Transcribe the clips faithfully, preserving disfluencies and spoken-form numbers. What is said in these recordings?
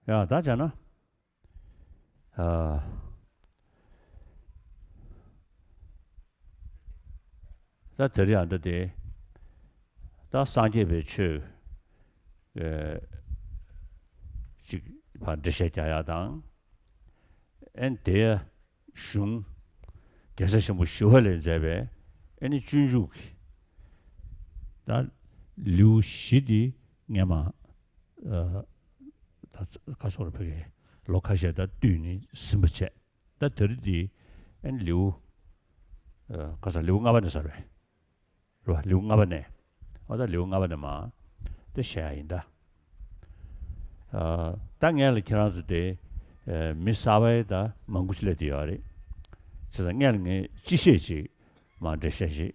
ཡ་ད་བྱས་ན། ཨ། ད་དེ་རིང་ཨ་འདྲ་དེ། ད་སངས་རྒྱས་པའི་ཆོས། ཨེ། ཅིག་ཕར་འགྲེལ་བཤད་རྒྱག་ཡག་དང་། ཨེ་དེ་གཞུང་རྒྱལ་སྲས་ཆེན་པོ་ཞི་བ་ལྷས་མཛད་པའི་ཨེ་ནི་སྤྱོད་འཇུག་གི་ད་ལེའུ་བཞི་འདི་སྔས་མ། ཨ། ད་ཁ་སོགས་ལ་ཕ་གིའི་ལོ་ཁ་ཤས་ད་བསྟུད་ནས་ཟིན་པ་བྱས། ད་དེ་རིང་འདི་ཨེ་ནི་ལེའུ། ཨ། ཁ་སང་ལེའུ་ལྔ་པ་ནས་ཟེར་བས། རེད་བ། ལེའུ་ལྔ་པ་ནས། ཨོ་ད་ལེའུ་ལྔ་པ་ནས་མར་དེ་བཤད་ཡ་ཡིན་ད། ཨ། ད་ངས་ལ་ཁྱེད་རང་ཚོ་དེ། ཨ། མི་གསར་པའི་ད་མང་པོ་ཞིག་སླེབས་བསྡད་ཡོད་རེད། བྱས་ཙང་ངས་ལ་ངས་སྤྱི་བཤད་ཅིག་མར་འགྲེལ་བཤད་ཅིག་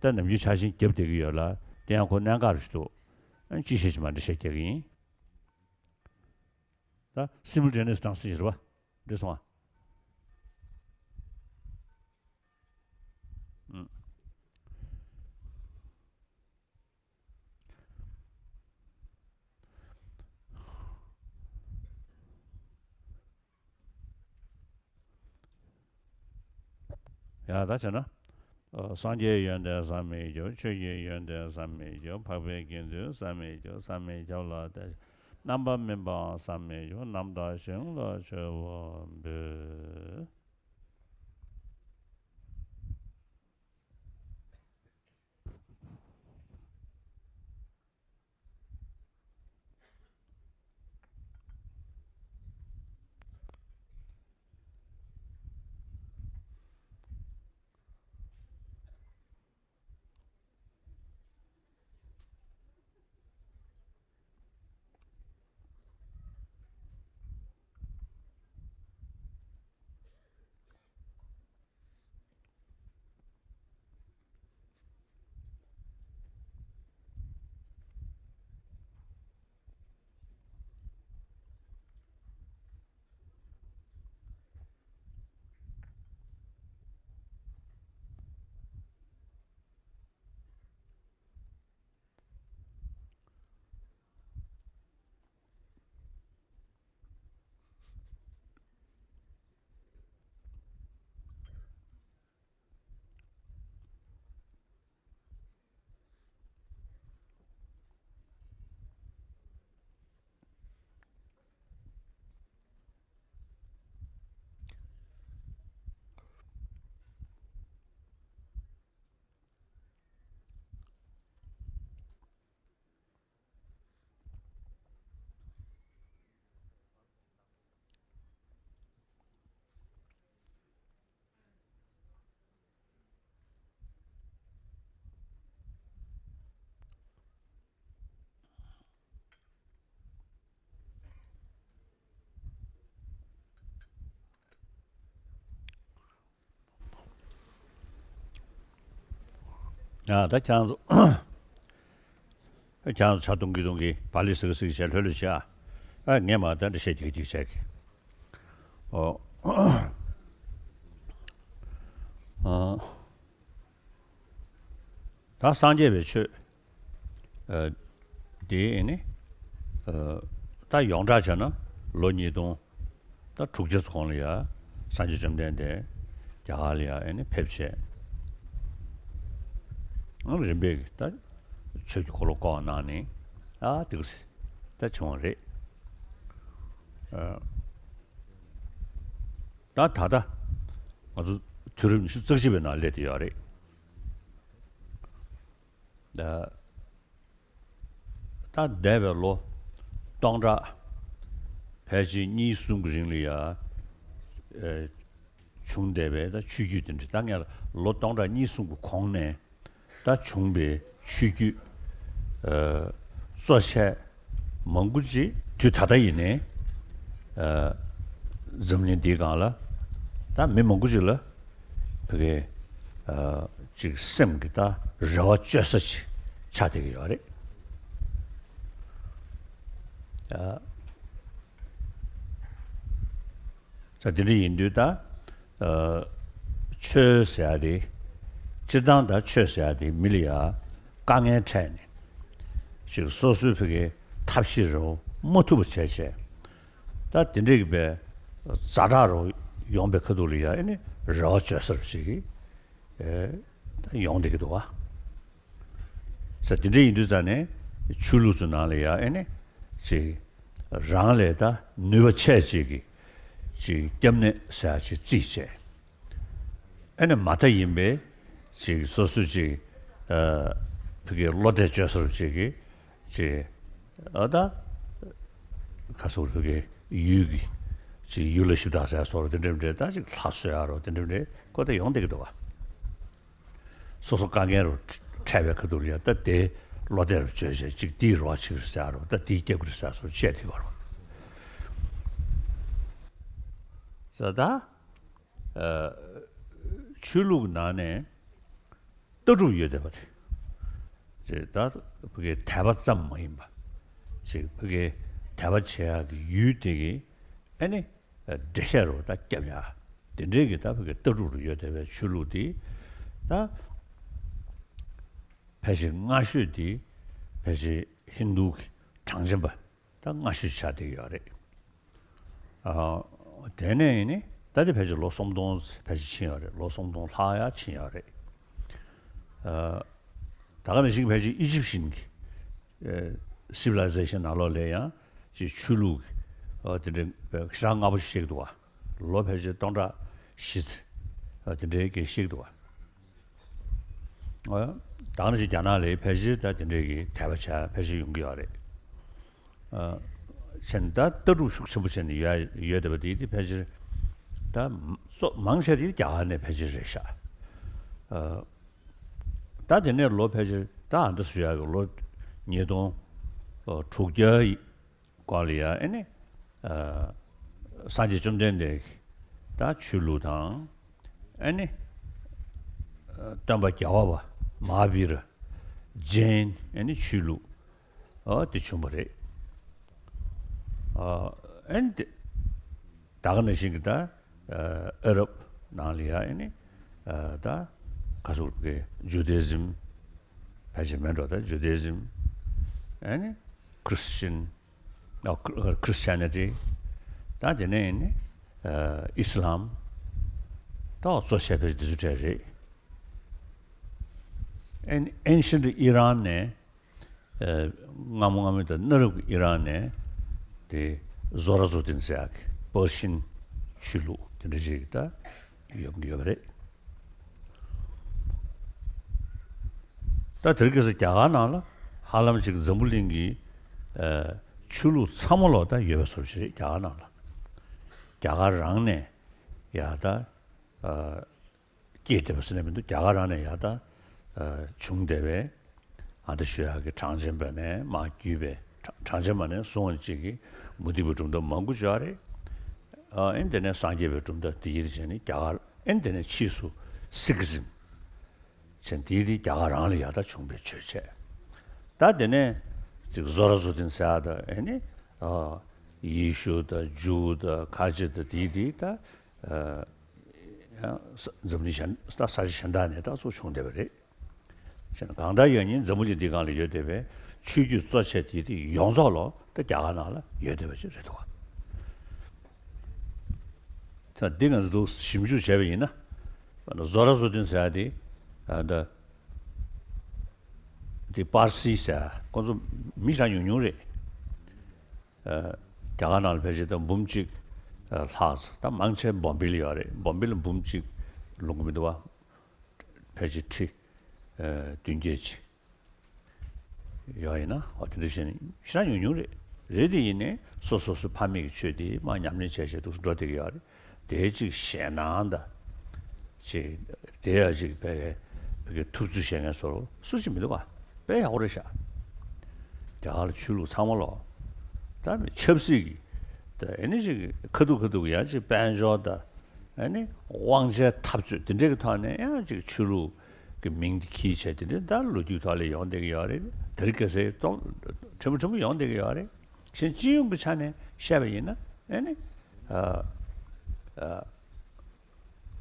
ད་ནམ་རྒྱུན་ཆ་ཤས་རྒྱབ་བསྡད་ཀྱི་ཡོད་ལ། དེ་ཡང་ཁོ་གནད་འགག་རེད་འདུག་ཨ། སྤྱི་བཤད་ཅིག་མར་འགྲེལ་བཤད་རྒྱག་གི་ཡིན། ད་simultaneous translation རེད་བ། འགྲིག་སོང་ཨ། ཨུམ། ཡ་ད་བྱས་ན། ཨ། སངས་རྒྱས་ཡོན་ཏན་བསམ་མི་ཁྱབ། ཆོས་ཀྱི་ཡོན་ཏན་བསམ་མི་ཁྱབ། འཕགས་པའི་དགེ་འདུན་བསམ་མི་ཁྱབ། བསམ་མི་ཁྱབ་ལ་དེ་རྣམ་པ་སྨིན་པའང་བསམ་མི་ཁྱབ། རྣམ་དག་ཞིང་ལ་མཆོད་པ་འབུལ། ཡ་ད་ཁྱེད་རང་ཚོ། ཁྱེད་རང་ཚོ་ཇ་འཐུང་གི་འཐུང་གི་བག་ལེབ་ཟ་གི་ཟ་གི་བྱས་ལྷོད་ལྷོད་བྱས་ཨ། ཨ་ངས་མར་ད་འགྲེལ་བཤད་ཅིག་ཅིག་བྱས་ཀྱི། ཨོ། ཨ། ད་སངས་རྒྱས་པའི་ཆོས། ཨ། དེ་ནི། ཨ། ད་ཡོངས་གྲགས་བྱས་ན་ལོ་ཉིས་སྟོང་ད་དྲུག་བརྒྱ་ཙམ་གོང་ལ་ཡ་སངས་རྒྱས་བཅོམ་ལྡན་འདས་རྒྱ་གར་ལ་ཡ་ཨེ་ནི་ཕེབས་བྱས། ཨ། རིམ་པས་ཀྱི་ད་ཆོས་ཀྱི་འཁོར་ལོ་བསྐོར་གནང་ནས། ཨ། དེ་ག་ད་བྱུང་བ་རེད། ཨ། ད་ད་ལྟ་ང་ཚོ་དུས་རབས་ཉི་ཤུ་རྩ་གཅིག་པའི་ནང་སླེབས་བསྡད་ཡོད་རེད། ད་ད་འདས་པའི་ལོ་སྟོང་ཕྲག་ཕལ་ཆེར་གཉིས་གསུམ་གྱི་རིང་ལ་ཡ། ཨེ། བྱུང་བསྡད་པའི་ད་ཆོས་བརྒྱུད་དེ་འདྲ། ད་ངས་ལོ་སྟོང་ཕྲག་གཉིས་གསུམ་གྱི་གོང་ནས་ད་བྱུང་བའི་ཆོས་བརྒྱུད། ཨ། གཙོ་ཆེ་མང་པོ་ཅིག་དུས་ད་ལྟ་ཡིན་ནའི། ཨ། འཛམ་གླིང་འདིའི་སྒང་ལ་ད་མི་མང་པོ་ཅིག་ལ་ཕ་གི། ཨ། ཅིག་སེམས་ཀྱི་ད་རེ་བ་བཅོལ་ས་ཅིག་ཆགས་བསྡད་ཀྱི་ཡོད་རེད། ཨ། ད་དེ་འདྲ་ཡིན་དུས་ད། ཨ། ཆོས་ཟེར་ཡ་དེ། སྤྱིར་བཏང་ད་ཆོས་ཟེར་ཡ་དེ་མི་ལ་ཡ་དཀའ་ངལ་འཕྲད་ནས། ཅིག་སོ་སོའི་ཕ་གི་ཐབས་ཤེས་རེ་བ་མ་ཐུབ་པ་བྱས་བྱས། ད་དེ་འདྲའི་གི་པའི་ཛ་དྲག་རུ་ཡོང་པའི་ཁ་ཐུག་ལ་ཡ་ཨེ་ནི་རེ་བ་བཅོལ་ས་རུ་ཅིག་གི་ཨེ་ད་ཡོང་བསྡད་ཀྱི་འདུག་བ། ས་དེ་འདྲ་ཡིན་དུས་ཙང་ནས་ཆོས་ལུགས་ཚོའི་ནང་ལ་ཡ་ཨེ་ནི་ཅིག་རང་ལས་ད་ནུས་པ་ཆེ་ཅིག་གི་ཅིག་སྐྱབས་གནས་ཟེར་ཡ་ཅིག་རྩིས་བྱས། ཨེ་ནི་མ་མཐའ་ཡིན་པའི་ཅིག་སོ་སོའི་ཅིག་ཨ་ཕ་གིའི་བློ་གཏད་བཅོལ་ས་རུ་ཅིག་གི་ཅིག་ཨ་ད་ཁ་སོ་ཕ་གིའི་ཡུལ་གྱི་ཅིག་ཡུལ་ལ་ཞིབ་བརྟག་ཟེར་སོགས་དེ་འདྲ་མི་འདྲ་ད་ཅིག་ལྷ་གསོལ་ཡ་རོ་དེ་འདྲ་མི་འདྲ་ཁོ་ད་ཡོང་བསྡད་ཀྱི་འདུག་བ། སོ་སོ་དཀའ་ངལ་རུ་འཕྲད་པའི་ཁ་ཐུག་ལ་ཡ་ད་དེ་བློ་གཏད་རུ་བཅོལ་བྱས་ཅིག་དེའི་རེ་བ་བྱེད་ཀྱི་རེད་ཟེར་ཡ་རོ་ད་དེའི་སྐྱབས་ཀྱི་རེད་ཟེར་སོགས་བཤད་བསྡད་ཀྱི་ཡོད་རོ། ཟེར་ད། ཨ་ཆོས་ལུགས་ནང་ནས་ལྟ་གྲུབ་ཡོད་བསྡད་པ་དེ། ཅེས་ད་ཕ་གིའི་དད་པ་ཙམ་མ་ཡིན་པ། ཅེས་ཕ་གིའི་དད་པ་བྱེད་ཡག་གི་ཡུལ་དེ་གི་ཨ་ནི་འགྲེལ་བཤད་རུ་ད་རྒྱབ་ཡ། དེ་འདྲའི་གི་ད་ཕ་གིའི་ལྟ་གྲུབ་རུ་ཡོད་བསྡད་པའི་ཆོས་ལུགས་དེ་ད་ཕལ་ཆེར་སྔ་ཤོས་དེ་ཕལ་ཆེར་ཧིན་རྡུ་གི་གྲངས་ཅན་པ་ད་སྔ་ཤོས་ཆགས་བསྡད་ཡོད་རེད། ཨ། དེ་ནས་ཡིན་ནི་ད་དེ་ཕལ་ཆེར་ལོ་སུམ་སྟོང་ཕལ་ཆེར་ཕྱིན་ཡོད་རེད། ལོ་སུམ་སྟོང་ལྷག་ཡ་ཕྱིན་ཡོད་རེད། ཨ། ད་ག་ནང་བཞིན་ཕལ་ཆེར་ཨི་ཇིབ་ཤིན་གྱི་ཨེ་སི་ཝི་ལའི་ཟེ་ཤན་ནང་ལོགས་ལ་ཡང་ཅིག་ཆོས་ལུགས་ཀྱི་ཨ་དེ་འདྲའི་ཞེ་དྲག་སྔ་པོ་ཞིག་བཤད་ཀྱི་འདུག་བ། ལོ་ཕལ་ཆེར་སྟོང་ཕྲག་བཞི་ཙམ་ཨ་དེ་འདྲའི་སྐད་བཤད་ཀྱི་འདུག་བ། ཨ། ད་ག་ནང་བཞིན་རྒྱ་ནག་ལ་ཕལ་ཆེར་ད་དེ་འདྲའི་གི་དད་པ་བྱ་ཕལ་ཆེར་ཡོང་གི་ཡོད་རེད། ཨ། བྱས་ནས་ད་ལྟ་གྲུབ་ཤུགས་ཆེན་པོ་བྱས་ནས་ཡོད་ཡོད་བསྡད་པ་དེ་དེ་ཕལ་ཆེར་ད་གཙོ་མང་ཆེ་དེ་རྒྱ་གར་ནས་ཕལ་ཆེར་རེད་ཤག་ཨ། ད་དེ་ནས་ལོ་ཕལ་ཆེར་ད་ཨ་འདྲ་བཟོ་ཡག་གི་ལོ་ཉིས་སྟོང་དྲུག་བརྒྱ་ཡི་སྐོར་ལ་ཡ་ཨེ་ནི་ཨ་སངས་རྒྱས་བཅོམ་ལྡན་འདས་ཀྱི་ད་ཆོས་ལུགས་དང་ཨེ་ནི་ཨ་སྟོན་པ་རྒྱལ་བ་པ་མ་ཧཱ་བི་ར་ཇེན་ཨེ་ནི་ཆོས་ལུགས་ཨ་དེ་བྱུང་བ་རེད། ཨ་ཨེ་ནི་དེ་ད་ག་ནང་བཞིན་གྱི་ད་ཨ་ཨ་རབ་ནང་ལ་ཡ་ཨེ་ནི་ཨ་ད་ག་ཟེར་དགོས་རེད། ཇུ་དེ་ཟིམ་ཕལ་ཆེར་མེད་འགྲོ། ད་ཇུ་དེ་ཟིམ་ཨེ་ནི་ཁྲི་སི་ཅན། ཨ་ཁྲི་ཁྲི་སི་ཅན་ནི་ཊི། ད་དེ་ནས་ཡིན་ནི་ཨ་ཨི་སི་ལམ། ད་གཙོ་ཆེ་ཕལ་ཆེར་འདི་ཚོ་གྲས་རེད། ཨེན་ཨེན་ཤན་ཊི་ཨི་རན་ནས་ཨ་སྔ་མོ་སྔ་མོ་ད་གནའ་རབས་ཀྱི་ཨི་རན་ནས་དེ་ཟོ་ར་ཛུ་ཏིན་ཟེར་ཡག་གི་པར་ཤིན་ཆོས་ལུགས་དེ་འདྲ་ཞིག་ད་ཡོང་གི་ཡོད་པ་རེད། ད་དེ་རིང་ཁ་སང་རྒྱ་གར་ནང་ལ་ཧ་ལམ་ཅིག་འཛམ་བུ་གླིང་གི་ཨ་ཆོས་ལུགས་ཚང་མ་ལོག་ད་ཡོད་པའི་བཟོ་ཞིག་རེད། རྒྱ་གར་ནང་ལ་རྒྱ་གར་རང་ནས་ཡ་ད་ཨ་སྐྱེས་བསྡད་པ་ཟེར་ན་མི་འདུག་རྒྱ་གར་རང་ནས་ཡ་ད་ཨ་བྱུང་བསྡད་པའི་ཨ་ད་ཞུ་ཡག་གི་གྲངས་ཅན་པ་ནས་མར་བརྒྱུད་པའི་གྲངས་གྲངས་ཅན་པ་ནས་བཟུང་བ་ཅིག་གི་མུ་སྟེགས་པའི་གྲུབ་མཐའ་མང་པོ་ཅིག་ཡོད་རེད། ཨ་ཨེ་དེ་ནས་སངས་རྒྱས་པའི་གྲུབ་མཐའ་དེ་ཡིན་བྱས་ནས་རྒྱ་གར་ཨེ་དེ་ནས་ཕྱིས་སུ་སིག་ཟིམ་བྱས་དེ་དེ་རྒྱ་གར་རང་ལ་ཡ་ད་བྱུང་བའི་ཆོས་བྱས། ད་དེ་ནས་ཅིག་ཟོ་ར་ཛུ་ཏིན་ཟེར་ཡག་ད་ཨེ་ནི་ཨ་ཡེ་ཤུ་དང་ཇུ་དང་ཁ་ཆེ་དང་དེ་དེ་ད་ཨ་ཡང་ས་འཛམ་གླིང་གཞན་ད་ས་ཆ་གཞན་དག་ནས་ད་གཙོ་བྱུང་བསྡད་པ་རེད། བྱས་ན་གང་ལྟར་ཡང་ཉིན་འཛམ་བུ་གླིང་འདི་སྒང་ལ་ཡོད་བསྡད་པའི་ཆོས་བརྒྱུད་གཙོ་ཆེ་དེ་དེ་ཡོངས་རྫོགས་ལོ་ད་རྒྱ་གར་ནང་ལ་ཡོད་བསྡད་པ་ཅིག་རེད་འདུག་ག་ད་འདི་ང་ཚོ་ཞིབ་འཇུག་བྱས་པ་ཡིན་ན་ཟོ་ར་ཛུ་ཏིན་ཟེར་ཡག་དེ་ཨ་ད་དེ་པར་སི་ཟེར་ཡག་ཁོང་ཚོ་མི་ཞེ་དྲག་ཉུང་ཉུང་རེད། ཨ་རྒྱ་གར་ནང་ལ་ཕལ་ཆེར་ད་འབུམ་གཅིག་ཨ་ལྷག་ཙམ། ད་མང་ཆེ་བ་བོམ་བེ་ལ་ཡོད་རེད། བོམ་བེ་ལ་འབུམ་གཅིག་ལོངས་ཀྱི་མི་འདུག་བ། ཕལ་ཆེར་ཁྲི་ཨ་བདུན་བརྒྱད་ཅིག་ཡོད་ཡིན་ན། འོ་དེ་འདྲ་བྱས་ནས་ཞེ་དྲག་ཉུང་ཉུང་རེད། རེད་དེ་ཡིན་ནའི་སོ་སོ་སོའི་ཕ་མེས་ཀྱི་ཆོས་དེ་མར་ཉམས་ལེན་བྱས་བྱས་འདུག་སེ་འགྲོ་བསྡད་ཀྱི་ཡོད་རེད། དེའི་གཅིག་ཞེད་སྣང་དང་། ཅིག་དེ་ཡང་ཅིག་བོད་ཀྱི་བོད་ཀྱི་ཐུབ་ཚོད་བྱེད་མཁན་ཚོ་སུ་གཅིག་མི་འདུག་ག་དཔེ་ཡག་པོ་རེད་ཤག་རྒྱ་གར་ལ་ཆོས་ལུགས་ཚང་མ་ལོག་ད་མི་ཆབ་སྲིད་ཀྱི་ད་ཨེ་ནི་ཅིག་ཁ་ཐུག་ཁ་ཐུག་ཡང་ཅིག་དཔལ་འབྱོར་དང་ཨེ་ནི་དབང་ཆའི་འཐབ་རྩོད་དེ་འདྲའི་གི་ཐོག་ནས་ཡང་ཅིག་ཆོས་ལུགས་ཀྱི་མིང་དེ་འཁྱེར་བྱས་དེ་འདྲའི་ད་ལོ་རྒྱུས་ཐོག་ལ་ཡོང་བསྡད་ཀྱི་ཡོད་རེད། དེ་རིང་ཁ་སང་གཏོང་ཕྲན་བུ་ཕྲན་བུ་ཡོང་བསྡད་ཀྱི་ཡོད་རེད། གཞན་སྤྱི་ཡོངས་ཀྱི་ཆ་ནས་བཤད་པ་ཡིན་ན་ཨེ་ནི་ཨ་ཨ།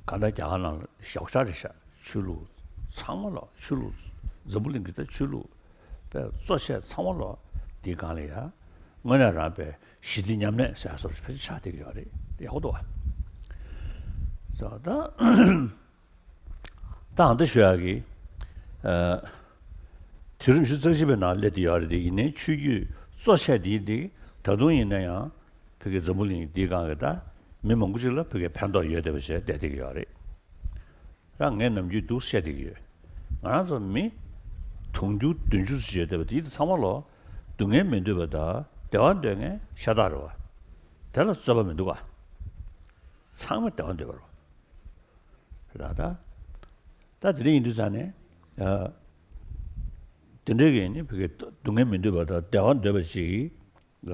གང་ལྟར་རྒྱ་གར་ནང་ལ་ཞོག་ཆགས་རེད་ཤག་ཆོས་ལུགས་ཚང་མ་ལོག་ཆོས་ལུགས་འཛམ་བུ་གླིང་གི་ད་ཆོས་ལུགས་དཔེ་གཙོ་ཆེ་ཚང་མ་ལོག་འདིའི་སྒང་ལ་ཡ་ དངོས་གནས་རང་པའི་ཞི་བདེ་མཉམ་གནས་ཟེར་ཡ་སོགས་ཕལ་ཆེར་ཆགས་བསྡད་ཀྱི་ཡོད་རེད། ཡག་པོ་འདུག་བ། ད་ད་ཨང་ད་ཞུ་ཡག་གི་ཨ། དུས་རིམ་བཞི་བཅུ་རྩ་གཅིག་པའི་ནང་སླེབས་བསྡད་ཡོད་རེད་དེ། ཡིན་ནའི་ཆོས་བརྒྱུད་གཙོ་ཆེ་དེ་དེ་ད་དུང་ཡིན་ན་ཡང་ཕ་གི་འཛམ་བུ་གླིང་འདིའི་སྒང་གི་ད་མི་མང་པོ་ཅིག་ལ་ཕ་གི་ཕན་ཐོགས་ཡོད་བསྡད་པ་བྱས་བསྡད་བསྡད་ཀྱི་ཡོད་རེད། ད་ངས་ནམ་རྒྱུན་འདུག་བཤད་བསྡད་ཀྱི་ཡོད། ང་རང་ཚོ་མི་དུང་ཕྱུར་བདུན་ཅུ་ཙམ་ཡོད་བསྡད་པ་དེ་ཚང་མ་ལོ་སྡུག་བསྔལ་མི་འདོད་པ་དང་བདེ་བ་འདོད་མཁན་ཤ་སྟག་རེད་བ། དེ་ལ་རྩོད་པ་མི་འདུག་ག། ཚང་མ་བདེ་བ་འདོད་པ་རེད་བ། རེད་ད། ད་དེ་འདྲ་ཡིན་དུས་ཙང་ནས། ཨ། དེ་འདྲའི་གི་ནི་ཕ་གི་སྡུག་བསྔལ་མི་འདོད་པ་དང་བདེ་བ་འདོད་པ་ཅིག་ལ།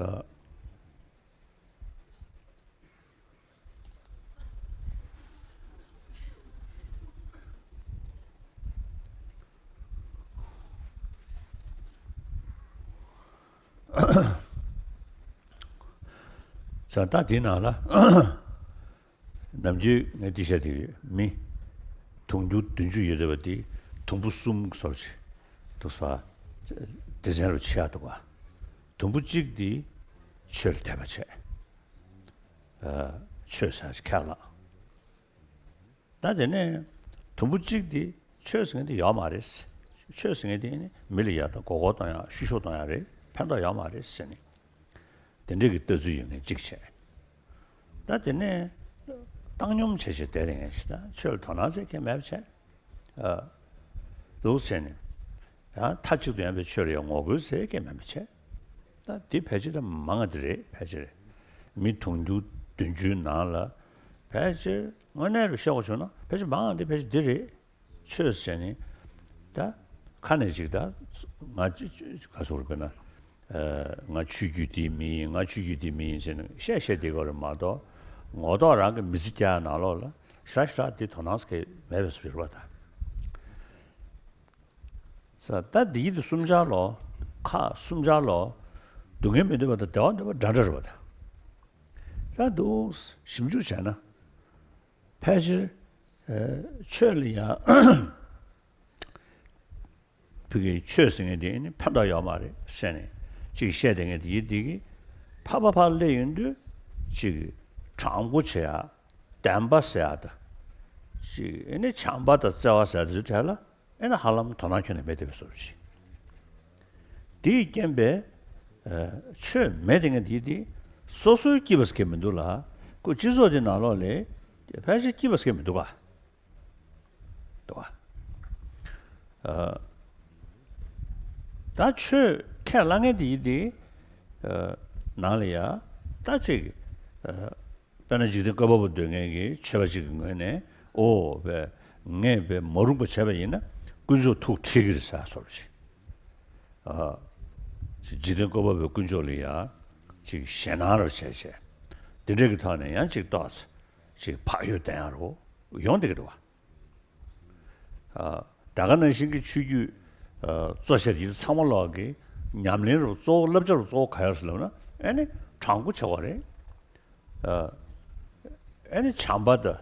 ས་ད་དེའི་ནང་ལ། ནམ་རྒྱུན་ངས་འདི་བཤད་དེ་ཡོད། མི་དུང་ཕྱུར་བདུན་ཅུ་ཡོད་བསྡད་པ་དེ་དུམ་བུ་གསུམ་སོར་ཅིག་འདུག་ས། སྡེ་ཚན་རུ་ཕྱེ་ཡག་འདུག་ག། དུམ་བུ་གཅིག་དེ་ཆོས་ལ་དད་པ་བྱས། ཨ། ཆོས་ཟེར་ཡག་ཁས་བླངས། ད་དེ་ནས་དུམ་བུ་གཅིག་དེ་ཆོས་ཟེར་མཁན་དེ་ཡོད་མ་རེད། ཆོས་ཟེར་མཁན་དེ་ནི་མི་ལ་ཡག་དང་མགོ་སྐོར་གཏོང་ཡག་བཤུ་གཞོག་གཏོང་ཡག་རེད། ཕན་ཐོགས་ཡོད་མ་རེད་ཟེར་ནས། དེ་འདྲས་ཀྱི་ལྟ་ཚུལ་ཡོད་མཁན་གཅིག་བྱས། ད་དེ་ནས་བཏང་སྙོམས་བྱས་བྱས་བསྡད་རེད་ངས་ཤི། ད་ཆོས་ལ་དོ་སྣང་ཟེར་མཁན་མེད་པ་བྱས། ཨ། འདུག་བྱས་ནས། ཡང་མཐའ་གཅིག་ཏུ་ཡངས་པའི་ཆོས་ལ་ཡང་ངོ་རྒོལ་ཟེར་མཁན་མེད་པ་བྱས། ད་འདི་ཕལ་ཆེར་ད་མང་ང་འདི་རེད། ཕལ་ཆེར་མི་དུང་ཕྱུར་བདུན་ཅུའི་ནང་ལ་ཕལ་ཆེར་དངོས་གནས་རུ་བཤད་དགོས་བྱུང་ན་ཕལ་ཆེར་མང་ང་འདི་ཕལ་ཆེར་འདི་རེད། ཆོས་ཟེར་ནི་ད་ཁ་ནས་ཅིག་ད་ང་ཅི་ཅི་ག་ཟེར་དགོས་རེད། དཔེར་ན། ཨ། ང་ཆོས་བརྒྱུད་འདིའི་མི་ཡིན། ང་ཆོས་བརྒྱུད་འདིའི་མི་ཡིན་ཟེར་ནས་བཤད་བཤད་བསྡད་ཀྱི་ཡོད་རེད་མ་གཏོགས། ངོ་ཐོག་རང་གི་མི་ཚེ་སྐྱེལ་ཡག་ནང་ལོགས་ལ་ཞེ་དྲག་ཞེ་དྲག་འདི་དོ་སྣང་ཟེར་མཁན་མེད་པའི་བཟོ་ཞིག་རེད་པ་ད། ས་ད་འདི་ཡིན་དུ་གསུམ་ཆར་ལོ། ཁག་གསུམ་ཆར་ལོ། སྡུག་བསྔལ་མི་འདོད་པ་དང་བདེ་བ་འདོད་པ་འདྲ་འདྲ་རེད་པ་ད། ད་འདུག་ཞིབ་འཇུག་བྱས་ན། ཕལ་ཆེར། ཨ། ཆོས་ལ་ཡང་། ཕ་གི་ཆོས་ཟེར་མཁན་དེ་ནི་ཕན་ཐོགས་ཡོད་མ་རེད་ཟེར་ནས་ཅིག་བཤད་བསྡད་མཁན་དེ་ཡིན་དེ་གི་ཕར་ཕར་ཕར་སླེབས་ཡོང་དུས་ཅིག་དྲང་པོ་བྱེད་ཡག་བདེན་པ་ཟེར་ཡག་དང་། ཅིག་ཨེ་ནི་བྱམས་པ་དང་བརྩེ་བ་ཟེར་ཡག་དེ་ཚོའི་གྲས་ལ་ཨེ་ནི་ཧ་ལམ་དོ་སྣང་ཁྱོན་ནས་མེད་བསྡད་པའི་བཟོ་འདྲ་ཞིག་དེའི་རྐྱེན་པས། ཨ། ཆོས་མེད་དེ་ངས་འདི་དེ་སོ་སོའི་སྐྱིད་པ་ཟེར་མཁན་མི་འདུག་ལ། ཁོ་སྤྱི་ཚོགས་དེ་ནང་ལོགས་ལ་ཕལ་ཆེར་སྐྱིད་པ་ཟེར་མཁན་མི་འདུག་ག། འདུག་ག། ཨ། ད་ཆོས་ཁས་བླངས་མཁན་དེ་ཡིན་དེ། ཨ། ནང་ལ་ཡ་ད་ཅིག་ཨ། དཔེར་ན་འཇིག་རྟེན་བཀོད་པ་པོ་འདོད་མཁན་གྱི་ཆོས་པ་ཅིག་གི་ངོས་ནས། ཨོ་བས་ངས་བས་མ་རུངས་པ་བྱས་པ་ཡིན་ན་དཀོན་མཆོག་ཐུགས་ཁྲལ་གྱི་རེད་ཟེར་བཟོ་འདྲ་ཞིག་ཨ། འཇིག་རྟེན་བཀོད་པ་པོའི་དཀོན་མཆོག་ལ་ཡང་ཅིག་ཞེད་སྣང་རུ་བྱས་བྱས། འདི་འདྲ་གི་ཐོག་ནས་ཡང་ཅིག་ཏོག་ཙམ་ཅིག་བག་ཡོད་བསྡད་ཡག་རུ་ཡོང་བསྡད་ཀྱི་འདུག་ག། ཨ། ད་ག་ནང་བཞིན་གྱི་ཆོས་བརྒྱུད། ཨ། གཙོ་ཆེ་དེ་ཚང་མ་ལོག་གི་ཉམས་ལེན་རུ་གཙོ་བོ་བསླབ་བྱ་རུ་གཙོ་བོ་ག་ཡོད་ཟེར་ལབ་ན། ཨེ་ནི་དྲང་པོ་བྱེད་དགོས་རེད། ཨ། ཨེ་ནི་བྱམས་པ་དང་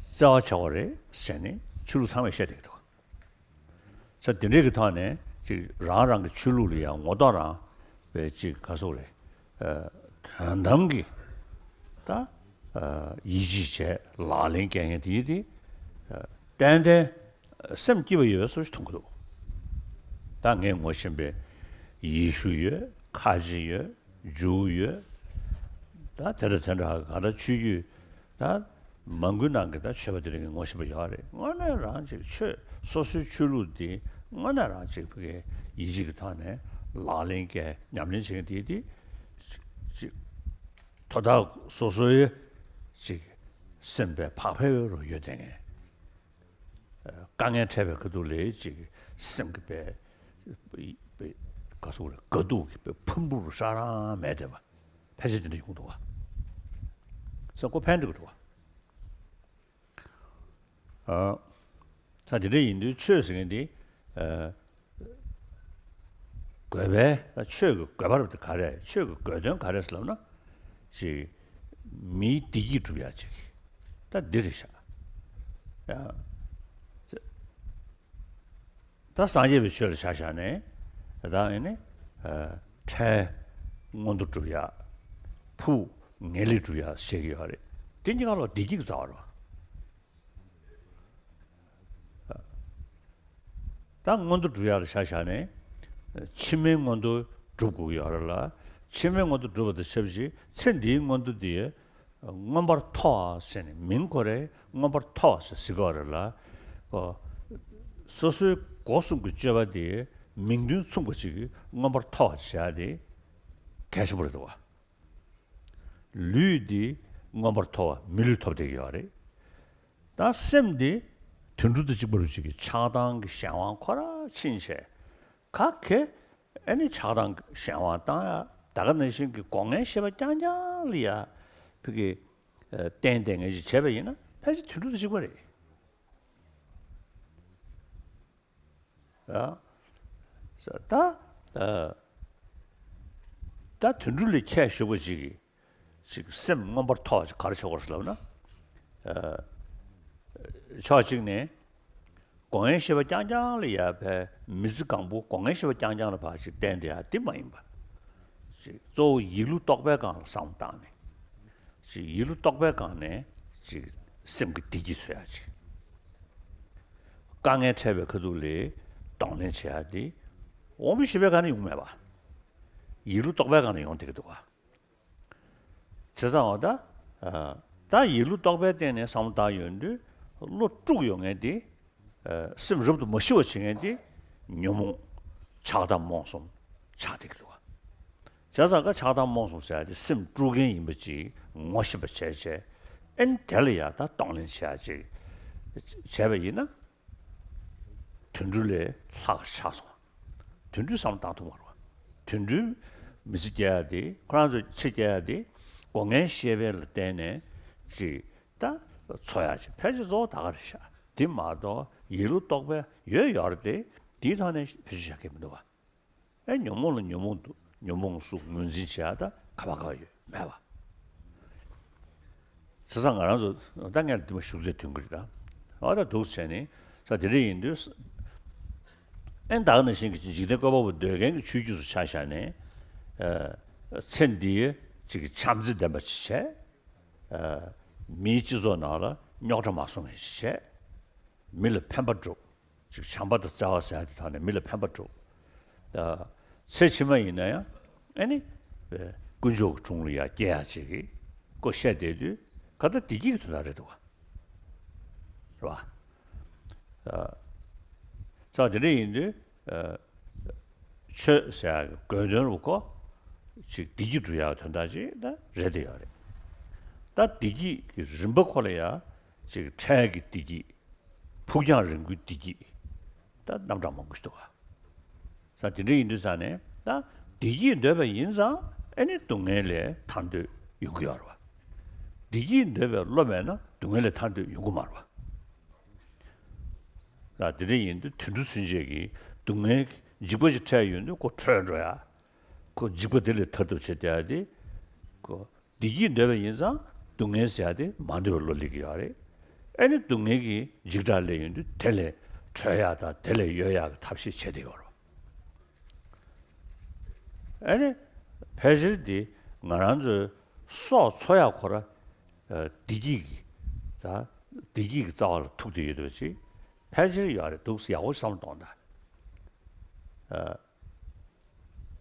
བརྩེ་བ་བྱེད་དགོས་རེད་ཟེར་ནས་ཆོས་ལུགས་ཚང་མས་བཤད་བསྡད་ཀྱི་འདུག་ག། ས་དེ་འདྲས་ཀྱི་ཐོག་ནས་ཅིག་རང་རང་གི་ཆོས་ལུགས་ལ་ཡང་ངོ་ཐོག་རང་བའི་ཅིག་ག་ཟེར་རེད། ཨ། དོན་དམ་གྱི་ད། ཨ། ཡིད་ཆེས་བྱས་ལག་ལེན་བཀལ་མཁན་དེ་དེ། ཨ། ཏན་ཏན་སེམས་སྐྱིད་པ་ཡོད་པའི་བཟོ་ཞིག་མཐོང་གི་འདུག་ད་ངས་ངོ་ཤེས་པའི་ཡེ་ཤུ་ཡོད། ཁ་ཆེ་ཡོད། ཇུའུ་ཡོད། ད་དེ་འདྲ་དེ་འདྲ་གང་ལྟར་ཆོས་བརྒྱུད་ད་མང་པོའི་ནང་གི་ད་ཆོས་པ་དེ་རིང་གི་ངོ་ཤེས་པ་ཡོད་རེད། དངོས་གནས་རང་ཅིག་ཆོས་སོ་སོའི་ཆོས་ལུགས་དེ་དངོས་གནས་རང་ཅིག་ཕ་གིའི་ཡིད་ཆེས་ཀྱི་ཐོག་ནས་ལག་ལེན་བཀལ་ཉམས་ལེན་བྱེད་མཁན་དེ་དེ་ཅིག་ཅིག་དོ་བདག་སོ་སོའི་ཅིག་སེམས་པའི་བག་ཕེབས་རུ་ཡོད་དེ་ངས། དཀའ་ངལ་འཕྲད་པའི་ཁ་ཐུག་ལ་ཅིག་སེམས་ཀྱི་པའི་པའི་ག་ཟེར་དགོས་རེད། དགའ་སྡུག་གི་པའི་ཕུང་པོ་རུ་ཧྲ་རང་མེད་བསྡད་པ་ཕལ་ཆེར་དེ་འདྲ་ཡོང་གི་འདུག་བ། ས་ཁོ་ཕན་འགྲིག་གི་འདུག་བ། ཨ། ས་དེ་འདྲ་ཡིན་དུས་ཆོས་ཟེར་མཁན་དེ། ཨ། དགོས་པའི་ཆོས་ཀྱི་དགོས་པ་རབ་དེ་ག་རེ། ཆོས་ཀྱི་དགོས་དོན་ག་རེ་ཟེར་ལབ་ན། ཅིག་མིའི་བདེ་སྐྱིད་སྒྲུབ་ཡག་ཅིག་ད་འདི་རེད་ཤག། ཡ། ད་སངས་རྒྱས་པའི་ཆོས་ལ་ཆ་བཞག་ནས་ད་ཨེ་ནི། ཨ། འཕྲལ། མངོན་མཐོ་སྒྲུབ་ཡ། ཕུགས་ངེས་ལེགས་སྒྲུབ་ཡ་བཤད་ཀྱི་ཡོད་རེད། དེ་གཉིས་ཀ་ལ་བདེ་སྐྱིད་ཀྱི་རྩ་བ་རེད་བ། ད་མངོན་མཐོ་སྒྲུབ་ཡ་ལ་ཆ་བཞག་ནས། ཕྱི་མའི་མངོན་མཐོ་སྒྲུབ་དགོས་ཀྱི་ཡོད་རེད་ལ། ཕྱི་མའི་མངོན་མཐོ་སྒྲུབ་པ་དང་ཆབས་ཅིག་ཚེ་འདིའི་མངོན་མཐོ་འདི་མངོན་པར་མཐོ་བ་ཟེར་ནས་མིང་ཁོ་རང་མངོན་པར་མཐོ་བ་ཟེར་ཟེར་གྱི་ཡོད་རེད་ལ། ཨོ། སོ་སོའི་སྒོ་གསུམ་གྱི་སྤྱོད་པ་དེ་མིང་དོན་མཚུངས་པ་ཅིག་གིས་མངོན་པར་མཐོ་བ་བྱ་ཡ་དེ་གལ་ཆེན་པོ་རེད་འདུག་བ། ལུས་འདི་མངོན་པར་མཐོ་བ་མི་ལུས་ཐོབ་བསྡད་ཀྱི་ཡོད་རེད། ད་སེམས་འདི་དུད་འགྲོ་དང་གཅིག་པ་རུ་ཅིག་གི་ཆགས་སྡང་གི་གཞན་དབང་ཁོ་ར་ཕྱིན་བྱས། ག་གེ་ཨ་ནི་ཆགས་སྡང་གི་གཞན་དབང་བཏང་ཡ། ད་ག་ནང་བཞིན་གྱི་སྒོ་ངའི་ཤེས་པ་རྐྱང་རྐྱང་ལ་ཡ་ཕ་གི་ཨ་བརྟེན་བསྡད་མཁན་ཞིག་བྱས་པ་ཡིན་ན་ཕལ་ཆེར་དུད་འགྲོ་དང་གཅིག་པ་རེད། ཨ། ད་ཨ་ད་དུད་འགྲོ་ལས་ཁྱད་ཞུགས་པ་ཅིག་གིས་ཅིག་སེམས་མངོན་པར་མཐོ་བ་ཅིག་ག་རེ་ཆགས་ཀྱི་ཡོད་རེད་ལབ་ན། ཨ། ཕྱོགས་གཅིག་ནས་སྒོ་ངའི་ཤེས་པ་རྐྱང་རྐྱང་ལ་ཡ་ཕའི་མི་ཚེ་གང་པོ་སྒོ་ངའི་ཤེས་པ་རྐྱང་རྐྱང་ལ་ཕར་ཅིག་བརྟེན་བསྡད་ཡ་དེ་མ་ཡིན་པ། ཅིག་གཙོ་བོ་ཡིད་བློ་རྟོག་པའི་སྒང་ལ་བསམ་བློ་བཏང་ནས། ཅིག་ཡིད་བློ་རྟོག་པའི་སྒང་ནས་ཅིག་སེམས་ཀྱི་བདེ་སྐྱིད་འཚོལ་ཡ་ཅིག་དཀའ་ངལ་འཕྲད་པའི་ཁ་ཐུག་ལ་གདོང་ལེན་བྱེད་ཡ་དེ་དབང་པོའི་ཤེས་པའི་སྒང་ནས་ཡོང་མེད་པ། ཡིད་བློ་རྟོག་པའི་སྒང་ནས་ཡོང་བསྡད་ཀྱི་འདུག་བ། བྱས་ཙང་འོ་ད། ཨ། ད་ཡིད་བློ་རྟོག་པའི་སྟེང་ནས་བསམ་བློ་བཏང་ཡོང་དུས་བློ་དཀྲུགས་ཡོང་མཁན་དེ། ཨ། སེམས་རབ་ཏུ་མ་ཞི་བ་བྱེད་མཁན་དེ་ཉོན་མོངས་ཆགས་སྡང་རྨོངས་གསུམ་ཆགས་བསྡད་ཀྱི་འདུག་བ། བྱས་ཙང་ཀ་ཆགས་སྡང་རྨོངས་གསུམ་ཟེར་ཡ་དེ་སེམས་དཀྲུག་མཁན་ཡིན་པ་ཅིག་ངོ་ཤེས་པ་བྱས་བྱས། ཨེ་ནི་དེ་ལ་ཡ་ད་གདོང་ལེན་བྱེད་ཡ་ཅིག་བྱས་པ་ཡིན་ན། དུད་འགྲོ་ལས་ལྷག་ཆགས་སོང་། དུད་འགྲོའི་བསམ་བློ་བཏང་ཐུབ་མ་རེད་བ། དུད་འགྲོའི་མི་ཚེ་སྐྱེལ་ཡ་དེ་ཁོ་རང་ཚོའི་ཚེ་སྐྱེལ་ཡ་དེ་སྒོ་ངའི་ཤེས་པ་ལ་བརྟེན་ནས་ཅིག་ད་འཚོ་ཡ་ཅིག་ཕལ་ཆེར་གཙོ་བོ་ད་ག་རེད་ཤག་དེ་མ་གཏོགས་ཡིད་བློ་རྟོག་པའི་ཡོད་ཡོད་རེད་དེ། དེའི་ཐོག་ནས་བེད་སྤྱོད་བྱ་མཁན་མི་འདུག་བ། ཨེ་ཉོན་མོངས་ལ་ཉོན་མོངས་འདུག་ཉོན་མོངས་སུ་ངོས་འཛིན་བྱེད་ཡ་ད་ག་པ་ག་པ་ཡོད་མེད་པ། བྱས་ཙང་ང་རང་ཚོ་ད་ངས་འདི་མ་ཞུགས་ཚེ་དོན་གྱི་རེད་ད། འོ་ད་འདུག་བྱས་ནས་ས་དེ་འདྲ་ཡིན་དུས། ཨེ་ད་ག་ནང་བཞིན་གྱི་འཇིག་རྟེན་བཀོད་པ་པོ་འདོད་མཁན་གྱི་ཆོས་བརྒྱུད་སུ་ཆ་བཞག་ནས། ཨ། ཚེ་འདིའི་ཅིག་བྱམས་བརྩེ་ལྡན་པ་ཞིག་བྱས། ཨ། མིའི་སྤྱི་ཚོགས་ནང་ལ་རྙོག་དྲ་མ་བཟོ་མཁན་ཞིག་བྱས། མི་ལ་ཕན་པ་སྒྲུབ། ཅིག་བྱམས་པ་དང་བརྩེ་བ་ཟེར་ཡ་དེ་དག་ནས་མི་ལ་ཕན་པ་སྒྲུབ། ད་ཚེ་ཕྱི་མ་ཡིན་ན་ཡང་ཨ་ནི། དཀོན་མཆོག་གི་དྲུང་ལ་ཡ་སྐྱེ་ཡ་ཅིག་གི་སྐོར་བཤད་བསྡད་དུས་ག་ད་བདེ་སྐྱིད་ཀྱི་དོན་དག་རེད་འདུག་བ། རེད་བ། ད་ས་དེ་འདྲ་ཡིན་དུས། ཆོས་ཟེར་ཡ་གི་དགོས་དོན་རུ་ཁོ་ཅིག་བདེ་སྐྱིད་སྒྲུབ་ཡ་གི་དོན་དག་ཅིག་ད་རེད་དེ་ཡོད་རེད། ད་བདེ་སྐྱིད་ཀྱི་རིམ་པ་ཁོ་ལ་ཡ་ཅིག་འཕྲལ་གྱི་བདེ་སྐྱིད། ཕུགས་རྒྱང་རིང་པོའི་བདེ་སྐྱིད་ད་རྣམ་གྲངས་མང་པོ་ཞིག་འདུག་ག་ས་དེ་འདྲ་ཡིན་དུས་ཙང་ནས་ད་བདེ་སྐྱིད་འདོད་པ་ཡིན་ཙང་ཨ་ནི་སྡུག་བསྔལ་ལས་ཐར་འདོད་ཡོང་གི་ཡོད་རེད་བ། བདེ་སྐྱིད་འདོད་པའི་བློ་མེད་ན་སྡུག་བསྔལ་ལས་ཐར་འདོད་ཡོང་གི་མ་རེད་བ། ས་དེ་འདྲ་ཡིན་དུས་དུད་འགྲོ་ཚུན་ཆད་ཀྱིས་སྡུག་བསྔལ་འཇིགས་པ་ཞིག་འཕྲད་ཡོང་དུས་ཁོ་བྲོས་འགྲོ་ཡ། ཁོ་འཇིགས་པ་དེ་ལས་ཐར་ཐབས་བྱེད་བསྡད་ཡ་དེ་ཁོ། བདེ་སྐྱིད་འདོད་པ་ཡིན་ཙང་སྡུག་བསྔལ་ཟེར་ཡ་དེ་མ་འདོད་པའི་བློ་སླེབས་ཀྱི་ཡོད་རེད། ཨ་ནི་སྡུག་བསྔལ་གྱི་འཇིགས་སྐྲག་སླེབས་ཡོང་དུས་དེ་ལས་གྲོལ་ཡག་དང་དེ་ལས་གཡོལ་ཡག་གི་ཐབས་ཤེས་བྱེད་བསྡད་ཡོད་རེད། ཨ་ནི་ཕལ་ཆེར་དེ་ང་རང་ཚོའི་སྲོག་འཚོ་ཡག་ཁོ་ར་བདེ་སྐྱིད་ཀྱི་ད་བདེ་སྐྱིད་ཀྱི་རྩ་བ་ལ་ཐུག་བསྡད་ཡོད་པ་ཅིག་ཕལ་ཆེར་ཡོད་རེད་འདུག་ཡག་པོ་བསམ་བློ་གཏོང་དང་།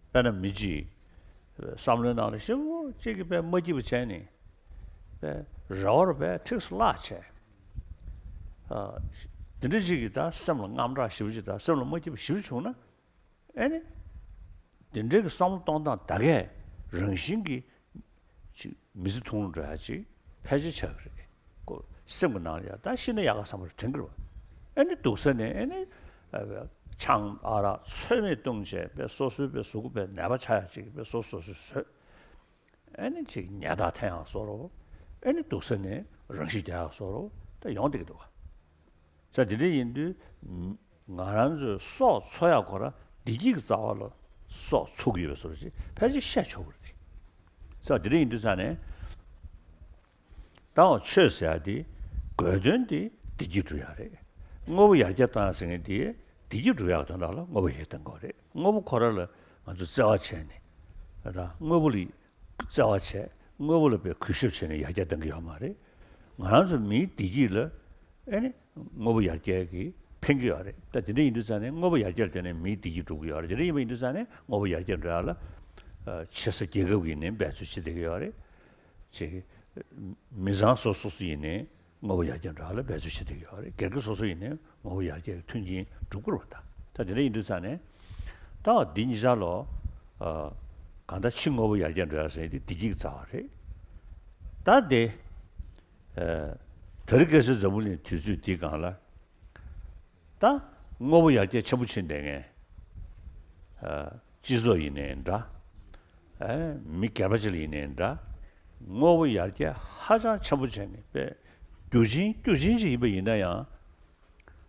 དཔེར་ན་མི་གཅིག་བསམ་བློའི་ནང་ལ་ཞེ་པོ་གཅིག་གིས་དཔེ་མ་སྐྱིད་པ་བྱས་ནས་དཔེ་རེ་བ་རུ་དཔེ་ཁྲིགས་སུ་བརླག་བྱས། དེ་འདྲ་ཅིག་གིས་ད་སེམས་ལ་དངངས་སྐྲག་ཞེ་པོ་ཅིག་དང་སེམས་ལ་མ་སྐྱིད་པ་ཞེ་པོ་བྱུང་ན། ཨེ་ནི། དེ་འདྲའི་གི་བསམ་བློ་གཏོང་སྟངས་ད་གས་རང་བཞིན་གྱིས་ཅིག་མི་ཚེ་ཐུང་རུ་འགྲོ་ཡ་ཅིག་ཕལ་ཆེར་ཆགས་ཀྱི་རེད། ཁོ་སེམས་ཀྱི་ནང་ལ་ཡ་ད་ཤི་ན་ཡག་ག་བསམ་པ་དྲན་གྱི་རེད་བ། ཨེ་ནི་སྡུག་ས་ནས་ཨེ་ནི། ཨ། ཆང་ཨ་རག་ཚོད་མེད་བཏུང་བྱས་དཔེ་སོ་སོའི་དཔེ་གཟུགས་པོ་དཔེ་ནད་པ་ཆགས་ཡ་ཅིག་དཔེ་སོ་སོ་སོས་ཟོས། ཨེ་ནི་ཅིག་ཉལ་ཐག་འཐེན་ཡག་བཟོ་འདྲ། ཨེ་ནི་སྡུག་ས་ནས་རང་ཤི་རྒྱག་ཡག་བཟོ་འདྲ་ད་ཡོང་བསྡད་ཀྱི་འདུག་བ། ས་དེ་འདྲ་ཡིན་དུས། ང་རང་ཚོའི་སྲོག་འཚོ་ཡག་ཁོ་ར་བདེ་སྐྱིད་ཀྱི་རྩ་བ་ལ་སྲོག་འཚོ་གི་ཡོད་པའི་བཟོ་འདྲ་ཅིག་ཕལ་ཆེར་བཤད་ཆོག་གི་རེད། ས་དེ་འདྲ་ཡིན་དུས་ས་ནས། ད་འོ་ཆོས་ཟེར་ཡ་དེ་དགོས་དོན་དེ་བདེ་སྐྱིད་སྒྲུབ་ཡག་རེད། དངོས་པོ་ཡར་རྒྱས་གཏོང་ཡག་ཟེར་མཁན་དེ་བདེ་སྐྱིད་སྒྲུབ་ཡག་དོན་དག་ལ་དངོས་པོ་ཡར་གཏོང་དགོས་རེད། དངོས་པོ་ཁོ་ར་ལ་ང་ཚོ་བརྩེ་བ་བྱས་ནས། ད་དངོས་པོ་ལ་བརྩེ་བ་བྱས། དངོས་པོ་ལ་དཔེ་གུས་ཞབས་བྱས་ནས་ཡར་རྒྱས་གཏང་གི་ཡོད་མ་རེད། ང་རང་ཚོ་མིའི་བདེ་སྐྱིད་ལ་ཨེ་ནི་དངོས་པོ་ཡར་རྒྱས་ཀྱིས་ཕན་གྱི་ཡོད་རེད། ད་དེ་འདྲ་ཡིན་དུས་ཙང་ནས་དངོས་པོ་ཡར་རྒྱས་ལ་བརྟེན་ནས་མིའི་བདེ་སྐྱིད་འགྲུབ་ཀྱི་ཡོད་རེད། དེ་འདྲ་ཡིན་པ་ཡིན་དུས་ཙང་ནས་དངོས་པོ་ཡར་རྒྱས་འགྲོ་ཡ་ལ་ཨ་ཆེ་ས་རྒྱལ་ཁབ་ཀྱིས་ནི་འབད་རྩོལ་བྱེད་བསྡད་ཀྱི་ཡོད་རེད། ཅིག་མི་ཚང་སོ་སོ་སོ་ཡིན་ནའི་དངོས་པོ་ཡར་རྒྱས་འགྲོ་ཡ་ལ་འབད་རྩོལ་བྱེད་བསྡད་ཀྱི་ཡོད་རེད། སྒེར་གྱི་སོ་སོ་ཡིན་ནའི་དངོས་པོ་ཡར་རྒྱས་ཀྱི་མཐུན་རྐྱེན་སྒྲུབ་དགོས་རེད་པ། ད་ད་དེ་འདྲ་ཡིན་དུས་ཙང་ནས་ད་འདི་གཉིས་ཆར་ལོ་ཨ་གང་ལྟར་ཕྱི་དངོས་པོ་ཡར་རྒྱས་འགྲོ་ཡ་ཟེར་དེ་བདེ་སྐྱིད་ཀྱི་རྩ་བ་རེད། ད་དེ་ཨ་དེ་རིང་ཁ་སང་འཛམ་བུ་གླིང་དུས་ཚོད་འདི་སྒང་ལ་ད་དངོས་པོ་ཡར་རྒྱས་ཆེན་པོ་ཕྱིན་བསྡད་མཁན་ཨ་སྤྱི་ཚོགས་ཡིན་ནའི་འདྲ། ཨ་མི་སྒེར་པ་ཅིག་ལ་ཡིན་ནའི་འདྲ། དངོས་པོ་ཡར་རྒྱས་ཧ་ཅང་ཆེན་པོ་བྱས་ནས་དཔེ་རྒྱུ་ཆེན་རྒྱུ་ཆེན་ཞིག་ཡིན་པ་ཡིན་ན་ཡང་།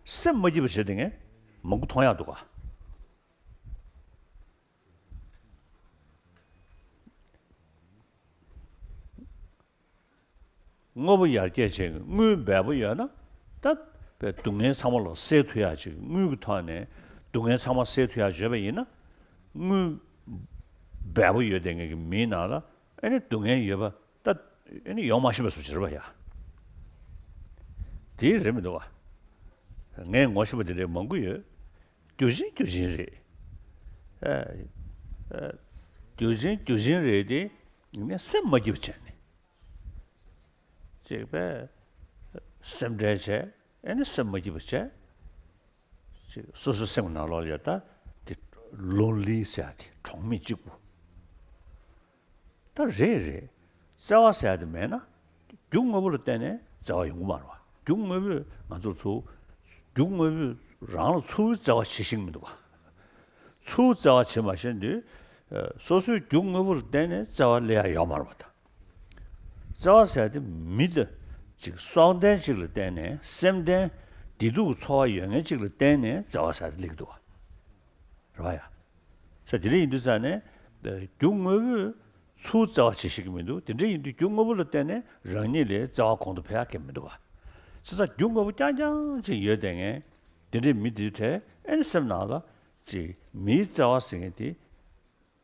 སེམས་མ་སྐྱིད་པ་བྱེད་བསྡད་མཁན་མང་པོ་མཐོང་ཡག་འདུག་ག། དངོས་པོ་ཡར་རྒྱས་བྱས་དངུལ་འབེལ་པོ་ཡོད་ན། ད་དཔེ་སྡུག་བསྔལ་ཚང་མ་ལ་སེལ་ཐུབ་ཡག་ཅིག་དངུལ་གྱི་ཐོག་ནས་སྡུག་བསྔལ་ཚང་མ་སེལ་ཐུབ་ཡག་བརྗོད་པ་ཡིན་ན། དངུལ་འབེལ་པོ་ཡོད་བསྡད་མཁན་གྱི་མིའི་ནང་ལ་ཨེ་ནི་སྡུག་བསྔལ་ཡོད་པ་ད་ཨེ་ནི་ཡོང་མ་ཤེས་པ་བཟོ་བྱེད་རེད་པ་ཡ། དེ་རེད་མི་འདུག་ག། ངས་ངོ་ཤེས་པ་དེ་འདྲའི་མང་པོ་ཡོད། རྒྱུ་ཆེན་རྒྱུ་ཆེན་རེད། ཨ་ཨ་རྒྱུ་ཆེན་རྒྱུ་ཆེན་རེད་དེ། ངས་སེམས་མ་སྐྱིད་པ་བྱས་ནས། ཅིག་པས་སེམས་ཁྲལ་བྱས། ཨེ་ནི་སེམས་མ་སྐྱིད་པ་བྱས། ཅིག་སོ་སོའི་སེམས་ནང་ལོགས་ལ་ཡ་ད་དེ་ལོན་ལི་ཟེར་ཡ་དེ། གྲོགས་མེད་གཅིག་པུ། ད་རེད་རེད། བརྩེ་བ་ཟེར་ཡ་དེ་མེད་ན། རྒྱུ་དངོས་པོ་ལ་བརྟེན་ནས་བརྩེ་བ་ཡོང་གི་མ་རེད་པ། རྒྱུ་དངོས་པོས་ང་ཚོར་ཚུར། རྒྱུ་དངོས་པོས་རང་ལ་ཚུར་བརྩེ་བ་བྱེད་ཤེས་ཀྱི་མི་འདུག་པ། ཚུར་བརྩེ་བ་བྱེད་མ་ཤེས་དུས། ཨ་སོ་སོའི་རྒྱུ་དངོས་པོ་ལ་བརྟེན་ནས་བརྩེ་བ་སླེབས་ཡ་ཡོད་མ་རེད་པ་ད། བརྩེ་བ་ཟེར་དེ་མི་དང་ཅིག་སྲོག་ལྡན་ཅིག་ལ་བརྟེན་ནས། སེམས་ལྡན་བདེ་སྡུག་གི་ཚོར་བ་ཡོད་མཁན་ཅིག་ལ་བརྟེན་ནས་བརྩེ་བ་ཟེར་དེ་སླེབས་ཀྱི་འདུག་པ། རེད་པ་ཡ། ས་དེ་འདྲ་ཡིན་དུས་ཙང་ནས། རྒྱུ་དངོས་པོས་ཚུར་བརྩེ་བ་བྱེད་ཤེས་ཀྱི་མི་འདུག། དེ་འདྲ་ཡིན་དུས་རྒྱུ་དངོས་པོ་ལ་བརྟེན་ནས་རང་ཉིད་ལ་བརྩེ་བ་གོང་དུ་འཕེལ་ཡག་གི་མི་འདུག་པ། བྱས་ཙང་རྒྱུ་དངོས་པོ་རྐྱང་རྐྱང་ཅིག་ཡོད་བསྡད་མཁན་དེ་འདྲའི་མི་དེའི་གྲས་ཨེ་ནི་སེམས་ནང་ལ་ཅིག་མིའི་བརྩེ་བ་ཟེར་མཁན་དེ་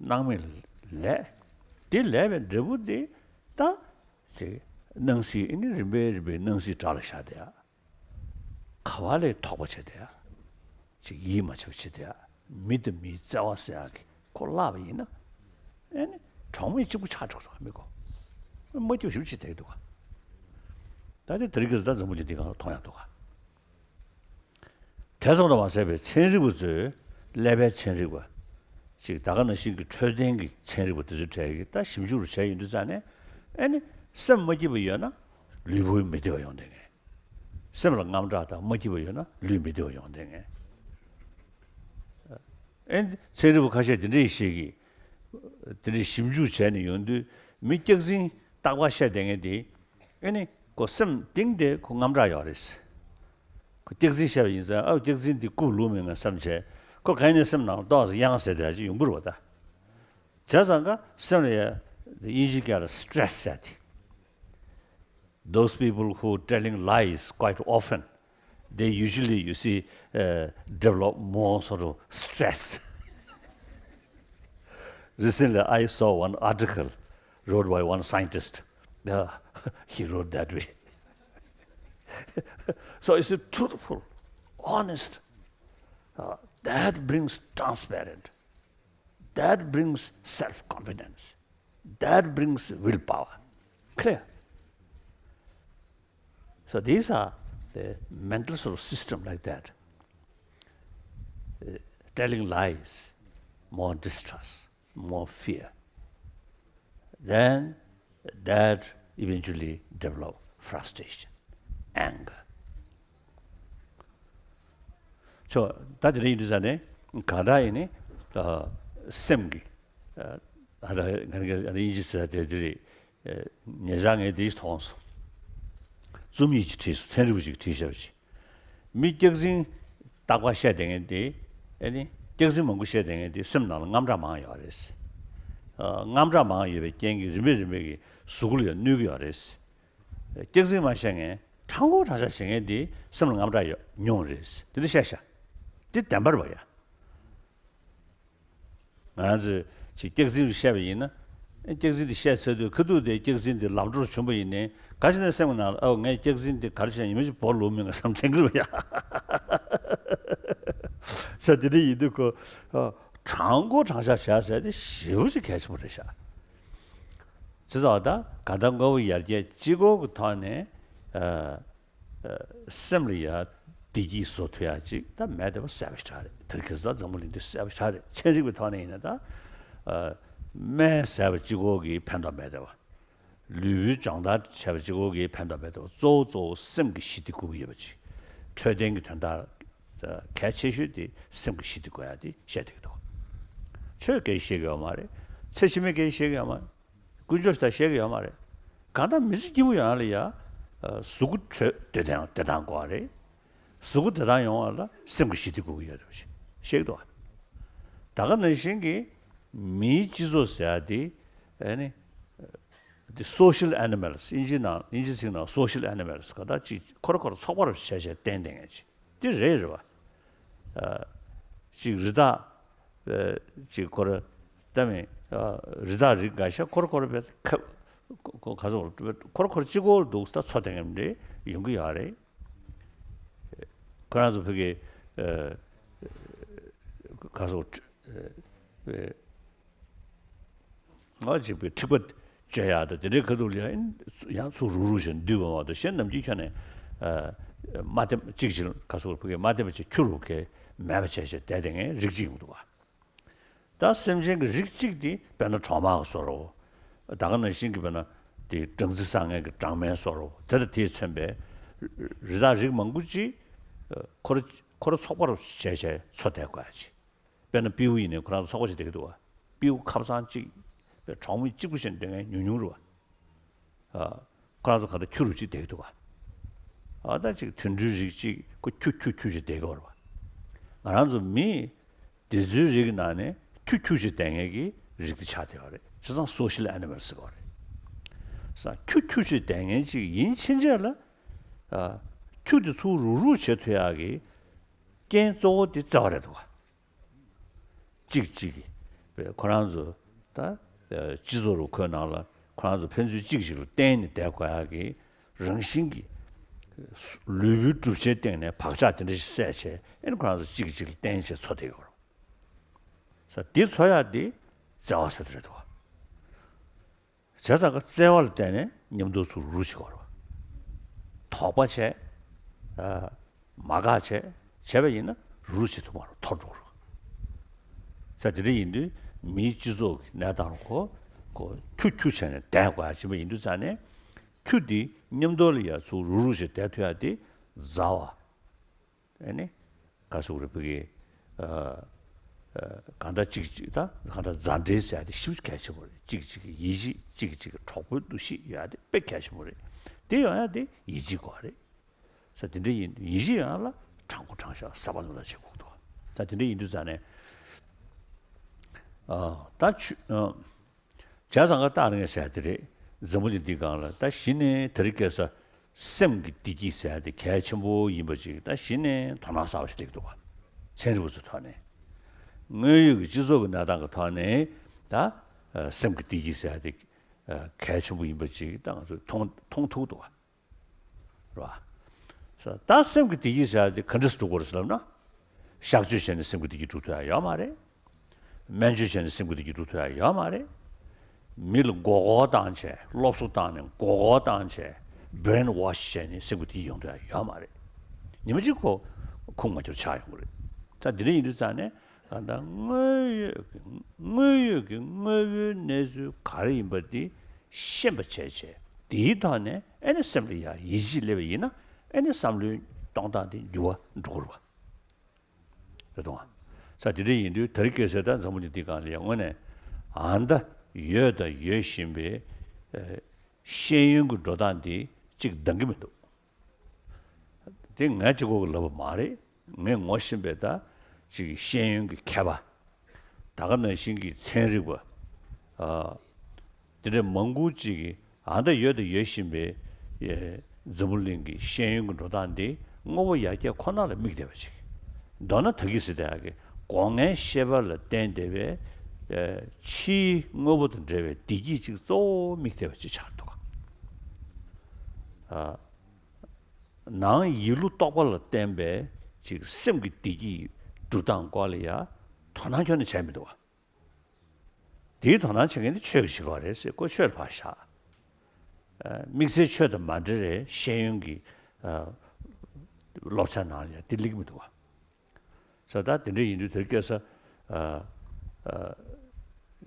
སྣང་མེད་ལས། དེ་ལས་པའི་འབྲས་བུ་དེ་ད་ཅིག་སྣང་སྲིད། ཨེ་ནི་རིམ་པས་རིམ་པས་སྣང་སྲིད་དགྲ་ལ་ཤར་བསྡད་ཡ། ག་བ་ལས་དོགས་པ་བྱས་བསྡད་ཡ། ཅིག་ཡིད་མ་ཆེས་པ་བྱས་བསྡད་ཡ། མི་དང་མིའི་བརྩེ་བ་ཟེར་ཡ་གི་ཁོ་བརླག་པ་ཡིན་ན། ཨེ་ནི་གྲོགས་མེད་གཅིག་པུ་ཆགས་འགྲོ་གི་འདུག་ག། མི་ཁོ་མ་སྐྱིད་པ་ཞེ་པོ་ཅིག་བསྡད་ཀྱི་འདུག་ག། ད་དེ་དེ་རིང་ཁ་སང་ད་འཛམ་བུ་གླིང་འདི་སྒང་ལ་མཐོང་ཡག་འདུག་ག། དེ་ཙམ་དུ་མ་ཟད་པའི་ཚན་རིག་པ་ཚོས། ཀླད་པའི་ཚན་རིག་པ། ཅིག་ད་ག་ནང་བཞིན་གྱི་འཕྲོད་བསྟེན་གྱི་ཚན་རིག་པ་དེ་ཚོའི་གྲས་ཀྱིས་ད་ཞིབ་འཇུག་རུ་བྱས་ཡོང་དུས་ཙང་ནས། ཨེ་ནི་སེམས་མ་སྐྱིད་པ་ཡོད་ན་ལུས་པོ་མི་བདེ་བ་ཡོང་བསྡད་མཁན། སེམས་ལ་དངངས་སྐྲག་དང་མ་སྐྱིད་པ་ཡོད་ན་ལུས་མི་བདེ་བ་ཡོང་བསྡད་མཁན། ཨེ་ནི་ཚན་རིག་པ་ཁ་ཤས་དེ་འདྲ་ཞིག་གིས་དེ་འདྲ་ཞིབ་འཇུག་བྱས་ནས་ཡོང་དུས། མི་སྐྱག་རྫུན་རྟག་པར་བཤད་བསྡད་མཁན་དེ། ཨེ་ནི་ཁོ་སེམས་གཏིང་དེ་ཁོ་དངངས་སྐྲག་ཡོད་རེད། ཁོ་སྐྱག་རྫུན་བཤད་པ་ཡིན་ཙང་། ཨ་སྐྱག་རྫུན་འདི་རྐུབ་ལུག་མིན་ང་བསམ་བྱས། ཁོ་གང་ཡིན་ནའི་སེམས་ནང་ཏོག་ཙམ་གཡེང་ཟེར་དེ་ཅིག་ཡོང་གི་རེད་པ་ད། བྱས་ཙང་ཀ་སེམས་ལ་ཡ་དབྱིན་ཇི་སྐད་ལ་སི་ཊེ་རེ་སི་ཟེར་དེ། Those people who telling lies quite often, they usually, you see, uh, develop more sort of stress. Recently, I saw one article wrote by one scientist. Uh, he wrote that way. So it's a truthful, honest. Uh, that brings transparent. That brings self-confidence. That brings willpower. Clear? So these are the mental sort of system like that. Uh, telling lies, more distrust, more fear. Then that eventually develop frustration, anger. ཅོ། ད་དེ་འདྲ་ཡིན་དུས་ཙང་ནས་གང་ལྟར་ཡིན་ནའི་ཨ་སེམས་ཀྱི་ཨ་ད་ང་ང་དབྱིན་ཇི་ཟེར་དེ་དེ་རེད། ཨ་ཉེ་ཆར་ངས་དེ་མཐོང་སོང་། རྩོམ་ཡིག་ཅིག་བྲིས་སོང་། ཚན་རིག་པ་ཅིག་བྲིས་བཞག་པ་ཅིག། མི་སྐྱག་རྫུན་རྟག་པར་བཤད་བསྡད་མཁན་དེ། ཨེ་ནི་སྐྱག་རྫུན་མང་པོ་བཤད་བསྡད་མཁན་དེ་སེམས་ནང་ལ་དངངས་སྐྲག་མང་ཡོད་རེད། ཨ་དངངས་སྐྲག་མང་ཡོད་པའི་རྐྱེན་གྱིས་རིམ་པས་རིམ་པས་ཀྱིས་གཟུགས་པོ་ལ་ཡང་གནོད་ཀྱི་ཡོད་རེད། སྐྱག་རྫུན་མ་བཤད་མཁན། ཕྲང་པོ་ཕྲང་བཞག་བྱེད་མཁན་དེ་སེམས་ལ་དངངས་སྐྲག་ཡོད་ཉུང་རེད། དེ་འདྲ་བཤད་ཤག། དེ་བདེན་པ་རེད་པ་ཡ། ང་རང་ཚོས་ ཅིག་སྐྱག་རྫུན་བཤད་པ་ཡིན་ན། ཨེ་སྐྱག་རྫུན་དེ་བཤད་ཚར་དུས་ཁ་ཐུག་དེ་སྐྱག་རྫུན་དེ་ལམ་འགྲོར་བྱུང་པ་ཡིན་ནའི་ག་ཅི་ནས་སེམས་ཀྱི་ནང་ལ་ཨོ་ངས་སྐྱག་རྫུན་དེ་ག་རེ་བྱས་ཡིན་མིན་ཅིག་བོར་ལོག་མིན་ག་བསམ་དྲན་གི་རེད་པ་ཡ། ས་དེ་འདྲ་ཡིན་དུས་ཁོ་ཨ་དྲང་པོ་དྲང་བཞག་བྱ་ཟེར་དེ་ཞེ་པོ་ཅིག་གལ་ཆེན་པོ་རེད་ཤག་ཅི་ཙམ་ད་ག་ད་དངོས་པོ་ཡར་རྒྱས་གཅིག་པོ་གི་ཐོག་ནས་ཨ། སེམས་ལ་ཡ་བདེ་སྐྱིད་བཟོ་ཐུབ་ཡ་ཅིག་ད་མེད་བསྡད་པ་གསལ་པོ་ཞེ་དྲག་རེད། དེར་ཁེ་ས་འཛམ་བུ་གླིང་འདི་གསལ་པོ་ཞེ་དྲག་རེད། ཚན་རིག་པའི་ཐོག་ནས་ཡིན་ན་ད་སྨན་ཟས་པ་གཅིག་པོ་གིས་ཕན་ཐོགས་མེད་བསྡད་པ། ལུས་པོའི་སྦྱོང་བརྡར་བྱས་པ་གཅིག་པོ་གིས་ཕན་ཐོགས་མེད་བསྡད་པ། གཙོ་བོ་གཙོ་བོ་སེམས་ཀྱི་ཞི་བདེ་དགོས་ཀྱི་ཡོད་པ་ཅིག་འཕྲོད་བསྟེན་གྱི་དོན་དག་གལ་ཆེ་ཤོས་དེ་སེམས་ཀྱི་ཞི་བདེ་དགོས་ཡ་དེ་བཤད་བསྡད་ཀྱི་འདུག་ཆོས་སྐད་ཆ་བཤད་ཀྱི་ཡོད་མ་རེད། ཚེ་ཕྱི་མའི་སྐད་ཆ་བཤད་ཀྱི་ཡོད་མ་རེད། དཀོན་མཆོག་ཞེ་དྲག་བཤད་ཀྱི་ཡོད་མ་རེད། གང་ལྟར་མི་ཚེ་སྐྱིད་པོ་ཡོང་ཡ་ལ་ཡ། གཟུགས་པོ་དྲོད་བདེ་ཐང་བདེ་ཐང་དགོས་པ་རེད། གཟུགས་པོ་བདེ་ཐང་ཡོང་བ་ལ་སེམས་ཀྱི་ཞི་བདེ་དགོས་ཀྱི་ཡོད་རེད་བཤད་ཀྱི་འདུག་ད་ག་ནང་བཞིན་གྱི་མིའི་སྤྱི་ཚོགས་ཟེར་ཡ་དེ་ཨ་ནི་དེ་social animals ཨིན་ཇི་ནང་ཨིན་ཇི་ཚིག་ནང་social animals ག་ད་ཅིག་ཁོ་ར་ཁོ་ར་ཚོགས་པ་རུ་བྱས་བྱས་བསྟེན་བསྟེན་ཡ་ཅིག་དེ་རེད་རེད་བ། ཨ་ཅིག་རི་དྭགས་ཨ་ཅིག་ཁོ་ར་ལྟ་མི་ཨ་རི་དྭགས་རིགས་འགའ་ཤས་ཁོ་ར་ཁོ་ར་བས་ཁ་ཁོ་ཁ་སོགས་ཁོ་ར་ཁོ་ར་གཅིག་པོ་འདུག་ས་འཚོ་བསྡད་མཁན་རེ་ཡོང་གི་ཡོད་རེད། ཁོ་རང་ཚོ་ཕ་གི་ཨ་ཁ་སོགས་ཨ་ང་གཅིག་པའི་འཁྲིག་པ་བཅད་ཡག་དང་དེ་འདྲའི་ཁ་ཐུག་ལ་ཡང་ཡང་ཚུར་རུག་རུག་བྱས་འདུས་པ་མ་གཏོགས་གཞན་ནམ་རྒྱུན་ཁྱོན་ནས་ཨ་མ་བསྟེན་གཅིག་བྱས་ག་སོགས་ཕ་གི་མ་བསྟེན་པ་བྱས་ཁྱུ་རུ་གས་མེད་པ་བྱས་བྱས་བསྡད་བསྡད་མཁན་རིགས་གཅིག་ཡོང་འདུག་ག་ད་སེམས་ཅན་གྱི་རིགས་གཅིག་དེ་དཔེར་ན་གྲོག་མ་གི་བཟོ་འདྲ་བོ། ད་ག་ནང་བཞིན་གྱི་དཔེར་ན་དེ་སྦྲང་རྩི་བཟང་ངན་གྱི་སྦྲང་མའི་བཟོ་འདྲ་བོ་དེ་དང་དེས་མཚོན་པའི་རི་དྭགས་རིགས་མང་པོ་ཅིག་ཁོ་ར་ཁོ་ར་ཚོགས་པ་རུ་བྱས་བྱས་འཚོ་བསྡད་དགོས་ཡ་ཅིག་དཔེར་ན་སྤྲེའུ་ཡིན་ནའི་ཁོ་རང་ཚོ་ཚོགས་པ་ཅིག་བསྡད་ཀྱི་འདུག་བ། སྤྲེའུ་ཁ་སང་གཅིག་པའི་གྲོགས་མི་གཅིག་པུ་བྱས་བསྡད་མཁན་ཉུང་ཉུང་རེད་བ། ཨ། ཁོ་རང་ཚོ་ག་ད་ཁྱུ་རུ་གཅིག་བསྡད་ཀྱི་འདུག་བ། ཨ་ད་ཅིག་དུད་འགྲོའི་རིགས་གཅིག་ཁོ་ཁྱུ་ཁྱུ་ཁྱུ་ཅིག་བསྡད་ཀྱི་ཡོད་རེད་བ། ང་རང་ཚོ་མི་དེ་ཚོའི་རིགས་ནང་ནས་ཁྱུ་ཁྱུ་ཅིག་བསྡད་མཁན་གྱི་རིགས་དེ་ཆགས་བསྡད་ཡོད་རེད། བྱས་ཙང་social animals ཟེར་གྱི་ཡོད་རེད། ས་ཁྱུ་ཁྱུ་ཅིག་བསྡད་མཁན་ཅིག་ཡིན་ཕྱིན་ཆད་ལ། ཨ། ཁྱུ་དེ་ཚུར་རུག་རུག་བྱེད་ཐུབ་ཡག་གི་རྐྱེན་གཙོ་བོ་དེ་བརྩེ་བ་རེད་འདུག་བ། གཅིག་གཅིག་གིས་ཁོ་རང་ཚོ་ད་སྤྱི་ཚོགས་རུ་ཁོའི་ནང་ལ་ཁོ་རང་ཚོ་ཕན་ཚུན་གཅིག་གཅིག་ལ་བརྟེན་ནས་བསྡད་དགོས་ཡག་གི་རང་བཞིན་གྱི་ལུས་པོའི་གྲུབ་ཆའི་སྟེང་ནས་བག་ཆགས་དེ་འདྲ་ཞིག་སད་བྱས་ཨེ་ནི་ཁོ་རང་ཚོ་གཅིག་གཅིག་ལ་བརྟེན་བྱས་འཚོ་བསྡད་ཡོད་རེད། ས་འདི་འཚོ་ཡག་འདི་བརྩེ་བ་ཟེར་དེ་རེད་འདུག་བ། བྱས་ཙང་ཀ་བརྩེ་བ་ལ་བརྟེན་ནས་མཉམ་དུ་ཚུར་རུག་བྱེད་དགོས་རེད། དོགས་པ་བྱས། ཨ། མ་དགའ་བྱས་བྱས་པ་ཡིན་ན་རུག་བྱེད་ཐུབ་མ་རེད། འཐོར་འགྲོ་གི་རེད། ས་དེ་འདྲ་ཡིན་དུས་མིའི་སྤྱི་ཚོགས་ཀྱི་གནས་སྟངས་ཁོ་ཁོ་ཁྱུ་ཁྱུ་བྱས་ནས་བསྡད་དགོས་ཡ་ཕྱིན་པ་ཡིན་དུས་ཙང་ནས་ཁྱུ་འདི་མཉམ་དུ་ལ་ཡ་ཚུར་རུག་རུག་བྱས་བསྡད་ཐུབ་ཡ་དེ་མཛའ་བ། ཨེ་ནི། ག་ཟེར་དགོས་རེད་ཕ་གི། ཨ། ཨ། གང་ལྟར་གཅིག་གཅིག་ད་གང་ལྟར་མཛའ་འབྲེལ་ཟེར་ཡ་དེ་ཞེ་པོ་གལ་ཆེན་པོ་རེད། གཅིག་གཅིག་གི་ཡིད་ཆེས་གཅིག་གཅིག་གི་གྲོགས་པོའི་འདུ་ཤེས་ཡོད་ཡ་དེ་དཔེ་གལ་ཆེན་པོ་རེད། དེ་ཡོང་ཡ་དེ་ཡིད་ཆེས་དགོས་རེད། ས་དེ་འདྲ་ཡིན་ཡིད་ཆེས་ཡོང་ཡ་ལ་དྲང་པོ་དྲང་བཞག་གསར་པ་ནོར་ལ་བྱེད་དགོས་འདུག་ས་དེ་འདྲ་ཡིན་དུས་ཙང་ནས། ཨ། ད་ཆུ། ཨ། བྱས་ཙང་ཀ་ཏག་རེད་ཟེར་དེ་རེད། འཛམ་བུ་གླིང་འདིའི་སྒང་ལ་ད་གཞི་ནས་དེ་རིང་ཁ་སང་སེམས་ཀྱི་བདེ་སྐྱིད་ཟེར་དེ་གལ་ཆེན་པོ་ཡིན་པ་ཅིག་ད་གཞི་ནས་དོ་སྣང་གསར་པ་ཞིག་སླེབས་འདུག་བ། ཚན་རིག་པ་ཚོའི་ཐོག་ནས། དངོས་ཡོད་ཀྱི་སྤྱི་ཚོགས་ཀྱི་གནས་སྟངས་ཀྱི་ཐོག་ནས་ད་སེམས་ཀྱི་བདེ་སྐྱིད་ཟེར་དེ་གལ་ཆེན་པོ་ཡིན་པ་ཅིག་ད་ང་ཚོས་མཐོང་མཐོང་ཐུབ་འདུག་བ། རེད་བ། ད་སེམས་ཀྱི་བདེ་སྐྱིད་ཟེར་ཡ་དེ་ག་འདྲས་སུ་འགྲུབ་དགོས་རེད་ཟེར་ལབ་ན། གཤག་བཅོས་བྱས་ནས་སེམས་ཀྱི་བདེ་སྐྱིད་འགྲུབ་ཐུབ་ཡ་ཡོད་མ་རེད། སྨན་བཅོས་བྱས་ནས་སེམས་ཀྱི་བདེ་སྐྱིད་འགྲུབ་ཐུབ་ཡ་ཡོད་མ་རེད། མི་ལ་མགོ་སྐོར་བཏང་བྱས་སློབ་གསོ་བཏང་ནས་མགོ་སྐོར་བཏང་བྱས་brainwash བྱས་ནས་སེམས་ཀྱི་བདེ་སྐྱིད་ཡོང་ཐུབ་ཡ་ཡོད་མ་རེད། ཉི་མ་གཅིག་ཁོ་ཁུངས་མ་འཁྱོལ་ཆགས་ཡོང་གི་རེད། ད་དེ་འདྲ་ཡིན་དུས་ཙང་ནས། གང་ལྟར་དངོས་ཡོད་ཀྱི་དངོས་ཡོད་ཀྱི་དངོས་པོའི་གནས་ཚུལ་ག་རེ་ཡིན་པ་དེ་ཤེས་པ་བྱས་བྱས་དེའི་ཐོག་ནས་ཨེ་ནི་སེམས་ལ་ཡ་ཡིད་ཆེས་སླེབས་པ་ཡིན་ན་ཨེ་ནི་བསམ་བློའི་གཏོང་སྟངས་དེ་འགྱུར་བ་འགྲོ་གི་རེད་བ། རེད་དོ། ས་དེ་འདྲ་ཡིན་དུས་དེ་རིང་ཁ་སང་ད་འཛམ་བུ་གླིང་འདིའི་སྒང་ལ་ཡ་དངོས་གནས་ཨ་ད་ཡོད་དང་ཡོད་བཞིན་པའི་ཤེས་ཡོན་གྱི་འགྲོ་སྟངས་དེ་གཅིག་འདང་གི་མི་འདུག་དེ་ངས་གཅིག་པོ་གིས་ལབ་པ་མ་རེད། ངས་ངོ་ཤེས་པའི་ད་ཅིག་ཤེས་ཡོན་གྱི་མཁས་པ། ད་ག་ནང་བཞིན་གྱི་ཚན་རིག་པ། ཨ། དེ་འདྲ་མང་པོ་ཅིག་གིས་ཨ་ད་ཡོད་དང་ཡོད་བཞིན་པའི་ཨེ་འཛམ་བུ་གླིང་གི་ཤེས་ཡོན་གྱི་འགྲོ་སྟངས་འདི་དངོས་པོ་ཡར་རྒྱས་ཁོ་ན་ལ་དམིགས་བསྡད་པ་ཅིག་མདོར་ན་ད་གིན་ཟེར་བསྡད་ཡག་གི་སྒོ་ལྔའི་ཤེས་པ་ལ་བརྟེན་བསྡད་པའི་ ཕྱིའི་དངོས་པོ་དང་འབྲེལ་བའི་བདེ་སྐྱིད་ཅིག་གཙོ་བོ་དམིགས་བསྡད་པ་ཅིག་ཆགས་འདུག་ག་ནང་ཡིད་བློ་རྟོག་པ་ལ་བརྟེན་པའི་ཅིག་སེམས་ཀྱི་བདེ་སྐྱིད་སྒྲུབ་སྟངས་སྐོར་ལ་ཡ་དོ་སྣང་ཁྱོན་ནས་བྱས་མི་འདུག་ག་དེའི་དོ་སྣང་བྱེད་མཁན་དེ་ཆོས་ཀྱི་བྱེད་པ་རེད་ཟེར་ཁོ་ཆོས་ལ་ཕར་བཞག་དམིགས་བསལ་ཆོས་དང་མ་འབྲེལ་བའི་ཤེས་ཡོན་གྱི་སློབ་ཆ་ནང་ལ་ཡ་དེ་སླེབས་མི་འདུག་ག་ས་ད་དེ་འདྲ་ཡིན་དུས་དེར་སྐད་ས་ཨ་ཨ་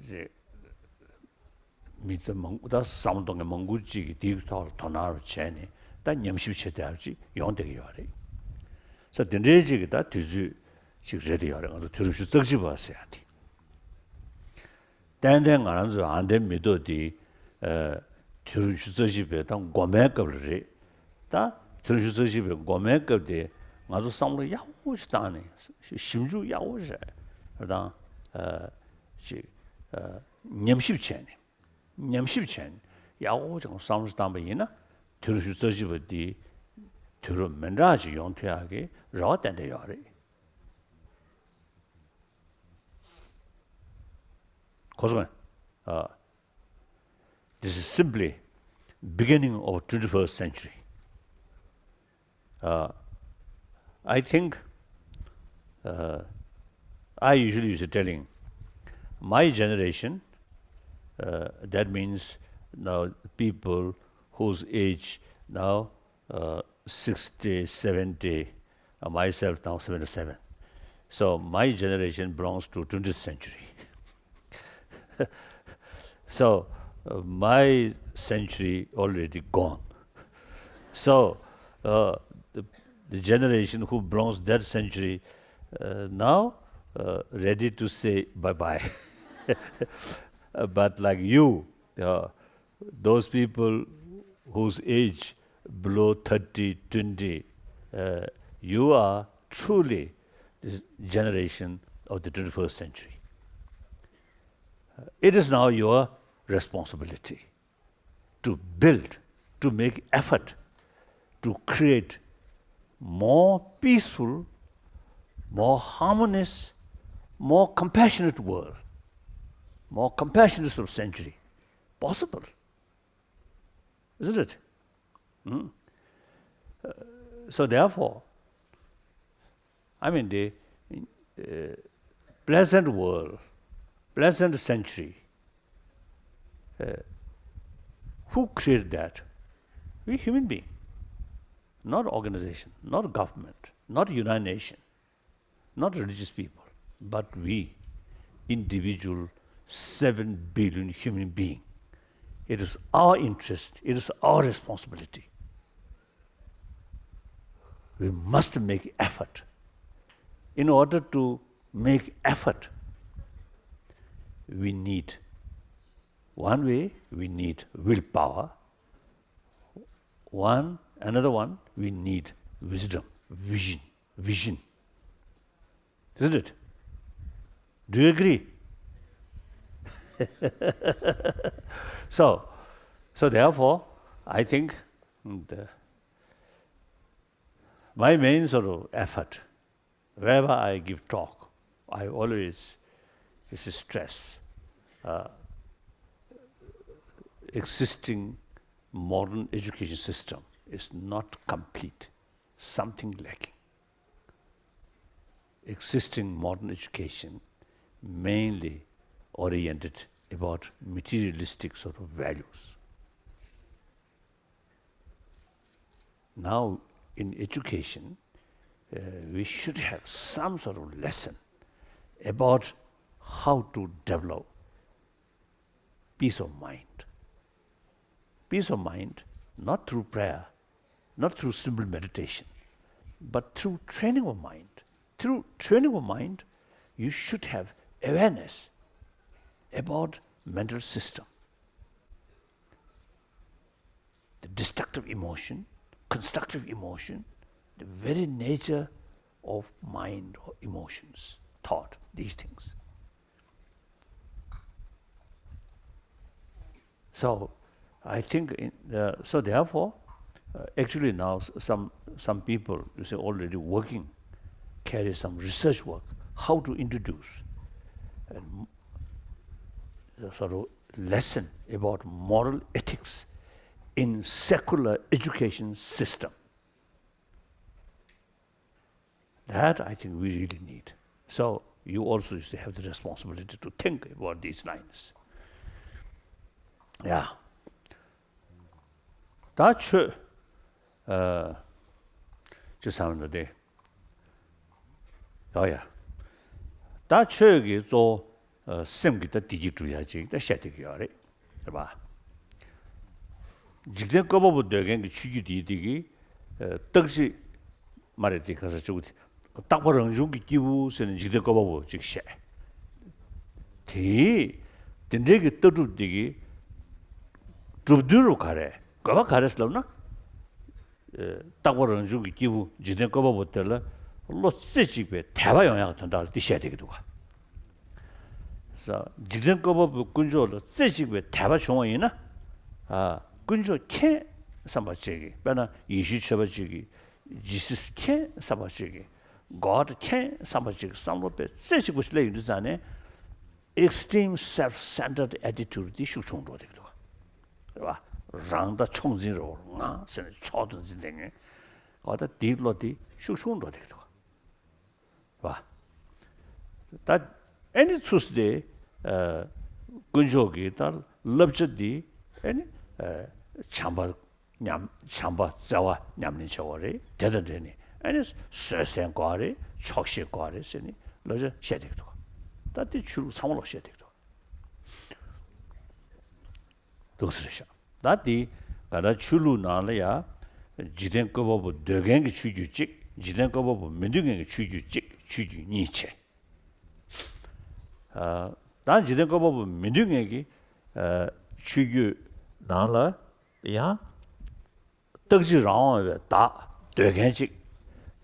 རེད། མི་ཚོ་མང་པོ་ད་བསམ་བློ་གཏོང་མཁན་མང་པོ་ཅིག་གིས་དེའི་ཐོག་ལ་དོ་སྣང་རུ་བྱས་ནས་ད་ཉམས་ཞིབ་བྱེད་བསྡད་པ་ཅིག་ཡོང་བསྡད་ཀྱི་ཡོད་རེད། ས་དེ་འདྲའི་ཅིག་གི་ད་དུས་ཚོད་ཅིག་རེད་དེ་ཡོད་རེད། ང་ཚོ་དུས་རབས་ཉི་ཤུ་རྩ་གཅིག་པ་ཟེར་ཡ་དེ། ཏན་ཏན་ང་རང་ཚོའི་ཨ་འདའི་མི་ཐོག་འདི། ཨ། དུས་རབས་ཉི་ཤུ་རྩ་གཅིག་པའི་ད་འགོ་མའི་སྐབས་ལ་རེད། ད་དུས་རབས་ཉི་ཤུ་རྩ་གཅིག་པའི་འགོ་མའི་སྐབས་དེ་ང་ཚོ་བསམ་བློ་ཡག་པོ་ཞིག་བཏང་ནས་ཞིབ་འཇུག་ཡག་པོ་ཞིག་དང་། ཨ། ཅིག་ཨ། ཉམས་ཞིབ་བྱས་ནས་ཉམས་ཞིབ་བྱས་ནས་ཡག་པོ་ཅིག་བསམ་བློ་ཞིག་བཏང་པ་ཡིན་ན་དུས་རབས་ཉི་ཤུ་རྩ་གཅིག་པ་འདི་དུས་རབས་མི་འདྲ་ཞིག་ཡོང་ཐུབ་ཡག་གི་རེ་བ་ཏན་ཏན་ཡོད་རེད། གོ་སོང་ངས། ཨ། This is simply beginning of twenty-first century. Uh, I think, uh, I usually used to telling my generation, uh, that means now people whose age now uh, sixty, seventy, uh, myself now seventy-seven. So my generation belongs to twentieth century. So, uh, my century already gone. So, uh, the, the generation who belongs that century, uh, now, uh, ready to say bye-bye. Uh, but like you, uh, those people whose age below thirty, twenty, uh, you are truly the generation of the twenty-first century. Uh, it is now your responsibility to build, to make effort to create more peaceful, more harmonious, more compassionate world, more compassionate sort of century possible. Isn't it? Hmm? Uh, so therefore, I mean, the, uh, pleasant world, pleasant century, uh, who created that? We human being, not organization, not government, not United Nations. Not religious people, but we, individual seven billion human being. It is our interest, it is our responsibility. We must make effort. In order to make effort, we need, one way, we need willpower. One, another one, we need wisdom, vision, vision. Isn't it? Do you agree? So, so therefore, I think the, my main sort of effort, wherever I give talk, I always, this is stress, uh, existing modern education system is not complete, something lacking. Existing modern education mainly oriented about materialistic sort of values. Now, in education, uh, we should have some sort of lesson about how to develop peace of mind. Peace of mind, not through prayer, not through simple meditation, but through training of mind. Through training of mind, you should have awareness about mental system, the destructive emotion, constructive emotion, the very nature of mind or emotions, thought, these things. So, I think, in, uh, so therefore, uh, actually now s- some, some people, you see, already working, carry some research work, how to introduce and m- sort of lesson about moral ethics in secular education system. That I think we really need. So you also used to have the responsibility to think about these lines. Yeah. ད་ཆོས། ཨ། ཅི་བསམ་ན་དེ། ཡ་ཡ། ད་ཆོས་ཀྱི་གཙོ་བོ། ཨ། སེམས་ཀྱི་ད་བདེ་སྐྱིད་སྒྲུབ་ཡ་ཅིག་ད་བཤད་བསྡད་ཀྱི་ཡོད་རེད། རེད་པ། འཇིག་རྟེན་བཀོད་པ་པོ་འདོད་མཁན་གྱི་ཆོས་བརྒྱུད་འདིའི་འདི་གི། ཨ། རྟག་གཅིག་མ་རེད་དེ། ག་ས་ཅིག་རྟག་པ་རང་བྱུང་གི་སྐྱེས་བུ་ཟེར་ནས་འཇིག་རྟེན་བཀོད་པ་པོ་ཅིག་བཤད། དེ། དེ་འདྲའི་གི་ལྟ་གྲུབ་འདི་གི་གྲུབ་དོན་རུ་ག་རེ། དགོས་པ་ག་རེ་ཟེར་ལབ་ན། ཨ། རྟག་པ་རང་བྱུང་གི་སྐྱེས་བུ་འཇིག་རྟེན་བཀོད་པ་པོ་དེ་ལ་བློ་རྩེ་གཅིག་པའི་དད་པ་ཡོང་ཡག་དོན་དག་ལ་འདི་བཤད་བསྡད་ཀྱི་འདུག་ག། ས། འཇིག་རྟེན་བཀོད་པ་པོའི་དཀོན་མཆོག་ལ་རྩེ་གཅིག་པའི་དད་པ་བྱུང་བ་ཡིན་ན། ཨ། དཀོན་མཆོག་མཁྱེན་བསམ་པ་ཅིག་གིས། དཔེར་ན་ཡེ་ཤུའི་ཆོས་པ་ཅིག་གིས། Jesus མཁྱེན་བསམ་པ་ཅིག་གིས། God མཁྱེན་བསམ་པ་ཅིག་གིས། བསམ་བློ་དཔེ་རྩེ་གཅིག་པ་ཞིག་སླེབས་ཡོང་དུས་ཙང་ནས། Extreme self-centered attitude འདི་ཤུགས་ཆུང་འགྲོ་བསྡད་ཀྱི་འདུག། རེད་བ། རང་ལྟ་མཆོག་འཛིན་རེད་བ། ང་ཟེར་ནས་མཆོག་ཏུ་འཛིན་བསྡད་མཁན། འོ་ད་འདིའི་བློ་འདི་ཤུགས་ཆུང་འགྲོ་བསྡད་ཀྱི་འདུག། རེད་བ། ད་ཨེ་ནི་ཚུར་དེ། ཨ། དཀོན་མཆོག་གི་ད་བསླབ་བྱ་འདི་ཨེ་ནི། ཨ། བྱམས་པ། ཉམས། བྱམས་པ་བརྩེ་བ་ཉམས་ལེན་བྱེད་དགོས་རེད། དེ་དང་འབྲེལ་ནས་ཨ་ནི་བཟོད་བསྲན་དགོས་རེད། ཆོག་ཤེས་དགོས་རེད་ཟེར་ནས་བསླབ་བྱ་བཤད་བསྡད་ཀྱི་འདུག། ད་དེ་ཆོས་ལུགས་ཚང་མ་ལོག་བཤད་བསྡད་ཀྱི་འདུག། འདུག་ཟེར་ཤག། ད་དེ་ག་ད་ཆོས་ལུགས་ནང་ལ་ཡ། འཇིག་རྟེན་བཀོད་པ་པོ་འདོད་མཁན་གྱི་ཆོས་བརྒྱུད་གཅིག། འཇིག་རྟེན་བཀོད་པ་པོ་མི་འདོད་མཁན་གྱི་ཆོས་བརྒྱུད་གཅིག། ཆོས་བརྒྱུད་གཉིས་བྱས། ཨ། ད་འཇིག་རྟེན་བཀོད་པ་པོ་མི་འདོད་མཁན་གྱི། ཨ། ཆོས་བརྒྱུད་ནང་ལ་ཡང་། རྟག་གཅིག་རང་དབང་བའི་བདག་འདོད་མཁན་གཅིག།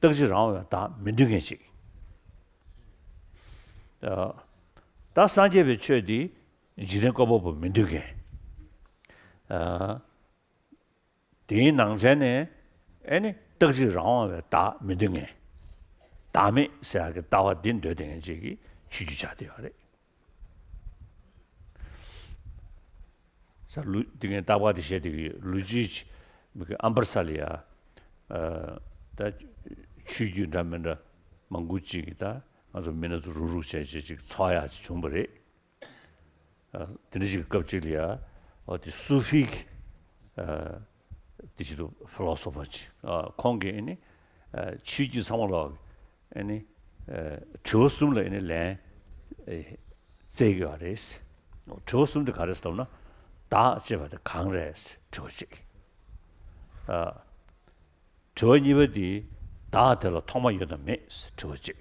རྟག་གཅིག་རང་དབང་བའི་བདག་མི་འདོད་མཁན་གཅིག། ཨ། ད་སངས་རྒྱས་པའི་ཆོས་འདི་འཇིག་རྟེན་བཀོད་པ་པོ་མི་འདོད་མཁན། ཨ། དེའི་ནང་ཚན་ནས་ཨེ་ནི་རྟག་གཅིག་རང་དབང་བའི་བདག་མི་འདོད་མཁན། བདག་མེད་ཟེར་ཡག་གི་ལྟ་བ་འདི་འདོད་བསྡད་མཁན་ཅིག་གི་ཆོས་བརྒྱུད་ཆགས་བསྡད་ཡོད་རེད། ས། ལུ། འདི་ངས་རྟག་པར་དེ་བཤད་བསྡད་ཀྱི་ཡོད། ལུ་ཅི་མི་གི་ཨམ་བར་ས་ལ་ཡ། ཨ། ད་ཆོས་བརྒྱུད་འདྲ་མི་འདྲ་མང་པོ་ཅིག་གིས་ད་ང་ཚོ་མི་སྣ་ཚོ་རུག་རུག་བྱས་བྱས་ཅིག་འཚོགས་ཡག་ཅིག་བྱུང་བ་རེད། ཨ། དེ་འདྲ་ཞིག་གི་སྐབས་ཅིག་ལ་ཡ། འོ་དེ་སུ་ཕི་གི། ཨ། དེ་ཅིག་འདུག། ཕི་ལོ་སོ་ཕར་ཅིག། ཨ། ཁོང་གིས་ཨེ་ནི། ཨ། ཆོས་བརྒྱུད་ཚང་མ་ལོག་ཨེ་ནི། ཨ། དྲི་བ་གསུམ་ལ་ཨེ་ནི་ལན། ཨེ། བཙལ་གྱི་ཡོད་རེད། དྲི་བ་གསུམ་དེ་ག་རེ་ཟེར་ལབ་ན། བདག་ཅེས་པ་དེ་གང་རེད། དྲི་བ་གཅིག། ཨ། དྲི་བ་གཉིས་པ་དེ། བདག་དེ་ལ་ཐོག་མ་ཡོད་དམ་མེད། དྲི་བ་གཅིག།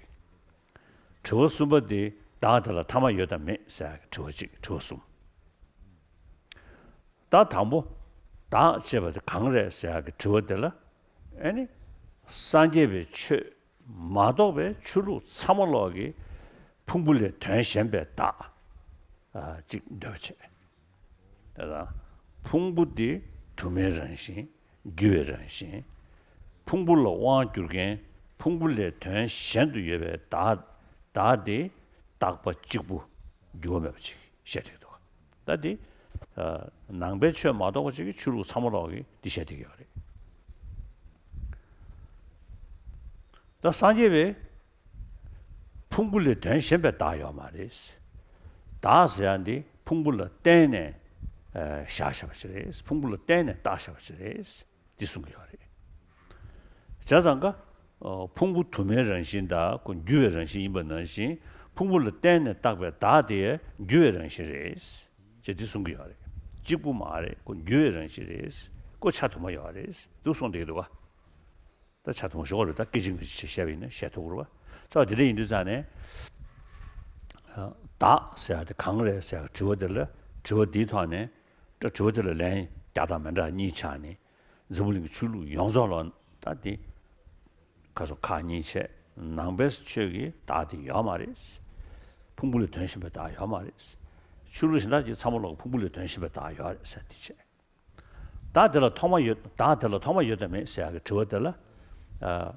དྲི་བ་གསུམ་པ་དེ། བདག་དེ་ལ་ཐ་མ་ཡོད་དམ་མེད་ཟེར་ཡག་གི་དྲི་བ་གཅིག། དྲི་བ་གསུམ། ད་དང་པོ། བདག་ཅེས་པ་དེ་གང་རེད་ཟེར་ཡག་གི་དྲི་བ་དེ་ལ། ཨེ་ནི། སངས་རྒྱས་པའི་ཆོས་མ་གཏོགས་པའི་ཆོས་ལུགས་ཚང་མ་ལོག་གི་ཕུང་པོ་ལས་དོན་གཞན་པའི་བདག། ཨ། གཅིག་འདོད་པ་བྱེད། དེ་དང་། ཕུང་པོ་དེ་དུ་མའི་རང་བཞིན། འགྱུ་བའི་རང་བཞིན། ཕུང་པོ་ལ་དབང་བསྒྱུར་མཁན། ཕུང་པོ་ལས་དོན་གཞན་དུ་ཡོད་པའི་བདག། བདག་དེ་རྟག་པ་གཅིག་པུ་འགྱུར་བ་མེད་པ་ཅིག་བཤད་བསྡད་འདུག། ད་དེ། ཨ། ནང་པའི་ཆོས་མ་གཏོགས་པ་ཅིག་གི་ཆོས་ལུགས་ཚང་མ་ལོག་གིས་འདི་བཤད་བསྡད་ཀྱི་ཡོད་རེད། ད་སངས་རྒྱས་པའི་ཕུང་པོ་ལས་དོན་གཞན་པའི་བདག་ཡོད་མ་རེད། བདག་ཟེར་ཡག་འདི་ཕུང་པོ་ལ་བརྟེན་ནས། ཨ། བཞག་བཞག་པ་ཅིག་རེད། ཕུང་པོ་ལ་བརྟེན་ནས་བཏགས་བཞག་པ་ཅིག་རེད། འདི་གསུང་གི་ཡོད་རེད། བྱས་ཙང་ཀ། ཨ། ཕུང་པོ་དུ་མའི་རང་བཞིན་དང་ཁོ་འགྱུ་བའི་རང་བཞིན་ཡིན་པ་ནང་བཞིན། ཕུང་པོ་ལ་བརྟེན་ནས་བཏགས་པའི་བདག་དེ་འགྱུ་བའི་རང་བཞིན་རེད། ཅེས་འདི་གསུང་གི་ཡོད་རེད། གཅིག་པུ་མ་རེད། ཁོ་འགྱུ་བའི་རང་བཞིན་རེད། ཁོ་ཆ་དུ་མ་ཡོད་རེད། འདུག་གསུངས་བསྡད་ཀྱི་འདུག་ག། ད་ཆ་དུ་མ་ཞོག་རེད། ད་སྐད་ཅིག་མ་གཅིག་བཤད་པ་ཡིན་ན་བཤད་ཐུབ་ཀྱི་རེད་པ། ཙང་དེ་འདྲ་ཡིན་དུས་ཙང་ནས། ཨ། བདག་ཟེར་ཡག་དེ་གང་རེད་ཟེར་ཡག་དྲི་བ་དེ་ལ། དྲི་བ་འདིའི་ཐོག་ནས། ད་དྲི་བ་དེ་ལ་ལན་རྒྱག་སྟངས་མི་འདྲ་གཉིས་ཆགས་ནས། འཛམ་བུ་གླིང་གི་ཆོས་ལུགས་ཡོངས་རྫོགས་ལ་ད་དེ། ཁ་སོ་ཁག་གཉིས་བྱས། ནང་པའི་ཆོས་ཀྱི་བདག་དེ་ཡོད་མ་རེད། ཕུང་པོ་ལས་དོན་གཞན་པའི་བདག་ཡོད་མ་རེད། ཆོས་ལུགས་གཞན་དག་ཅིག་ཚང་མ་ལོག་ཕུང་པོ་ལས་དོན་གཞན་པའི་བདག་ཡོད་རེད་ཟེར་དེ་བྱས། བདག་དེ་ལ་ཐོག་མ་ཡོད། བདག་དེ་ལ་ཐོག་མ་ཡོད་དམ་མེད་ཟེར་ཡག་གི་དྲི་བ་དེ་ལ། ཨ།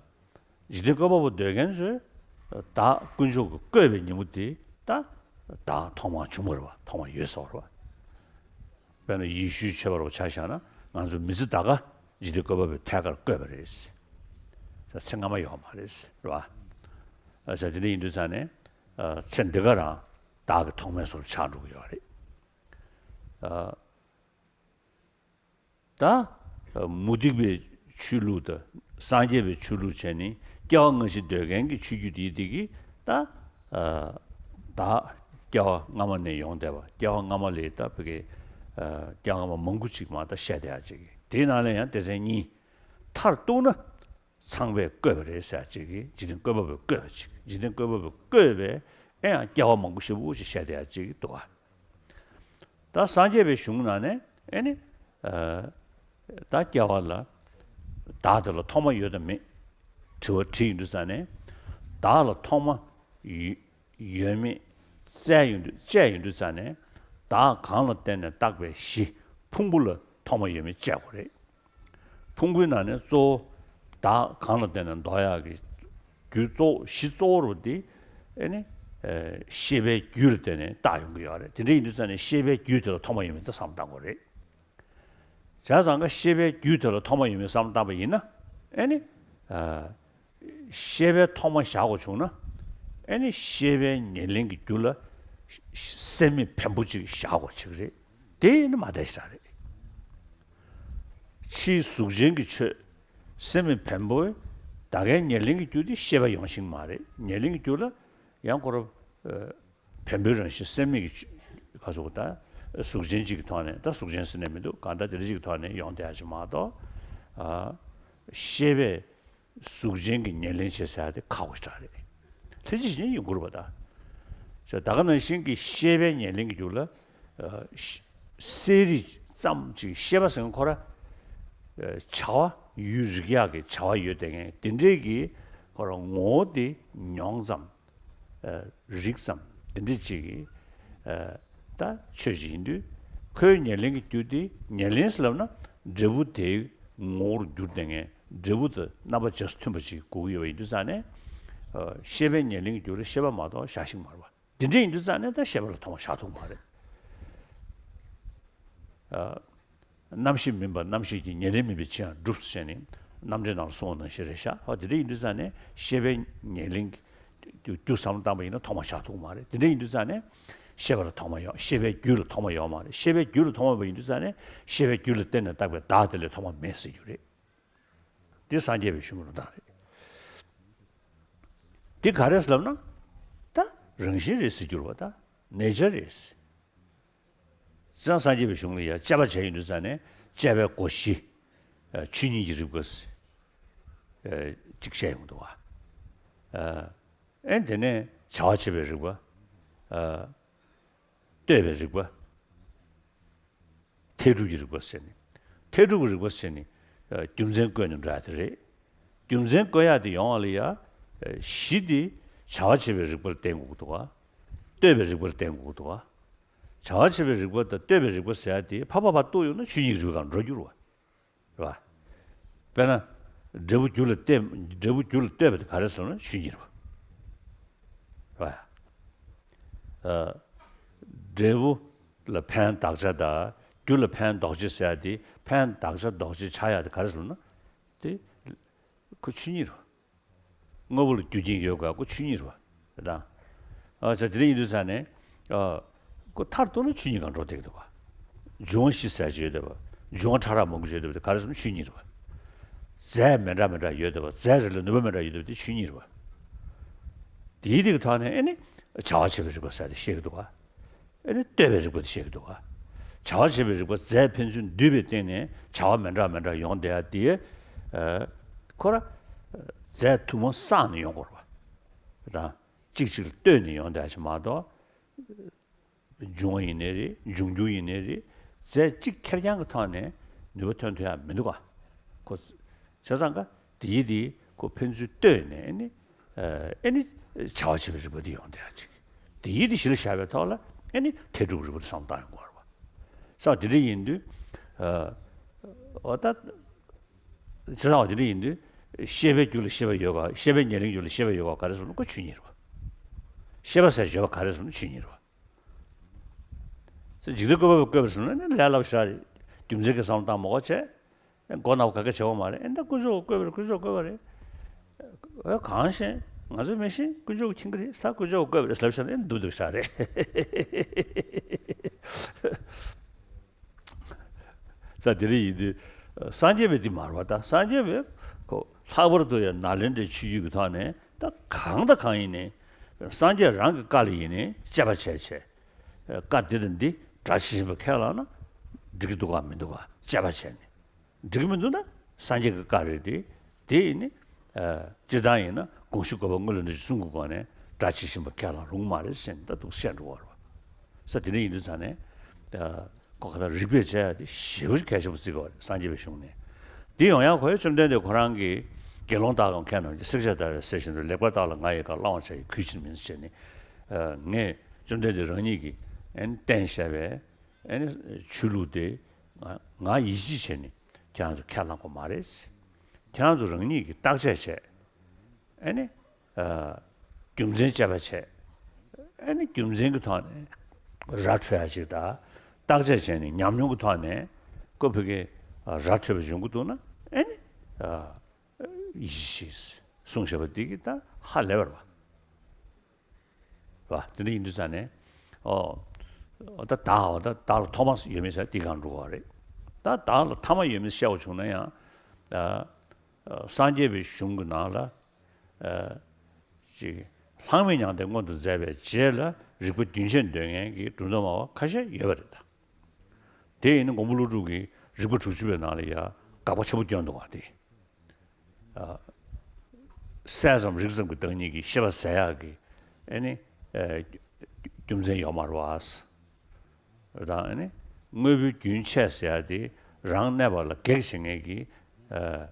འཇིག་རྟེན་བཀོད་པ་པོ་འདོད་མཁན་ཚོས། བདག་དཀོན་མཆོག་གིས་བཀོད་པའི་ཉིན་མོ་དེ་ད། བདག་ཐོག་མར་བྱུང་བ་རེད་བ། ཐོག་མར་ཡོད་ཟེར་བ་རེད་བ། དཔེར་ན་ཡེ་ཤུའི་ཆོས་པ་རུ་ཆ་བཞག་ན་ང་ཚོ་མི་ཚེ་ད་ག་འཇིག་རྟེན་བཀོད་པ་པོའི་ཐད་ཀར་བཀོད་པ་རེད། ས་ཚེ་སྔ་མ་ཡོད་མ་རེད་རེད་བ། ས་དེ་འདྲ་ཡིན་དུས་ཙང་ནས་ཚེ་འདི་ག་རང་བདག་གི་ཐོག་མའི་བཟོ་འདྲ་ཆགས་འགྲོ་གི་ཡོད་རེད། ད་མུ་སྟེགས་པའི་ཆོས་ལུགས་དང་སངས་རྒྱས་པའི་ཆོས་ལུགས་བྱས་ནས་སྐྱེ་བ་སྔ་ཕྱི་འདོད་མཁན་གྱི་ཆོས་བརྒྱུད་དེ་དེ་གིས་ད་བདག་སྐྱེ་བ་སྔ་མ་ནས་ཡོང་བསྡད་པ། སྐྱེ་བ་སྔ་མ་ལས་ད་བོད་ཀྱི་སྐྱེ་བ་སྔ་མ་མང་པོ་ཅིག་མ་ད་བཤད་བསྡད་ཡ་ཅིག་དེའི་ནང་ལ་ཡང་སྡེ་ཚན་གཉིས། མཐར་གཏུགས་ན་ཚངས་པས་བཀོད་པ་རེད་ཟེར་ཡ་ཅིག་གིས་འཇིག་རྟེན་བཀོད་པ་པོས་བཀོད་པ་ཅིག་འཇིག་རྟེན་བཀོད་པ་པོས་བཀོད་པའི་ཨེ་ཡང་སྐྱེ་བ་མང་པོ་ཞེ་པོ་ཅིག་བཤད་བསྡད་ཡ་ཅིག་འདུག་ག་ད་སངས་རྒྱས་པའི་གཞུང་ནང་ནས་ཨེ་ནི། ད་སྐྱེ་བ་ལ་བདག་དེ་ལ་ཐོག་མ་ཡོད་དམ་མེད། དྲི་བ་དྲིས་ཡོང་དུས་ཙང་ནས་བདག་ལ་ཐོག་མ་ཡོད་ཡོད་མེད་བཙལ་ཡོང་དུས་དཔྱད་ཡོང་དུས་ཙང་ནས་བདག་གང་ལ་བརྟེན་ནས་བཏགས་པའི་གཞི་ཕུང་པོ་ལ་ཐོག་མ་ཡོད་མེད་དཔྱད་དགོས་རེད། ཕུང་པོའི་ནང་ནས་གཙོ་བོ་བདག་གང་ལ་བརྟེན་ནས་འདོགས་ཡག་གི་རྒྱུ་གཙོ་བོ་གཞི་གཙོ་བོ་རུ་དེ་ཨེ་ནི་ཤེས་པའི་རྒྱུད་ལ་བརྟེན་ནས་བཏགས་ཡོང་གི་ཡོད་རེད། དེ་འདྲ་ཡིན་དུས་ཙང་ནས་ཤེས་པའི་རྒྱུད་དེ་ལ་ཐོག་མ་ཡོད་མེད་ད་བསམ་བཏང་དགོས་རེད། བྱས་ཙང་ཀ་ཤེས་པའི་རྒྱུད་དེ་ལ་ཐོག་མ་ཡོད་མེད་བསམ་བཏང་པ་ཡིན་ན་ཨེ་ནི། ཤེས་པའི་ཐོག་མ་བཞག་དགོས་བྱུང་ན་ཨེ་ནི་ཤེས་པའི་ཉེར་ལེན་གྱི་རྒྱུ་ལ་སེམས་མེད་བེམ་པོ་ཅིག་བཞག་དགོས་ཅིག་རེད། དེ་ནི་མ་བསྡད་ཤག་རེད། ཕྱིའི་གཟུགས་ཅན་གྱི་ཆོས་སེམས་མེད་བེམ་པོས་ད་གའི་ཉེར་ལེན་གྱི་རྒྱུ་དེ་ཤེས་པ་ཡོང་ཤེས་མ་རེད། ཉེར་ལེན་གྱི་རྒྱུ་ལ་ཡང་ཁོ་ར་བེམ་པོའི་རང་བཞིན་སེམས་མེད་ཀྱི་ཆོས་ག་ཟེར་དགོས། ད་གཟུགས་ཅན་གཅིག་གི་ཐོག་ནས་ད་གཟུགས་ཅན་ཟེར་ནས་མི་འདུག་གང་ལྟར་དེ་འདྲ་ཅིག་གི་ཐོག་ནས་ཡོང་བསྡད་ཡ་ཅིག་མ་གཏོགས། ཤེས་པས་གཟུགས་ཅན་གྱི་ཉེར་ལེན་བྱེད་ཟེར་ཡ་དེ་ཁག་པོ་ཞེ་དྲག་རེད། ལྷན་ཅིག་ཅིག་ཡོང་གི་རེད་པ་ད། ད་ག་ནང་བཞིན་གྱི་ཤེས་པའི་ཉེར་ལེན་གྱི་རྒྱུ་ལ་གསལ་རིག་ཙམ་ཅིག་ཤེས་པ་ཟེར་མཁན་ཁོ་ར་བྱ་བ་ཡུལ་རིག་ཡག་གི་བྱ་བ་ཡོད་བསྡད་མཁན་དེ་འདྲས་ཀྱི་ཁོ་ར་ངོ་བོ་དེ་མྱོང་ཙམ། རིག་ཙམ་དེ་འདྲ་ཅིག་གིས་ད་ཆོས་ཅིག་ཡིན་དུས་ཁོའི་ཉེར་ལེན་གྱི་རྒྱུ་དེ་ཉེར་ལེན་ཟེར་ལབ་ན་འབྲས་བུ་དེའི་ངོ་བོར་གྱུར་བསྡད་མཁན་འབྲས་བུ་དེ་རྣམ་པ་རྗེས་སུ་མཐུན་པ་ཅིག་དགོས་ཀྱི་ཡོད་པ་ཡིན་དུས་ཙང་ནས་ཤེས་པའི་ཉེར་ལེན་གྱི་རྒྱུ་ལ་ཤེས་པ་མ་གཏོགས་བཞག་ཤིང་མ་རེད་པ། དེ་འདྲ་ཡིན་དུས་ཙང་ནས་ད་ཤེས་པ་ལ་ཐོག་མ་བཞག་ཐུབ་མ་རེད། རྣམ་ཤེས་མིན་པ་རྣམ་ཤེས་ཀྱི་ཉེར་ལེན་མིན་པའི་ཕྱིར་ཡང་གྲུབ་ཟེར་ནས་རྣམ་འགྲེལ་ནང་ལ་གསུངས་པ་ནང་བཞིན་རེད་ཤག་ཧོ་དེ་འདྲ་ཡིན་དུས་ཙང་ནས་ཤེས་པའི་ཉེར་ལེན་གྱི་རྒྱུ་བསམ་བློ་བཏང་པ་ཡིན་ན་ཐོག་མ་བཞག་ཐུབ་མ་རེད། དེ་འདྲ་ཡིན་དུས་ཙང་ནས་ཤེས་པ་ལ་ཐོག་མ་ཡོད། ཤེས་པའི་རྒྱུད་ལ་ཐོག་མ་ཡོད་མ་རེད། ཤེས་པའི་རྒྱུད་ལ་ཐོག་མ་ཡོད་པ་ཡིན་དུས་ཙང་ནས་ཤེས་པའི་རྒྱུད་ལ་བརྟེན་ནས་བཏགས་པའི་བདག་དེ་ལས་ཐོག་མ་མེད་ཟེར་རྒྱུ་རེད། འདི་སངས་རྒྱས་པའི་གཞུང་གི་ལུང་དྲངས་རེད། འདི་ག་རེ་ཟེར་ལབ་ན། ད་རང་བཞིན་རེད་ཟེར་རྒྱུ་རེད་པ། ད་ནེ་ཅར་རེད། ཙང་སངས་རྒྱས་པའི་གཞུང་ལ་ཡང་དཔྱད་པ་བྱས་ཡོང་དུས་ཙང་ནས་དཔྱད་པའི་སྒོ་བཞི། ཆོས་ཉིད་ཀྱི་རིག་པ། གཅིག་བཤད་ཡོང་འདུག་བ། ཨེ་དེ་ནས་བྱ་བ་བྱེད་པའི་རིག་པ། ལྟོས་པའི་རིག་པ། མཐས་གྲུབ་ཀྱི་རིག་པ་ཟེར་ནས། མཐས་གྲུབ་ཀྱི་རིག་པ་ཟེར་ནས། རྒྱུ་མཚན་བཀོད་ནས་འགྲོ་ཡ་དེ་རེད། རྒྱུ་མཚན་བཀོད་ཡ་དེ་ཡོང་བ་ལ་ཡ། གཞི་དེ་བྱ་བ་བྱེད་པའི་རིག་པར་བརྟེན་དགོས་ཀྱི་འདུག་ག་ལྟོས་པའི་རིག་པར་བརྟེན་དགོས་ཀྱི་འདུག་ག་བྱ་བ་བྱེད་པའི་རིག་པ་དང་ལྟོས་པའི་རིག་པ་ཟེར་ཡ་དེ་ཕར་ཕར་ཕར་གཏུགས་ཡོང་ན་ཆོས་ཉིད་ཀྱི་རིག་པའི་སྒང་འགྲོ་རྒྱུ་རེད་བ། རེད་བ། དཔེར་ན། འབྲས་བུ་རྒྱུ་ལ་ལྟོས། འབྲས་བུ་རྒྱུ་ལ་ལྟོས་པ་དེ་ག་རེ་ཟེར་ན་ཆོས་ཉིད་རེད་བ། རེད་བ། འབྲས་བུ་ལ་ཕན་བདག་བྱ་དང་རྒྱུ་ལ་ཕན་འདོགས་བྱེད་ཟེར་ཡ་དེ་ཕན་བདག་བྱ་འདོགས་བྱེད་ཆགས་ཡ་དེ་ག་རེ་ཟེར་ན། དེ། ཁོ་ཆོས་ཉིད་རེད་བ། དངོས་པོ་ལ་རྒྱུ་རྐྱེན་ཡོད་དགོས་ཁོ་ཆོས་ཉིད་རེད་བ། རེད་དང་། ཨ་ཅག་དེ་འདྲ་ཡིན་དུས་ཙང་ནས། ཨ། ཁོ་མཐར་གཏུགས་ན་ཆོས་ཉིད་སྒང་འགྲོ་བསྡད་ཀྱི་འདུག་བ། འབྱུང་བ་བཞི་ཟེར་ཅིག་ཡོད་བསྡད་པ། འབྱུང་བ་ཕྲ་རགས་མང་པོ་ཅིག་ཡོད་བསྡད་པ་དེ་ག་རེ་ཟེར་ན་ཆོས་ཉིད་རེད་བ། རྫས་མི་འདྲ་མི་འདྲ་ཡོད་བསྡད་པ་རྫས་རེ་ལ་ནུས་པ་མི་འདྲ་ཡོད་བསྡད་པ་དེ་ཆོས་ཉིད་རེད་བ། དེའི་དེ་གི་ཐོག་ནས་ཨེ་ནི། བྱ་བ་བྱེད་པའི་རིག་པ་ཟེར་དེ་བཤད་ཀྱི་འདུག་བ། ཨེ་ནི་ལྟོས་པའི་རིག་པ་དེ་བཤད་ཀྱི་འདུག་ག་བྱ་བ་བྱེད་པའི་རིག་པ་རྫས་ཕན་ཚུན་འདུས་པའི་སྟེང་ནས་བྱ་བ་མི་འདྲ་མི་འདྲ་ཡོང་བསྡད་ཡ་དེ། ཨ། ཁོ་ར། རྫས་ཐུན་མོང་བསགས་ནས་ཡོང་དགོས་རེད་བ། དང་། གཅིག་གཅིག་ལ་ལྟོས་ནས་ཡོང་བསྡད་ཡ་ཅིག་མ་གཏོགས། འབྱུང་བ་ཡིན་ནའི་རེད། འབྱུང་འགྱུར་ཡིན་ནའི་རེད། རྫས་གཅིག་ཁེར་རྐྱང་གི་ཐོག་ནས་ནུས་པ་ཐོན་ཐུབ་ཡ་མི་འདུག་ག་ཁོ། བྱས་ཙང་ཀ་དེ་ཡི་དེ་ཁོ་ཕན་ཚུན་ལྟོས་ནས་ཨེ་ནི། ཨེ་ནི། བྱ་བ་བྱེད་པའི་རིག་པ་དེ་ཡོང་བསྡད་ཡ་ཅིག་དེ་ཡི་དེ་གཞི་ལ་བཞག་པའི་ཐོག་ལ་ཨེ་ནི་མཐས་གྲུབ་རིག་པ་དེ་བསམ་བཏང་ཡོང་དགོས་རེད་བ། ས་དེ་འདྲ་ཡིན་དུས། ཨ། འོ་ད། བྱས་ཙང་འོ་དེ་འདྲ་ཡིན་དུས། ཤེས་པའི་རྒྱུད་ལ་ཤེས་པ་ཡོད་ག་ཤེས་པའི་ཉེར་ལེན་རྒྱུད་ལ་ཤེས་པ་ཡོད་ག་ག་རེ་ཟེར་ན་ཁོ་ཆོས་ཉིད་རེད་བ། ཤེས་པ་ཟེར་བརྗོད་པ་ག་རེ་ཟེར་ན་ཆོས་ཉིད་རེད་བ། ཟེར། འཇིག་རྟེན་བཀོད་པ་བཀོད་པ་ཟེར་ན་ནི་ལས་སླ་པོ་ཞིག་རེད། རྒྱུ་མཚན་གྱི་བསམ་བློ་བཏང་མ་དགོས་བྱས། མགོ་ན་བ་ག་གེ་བྱེད་དགོས་མ་རེད། ཨེ་ད་དཀོན་མཆོག་བཀོད་པ་རེད། དཀོན་མཆོག་བཀོད་པ་རེད། ཨེ་གང་ཤེས། ང་ཚོས་མི་ཤེས། དཀོན་མཆོག་གིས་མཁྱེན་གྱི་རེད། ད་དཀོན་མཆོག་བཀོད་པ་རེད་ལབ་བཞག་ན་ཨེ་འདུག་འདུག་ཤག་རེད། ས་དེ་རིང་ཡིན་དུས་སངས་རྒྱས་པའི་འདི་མ་རེད་པ། ད་སངས་རྒྱས་པའི་ཁོ་ལྷག་པར་དུ་ཡང་ནཱ་ལེནྡྲའི་ཆོས་བརྒྱུད་ཀྱི་ཐོག་ནས་ད་གང་དང་གང་ཡིན་ནའི་སངས་རྒྱས་རང་གི་བཀའ་ལ་ཡིན་ནའི་དཔྱད་པ་བྱས་བྱས། བཀའ་འདི་དང་འདི་འདྲ་ཇི་བཞིན་པ་ཁས་བླངས་ན་འགྲིག་གི་འདུག་གམ་མི་འདུག་གམ་དཔྱད་པ་བྱས་ནས། འགྲིག་གི་མི་འདུག་ན་སངས་རྒྱས་ཀྱི་བཀའ་རེད་དེ། དེ་ཡིན་ནི། ཨ། སྤྱིར་བཏང་ཡིན་ན་དགོངས་གཞི་བཀོད་པ་དངོས་ལ་འདྲ་ཞིག་གསུང་གི་སྒོ་ནས་སྒྲ་ཇི་བཞིན་པ་ཁས་བླངས་རུང་མ་རེད་ཟེར་ནས་ད་འདུག་བཤད་འགྲོ་བ་རེད་པ། ས་དེ་འདྲ་ཡིན་དུས་ཙང་ནས། ཨ། ཁོ་ག་ད་རིགས་པས་དཔྱད་ཡ་དེ་ཞེ་པོ་གལ་ཆེན་པོ་བརྩི་གི་རེད། སངས་རྒྱས་པའི་གཞུང་ནས། དེ་ཡོང་ཡ་ཁོ་ཡ་བཅོམ་ལྡན་འདས་ཁོ་རང་གིས་དགེ་སློང་དག་གམ་མཁས་རྣམས་ཀྱིས། བསྲེགས་བཅད་བརྡར་བའི་གསེར་བཞིན་དུ། ལེགས་པར་བརྟགས་ལ་ང་ཡི་བཀའ། བླང་བར་བྱ་ཡི་གུས་ཕྱིར་མིན། ཟེར་ནས། ཨ། ངས་བཅོམ་ལྡན་འདས་རང་ཉིད་ཀྱིས་ཨ་ནི་བསྟན་བཞག་པའི་ཨ་ནི་ཆོས་ལུགས་དེ་ང་ང་ཡིད་ཆེས་བྱས་ནས་ཁྱེད་རང་ཚོ་ཁས་བླངས་དགོས་མ་རེད། ཁྱེད་རང་ཚོ་རང་ཉིད་ཀྱིས་བརྟག་དཔྱད་བྱས། ཨ་ནི། ཨ། རྒྱུ་མཚན་དཔྱད་པ་བྱས། ཨ་ནི་རྒྱུ་མཚན་གྱི་ཐོག་ནས་ར་འཕྲོད་ཡ་ཅིག་དང་། བརྟག་དཔྱད་བྱས་ནས་ཉམས་མྱོང་གི་ཐོག་ནས་ཁོ་ཕ་གི་ར་འཕྲོད་པ་ཡོང་གི་འདུག་ན་ཨ་ནི། ཨ། ཡིད་ཆེས། གསུངས་བཞག་པ་འདི་གིས་ད་ཧ་ལས་པ་རེད་པ། རེད་པ། དེ་འདྲ་ཡིན་དུས་ཙང་ནས། ཨོ། ད་བདག་ཨོ་ད་བདག་ལ་ཐོག་མ་ཡོད་མེད་ཟེར་དེ་གང་འགྲོ་གི་རེད། ད་བདག་ལ་ཐ་མ་ཡོད་མེད་བཤད་པ་བྱུང་ན་ཡང་། ཨ། ཨ། སངས་རྒྱས་པའི་གཞུང་གི་ནང་ལ། ཨ། ཅིག་ལྷག་མེད་མྱང་འདས་མངོན་དུ་མཛད་པའི་རྗེས་ལ་རིག་པ་རྒྱུན་ཆད་འདོད་མཁན་གྱི་སྒྲུབ་རྣམ་སྨྲ་བ་ཁ་ཤས་ཡོད་པ་རེད་ད། དེ་ཡིན་ན་མགོན་པོ་ཀླུ་སྒྲུབ་ཀྱི་རིགས་པ་དྲུག་ཅུ་པའི་ནང་ལ་ཡང་དགག་པ་ཆེན་པོ་བསྐྱོན་འདུག་པ་དེ། ཨ། སྲས་ཙམ་རིགས་ཙམ་གྱི་བདག་ཉིད་ཀྱི་ཤེས་པ་ཟད་ཡག་གི་ཨ་ནི། ཨ། རྒྱུ་མཚན་ཡོད་མ་རེད་པ། དང་ཨ་ནི་དངོས་པོའི་རྒྱུན་ཆད་ཟེར་ཡག་དེ་རང་གནས་པ་ལ་གེགས་བྱེད་མཁན་གྱི། ཨ།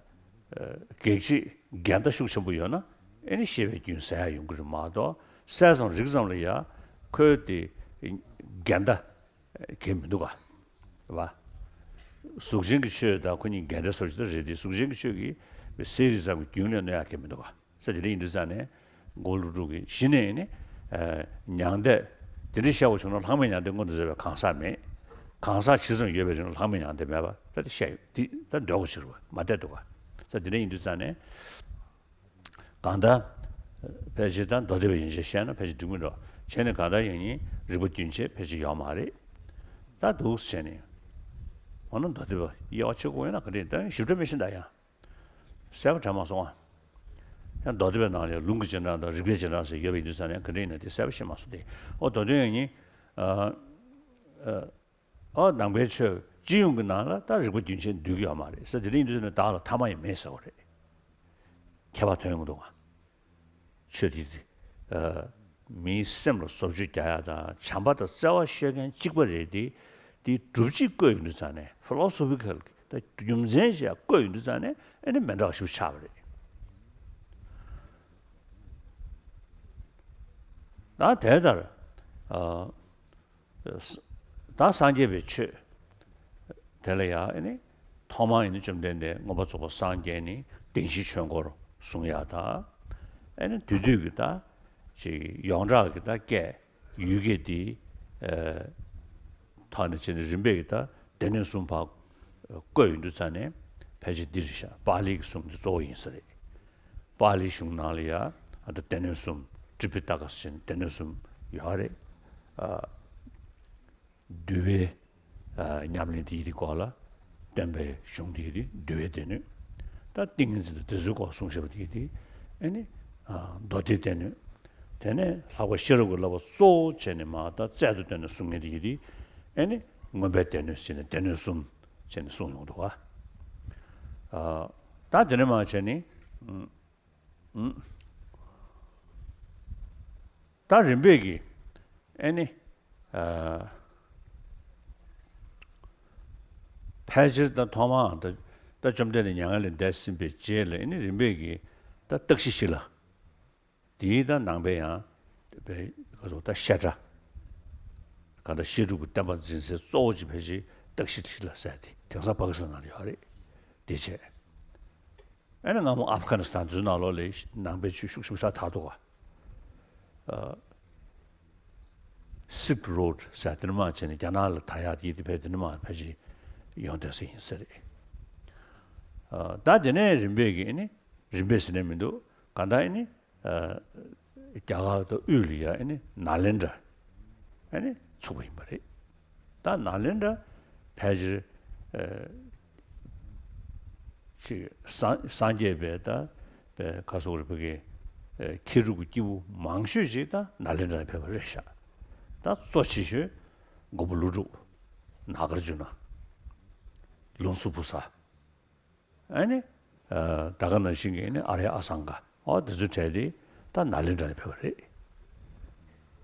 ཨ། གེགས་བྱེད་འགལ་ཟླ་ཤུགས་ཆེན་པོ་ཡོད་ན་ཨ་ནི་ཤེས་པའི་རྒྱུན་ཟད་ཡག་ཡོང་གི་རེད་མ་གཏོགས། སྲས་ཙམ་རིགས་ཙམ་ལ་ཡང་ཁོའི་དེ་འགལ་ཟླ་གང་ཡང་མི་འདུག་ག། རེད་པ། གཟུགས་ཅན་གྱི་ཆོས་དང་ཁོ་གཉིས་འགལ་འབྲེལ་བཟོ་ཅིག་ད་རེད་དེ། གཟུགས་ཅན་གྱི་ཆོས་ཀྱིས་གསལ་རིག་ཙམ་གྱི་རྒྱུན་ལས་གནོད་ཡག་གང་ཡང་མི་འདུག་ག། ས་དེ་འདྲ་ཡིན་དུས་ཙང་ནས་མགོན་ཀླུ་སྒྲུབ་ཀྱིས་གཞི་ནས་ནི། ཨ། མྱང་འདས་དེ་འདྲ་བཤད་པ་བྱུང་ན་ལྷག་མེད་མྱང་འདས་མངོན་དུ་མཛད་པའི་གང་ཟག་མེད། གང་ཟག་ཇི་ཙམ་ཡོད་པའི་རིང་ལ་ལྷག་མེད་མྱང་འདས་མེད་པ་ད་དེ་བཤད་ཡོད་དེ་ད་འདོད་དགོས་ཕྱིར་བ་མ་བསྡད་འདུག་ག། ས་དེ་འདྲ་ཡིན་དུས་ཙང་ནས། གང་ལྟར། ཕལ་ཆེར་ད་མདོ་སྡེ་པ་ཡན་ཆད་བཤད་ན་ཕལ་ཆེར་འགྲིག་མི་འགྲོ། བྱས་ནས་གང་ལྟར་ཡང་ཉིད་རིགས་པ་རྒྱུན་ཆད་ཕལ་ཆེར་ཡོད་མ་རེད། ད་འདུག་བྱས་ནས། འོ་ན་མདོ་སྡེ་པ་དབྱེ་བ་ཕྱེ་དགོས་ཡོད་ན་ག་འདྲ་ཡིན། ད་ཞིབ་ཕྲ་མི་ཤེས་ད་ཡང་། གསལ་པོ་དྲན་མ་སོང་ཨ། ཡང་མདོ་སྡེ་པའི་ནང་ལ་ལུང་གི་རྗེས་འབྲང་དང་རིགས་པའི་རྗེས་འབྲང་ཟེར་ཡོད་པ་ཡིན་དུས་ཙང་ནས་ག་འདྲ་ཡིན་ན་དེ་གསལ་པོ་ཤེས་མ་སོང་སྟེ། འོ་མདོ་དོན་ཡང་ཉིད། ཨ། ཨ། ཨོ་ནང་པའི་ཆོས་སྤྱི་ཡོངས་ཀྱི་ནང་ལ་ད་རིགས་པ་རྒྱུན་ཆད་འདུས་ཀྱི་ཡོད་མ་རེད་ཟེར། དེ་རིང་འདི་ཚོ་ནི་བདག་ལ་ཐ་མ་ཡང་མེད་ཟེར་བ་རེད། ཁྱད་པར་ཐོན་ཡོང་གི་འདུག་ག། ཆོས་འདི། ཨ། མིའི་སེམས་ལ་བཟོ་བཅོས་རྒྱག་ཡག་དང་བྱམས་པ་དང་བརྩེ་བ་ཤོད་མཁན་གཅིག་པ་རེད་དེ། དེའི་སྒྲུབ་བྱེད་བཀོད་ཡོང་དུས་ཙང་ནས། ཕི་ལོ་སོ་ཕི་ཁལ་གྱི་ད་རྒྱུ་མཚན་ཞིག་བཀོད་ཡོང་དུས་ཙང་ནས་ཨ་ནི་མི་འདྲ་བ་ཞིག་ཆགས་པ་རེད། ད་དེ་ལྟར། ཨ། ད་སངས་རྒྱས་པའི་ཆོས་དེ་ལ་ཡང་ཨ་ནི་ཐོག་མར་ཨ་ནི་བཅོམ་ལྡན་འདས་མངོན་པར་རྫོགས་པར་སངས་རྒྱས་ནས་བདེན་བཞིའི་ཆོས་འཁོར་གསུང་ཡག་དང་། ཨ་ནི་དེ་དུས་ཀྱི་ད་ཅིག་ཡོངས་གྲགས་ཀྱི་ད་སྐད་ཡུལ་སྐད་དེ། ཨ། ཐོག་ནས་བྱས་ནས་རིམ་པས་ཀྱི་ད་སྡེ་སྣོད་གསུམ་ཕར་བཀོད་ཡོང་དུས་ཙང་ནས་ཕལ་ཆེར་འདི་རེད་ཤག། པཱ་ལིའི་གསུང་འདི་གཙོ་བོ་ཡིན་ས་རེད། པཱ་ལིའི་གཞུང་ནང་ལ་ཡང་ཨ་ད་སྡེ་སྣོད་གསུམ། ཏྲི་པི་ཏ་ཀ་ཟེར་ནས་སྡེ་སྣོད་གསུམ་ཡོད་རེད། ཨ། འདུལ་བའི། ཨ། ཉམས་ལེན་དེ་ཡི་དེ་སྐོར་ལ་སྟོན་པའི་གཞུང་དེ་ཡི་དེ་འདུལ་བའི་སྡེ་སྣོད། ད་ཏིང་ངེ་འཛིན་དང་དེ་ཚོའི་སྐོར་གསུངས་བཞག་པ་དེ་ཡི་དེ་ཨ་ནི། ཨ། མདོ་སྡེའི་སྡེ་སྣོད། དེ་ནས་ལྷག་པར་ཤེས་རབ་ཀྱི་བསླབ་པ་གཙོ་བོ་བྱས་ནས་མར་ད་རྩལ་དུ་བཏོན་ནས་གསུང་མཁན་དེ་ཡི་དེ་ཨ་ནི་མངོན་པའི་སྡེ་སྣོད་ཟེར་ནས་སྡེ་སྣོད་གསུམ་བྱས་ནས་གསུངས་ཡོང་འདུག་ག། ཨ། ད་དེ་ནས་མར་བྱས་ནས། ཨ། ཨ། ད་རིམ་པས་ཀྱི་ཨ་ནི། ཨ། ཕལ་ཆེར་ད་ཐོག་མར་ད་ད་བཅོམ་ལྡན་འདས་མྱ་ངན་ལས་འདས་ཟིན་པའི་རྗེས་ལ་ཨ་ནི་རིམ་པས་ཀྱི་ད་རྟགས་གཞི་བཞི་ལ། དེའི་ད་ནང་པའི་ཡང་པའི་ག་ཚོད་ད་བཤད་གྲྭ། ག་ད་བཤད་སྒྲུབ་ཀྱི་བསྟན་པ་འཛིན་སའི་གཙོ་བོ་གཅིག་ཕལ་ཆེར་རྟགས་གཞི་བཞི་ལ་ཟེར་ཏེ་དེང་སང་པ་ཀི་སི་ཐན་ནང་ལ་ཡོད་རེད། དེ་བྱས། ཨ་ནི་སྔ་མོ་ཨབ་གྷ་ནི་སི་ཐན་དེ་ཚོའི་ནང་ལོགས་ལ་ནང་པའི་ཆོས་ཤུགས་ཆེན་པོ་ཞིག་དར་འདུག་ག། ཨ། Silk Road ཟེར་དེ་ནས་མར་བྱས་ནས་རྒྱ་ནག་ལ་དར་ཡག་དེ་དེ་ཕར་དེ་ནས་མར་ཕལ་ཆེར་ཡོང་བསྡད་ས་ཡིན་ས་རེད། ཨ། ད་དེ་ནས་རིམ་པས་ཀྱིས་ཨ་ནི་རིམ་པས་ཟེར་ནས་མི་འདུག་གང་ལྟར་ཨ་ནི། ཨ། རྒྱ་གར་དང་དབུས་ལ་ཡ་ཨ་ནི་ནཱ་ལེནྡྲ་ཨ་ནི་ཚུགས་པ་ཡིན་པ་རེད། ད་ནཱ་ལེནྡྲ་ཕལ་ཆེར། ཨ། ཅིག་སངས་སངས་རྒྱས་པའི་ད་པའི་ག་སོགས་རེད། ཕ་གི། ཨ། མཁས་གྲུབ་ཀྱི་སྐྱེས་བུ་མང་ཤོས་ཅིག་ད་ནཱ་ལེནྡྲ་ནས་ཕེབས་པ་རེད་ཤག་ད་གཙོ་ཆེ་ཤོས་མགོན་པོ་ཀླུ་སྒྲུབ། ནཱ་གཱརྫུ་ན། ལུང་སུ་བུ་ས། ཨ་ནི། ཨ། ད་ག་ནང་བཞིན་གྱི་ཨ་ནི་ཨཱརྱ་ཨ་སང་ག། ཨོ་དེ་ཚོའི་གྲས་དེ་ད་ནཱ་ལེནྡྲ་ནས་ཕེབས་པ་རེད།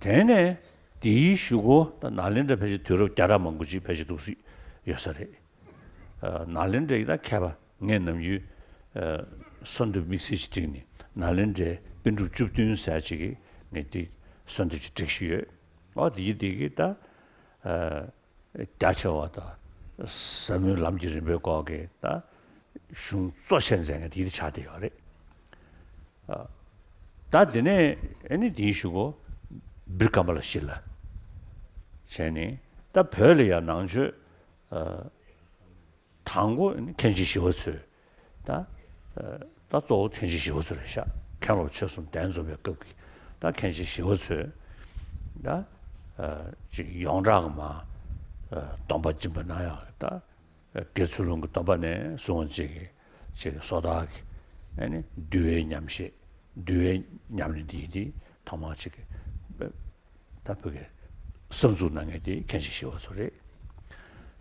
དེ་ནས་དེའི་གཞུག་གུ་ད་ནཱ་ལེནྡྲ་ཕལ་ཆེར་དུས་རབས་བརྒྱ་ཕྲག་མང་པོ་ཅིག་ཕལ་ཆེར་འདུག་སྲིད་ཡོད་ས་རེད། ཨ། ནཱ་ལེནྡྲའི་ད་མཁས་པ་ངས་ནམ་རྒྱུན། ཨ། གསོལ་འདེབས་དམིགས་བསལ་ཅིག་བསྒྲིགས་ནས་ནཱ་ལེནྡྲའི་པཎ་གྲུབ་བཅུ་བདུན་ཟེར་ཅིག་གི་ངས་དེ་གསོལ་འདེབས་ཅིག་སྒྲིག་བཞིན་ཡོད། ཨོ་དེ་གི་དེ་གི་ད། ཨ། རྒྱ་ཆེ་བ་དང་ཟབ་མོའི་ལམ་གྱི་རིམ་པའི་སྐོར་གྱི་ད་གཞུང་གཙོ་ཆེར་མཛད་མཁན་དེ་ཆགས་བསྡད་ཡོད་རེད། ཨ། ད་དེ་ནས་ཨ་ནི་དེའི་གཞུག་གུ་བིར་ཀ་མ་ལ་ཤི་ལ་བྱས་ནས་ད་བོད་ལ་ཡང་ནང་ཆོས། ཨ། དང་པོ་ཨ་ནི་མཁན་ཆེན་ཞི་བ་འཚོས། ད། ཨ། ད་གཙོ་བོ་མཁན་ཆེན་ཞི་བ་འཚོ་རེད་ཤག་མཁན་སློབ་ཆོས་གསུམ་གདན་འཛོམས་པའི་སྐབས་ཀྱི་ད་མཁན་ཆེན་ཞི་བ་འཚོས། ད། ཨ། ཅིག་ཡོངས་གྲགས་ཀྱི་མ། ཨ། སྡོམ་པ་སྦྱིན་པ་གནང་ཡག་གི་ད། ཨ། དགེ་ཚུལ་སློང་གི་སྡོམ་པ་ནས་བཟུང་བ་ཅིག་གི་ཅིག་གི་སོ་ཐར་གྱི་ཨ་ནི་འདུལ་བའི་ཉམས་བཞེས། འདུལ་བའི་ཉམས་ལེན་འདི་ཡིན་ཏེ་ཐོག་མར་ཅིག་གི་ད་བོད་ཀྱི་གསར་འཛུགས་གནང་མཁན་དེ་མཁན་ཆེན་ཞི་བ་འཚོ་རེད།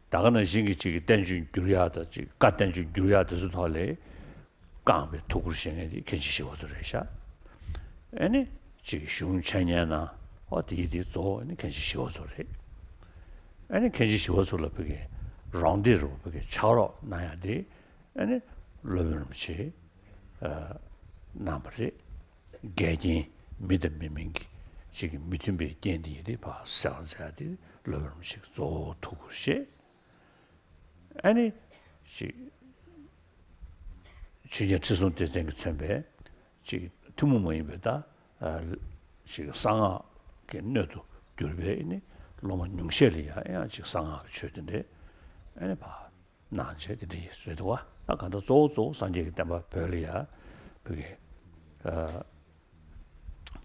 ད་ག་ནང་བཞིན་གྱི་ཅིག་གི་བསྟན་བཅོས་བསྒྱུར་ཡག་དང་ཅིག་བཀའ་བསྟན་བཅོས་བསྒྱུར་ཡག་དེ་ཚོའི་ཐོག་ལ་བསྐངས་པའི་ཐུགས་ཁུར་བཞེས་མཁན་དེ་མཁན་ཆེན་ཞི་བ་འཚོ་རེད་ཤག་ཨ་ནི་ཅིག་གི་གཞུང་འཆད་ཉན་གནང་། ཨོ་དེ་ཡི་དེ་གཙོ་བོ་ཨ་ནི་མཁན་ཆེན་ཞི་བ་འཚོ་རེད། ཨ་ནི་མཁན་ཆེན་ཞི་བ་འཚོ་ལ་བོད་ཀྱི་རོགས་འདེགས་རུ་བོད་ཀྱི་ཕྱག་རོགས་གནང་ཡག་དེ་ཨ་ནི་སློབ་དཔོན་རིན་པོ་ཆེས། ཨ། གནང་བ་རེད། འགལ་རྐྱེན་མི་དང་མི་མིན་གྱི་ཅིག་གི་མི་མཐུན་པའི་རྐྱེན་དེ་ཡི་དེ་ཕར་སེལ་བར་མཛད་ཡག་དེ་སློབ་དཔོན་རིན་པོ་ཆེས་གཙོ་བོ་ཐུགས་ཁུར་བཞེས། ཨ་ནི་ཅིག་ཆོས་རྒྱལ་ཁྲི་སྲོང་ལྡེ་བཙན་གྱིས་མཚོན་པའི་ཅིག་ཐུན་མོང་མ་ཡིན་པའི་ད། ཨ། ཅིག་གསང་སྔགས་ཀྱི་སྣོད་དུ་གྱུར་པའི་ཨ་ནི་སློབ་མ་ཉུང་ཤས་ལ་ཡང་ཡང་ཅིག་གསང་སྔགས་ཀྱི་ཆོས་དེ་འདྲའི་ཨ་ནི་ཕར་གནང་བྱས་དེ་འདྲ་ཡིན་རེད་འདུག་བ། ད་གང་ལྟར་གཙོ་བོ་གཙོ་བོ་སངས་རྒྱས་ཀྱི་བསྟན་པ་བོད་ལ་ཡ་བོད་ཀྱི། ཨ།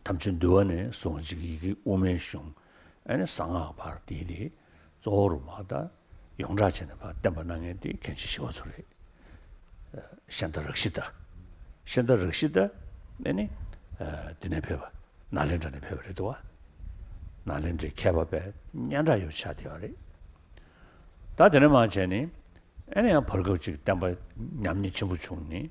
ཐམས་ཅད་འདུལ་བ་ནས་བཟུང་ཅིག་ཡི་གེ་དབུ་མའི་གཞུང་། ཨ་ནི་གསང་སྔགས་བར་དེ་དེ་གཙོ་བོ་རུ་མ་ད་ཡོངས་གྲགས་བྱས་ནས་ཕར་བསྟན་པ་གནང་མཁན་དེ་མཁན་ཆེན་ཞི་བ་འཚོ་རེད། ཤཱནྟ་རཀྵི་ཏ། ཤཱནྟ་རཀྵི་ཏ་ཨ་ནི། ཨ། འདི་ནས་ཕེབས་པ། ནཱ་ལེནྡྲ་ནས་ཕེབས་པ་རེད་འདུག་བ། ནཱ་ལེནྡྲའི་མཁས་པ་དཔེ་སྙན་གྲགས་ཡོད་ཆགས་བསྡད་ཡོད་རེད། ད་དེ་ནས་མར་བྱས་ནས་ཨ་ནི་ཡང་བར་སྐབས་ཅིག་བསྟན་པ་ཉམས་ཉེས་ཆེན་པོ་བྱུང་ནས་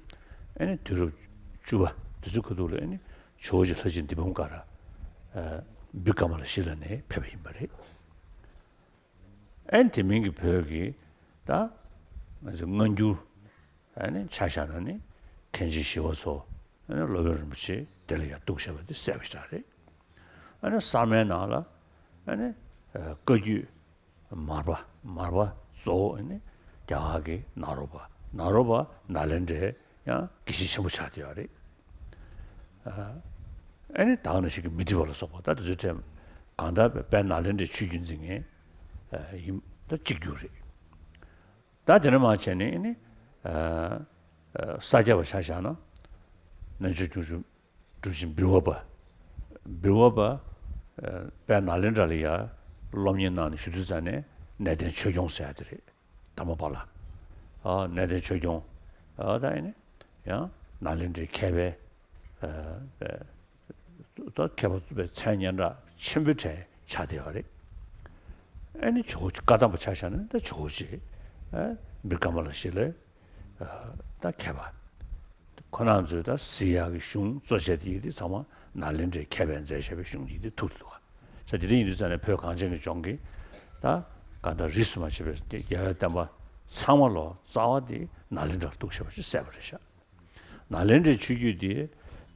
ཨ་ནི་དུས་རབས་བཅུ་པ་དེ་ཚོའི་ཁ་ཐུག་ལ་ཨ་ནི་ཇོ་བོ་རྗེ་ལྷ་རྗེ་དཱི་པཾ་ཀ་ར། ཨ། བི་ཀ་མ་ལ་ཤི་ལ་ནས་ཕེབས་པ་ཡིན་པ་རེད། ཨ་ནི་དེ་མིན་གྱི་བོད་ཀྱི་ད་ང་ཚོ་སྔ་འགྱུར་ཨ་ནི་ཆ་བཞག་ན་ནི་མཁན་ཆེན་ཞི་བ་འཚོ། ཨ་ནི་སློབ་དཔོན་རིན་པོ་ཆེ་དེ་ལ་ཡང་གཏུགས་བཞག་པ་དེ་གསལ་པོ་ཞེ་དྲག་རེད། ཨ་ནི་གསར་མའི་ནང་ལ་ཨ་ནི་ཨ་བཀའ་བརྒྱུད་མར་པ། མར་པ་གཙོ་བོ་ཨ་ནི་རྒྱ་གར་གྱི་ནཱ་རོ་པ། ནཱ་རོ་པ་ནཱ་ལེནྡྲའི་ཡང་དགེ་བཤེས་ཆེན་པོ་ཆགས་བསྡད་ཡོད་རེད། ཨ་ནི་ད་ག་ནང་བཞིན་གྱི་མཻ་ཏྲི་པ་ལ་སོགས་པ་ད་དེ་ཚོའི་གྲས་གང་ལྟར་དཔལ་ནཱ་ལེནྡྲའི་ཆོས་བརྒྱུད་འཛིན་མཁན་ཡིན་ད་གཅིག་གྱུར་རེད། ད་དེ་ནས་མར་བྱས་ནས་ཨ་ནི་ས་སྐྱ་པ་ཆ་བཞག་ན་རྣལ་འབྱོར་སྐྱོང་གཞུང་གྲུབ་ཆེན་བིར་ཝ་པ། བིར་ཝ་པ་དཔལ་ནཱ་ལེནྡྲ་ལ་ཡ་སློབ་གཉེར་གནང་ནས་བཞུགས་དུས་ཙ་ནས་གནས་བརྟན་ཆོས་སྐྱོང་ཟེར་ཡ་དེ་རེད། དྷརྨ་པཱ་ལ། ཨ། གནས་བརྟན་ཆོས་སྐྱོང་། ཨ། ད་ཨ་ནི་ཡང་ནཱ་ལེནྡྲའི་མཁས་པའི། ཨ། ད་མཁས་པ་པའི་མཚན་སྙན་གྲགས་ཆེན་པོའི་གྲས་ཆགས་བསྡད་ཡོད་རེད། ཨ་ནི་ཇོ་བོ་བཀའ་གདམས་པ་ཆ་བཞག་ན་ད་ཇོ་བོ་རྗེ། ཨ། བི་ཀྲ་མ་ལ་ཤཱི་ལའི། ཨ། ད་མཁས་པ། ཁོ་རང་ཚོས་ད་གཟིགས་ཡག་གི་གཞུང་གཙོ་ཆེ་དེ་ཡིན་དུས་ཚང་མ་ནཱ་ལེནྡྲའི་མཁས་པས་མཛད་བཞག་པའི་གཞུང་ཡིན་དུས་ཐུག་འདུག་ག་ས་དེ་འདྲ་ཡིན་དུས་ཙ་ནས་བོད་གངས་ཅན་གྱི་ལྗོངས་ཀྱི་ད་གང་ལྟར་རིས་སུ་མ་ཆད་པའི་རྒྱལ་བའི་བསྟན་པ་ཚང་མ་ལོ་ཙཱ་བ་དེ་ནཱ་ལེནྡྲར་གཏུགས་བཞག་པ་ཞིག་གསལ་པོ་རེད་ཤག་ནཱ་ལེནྡྲའི་ཆོས་བརྒྱུད་དེ་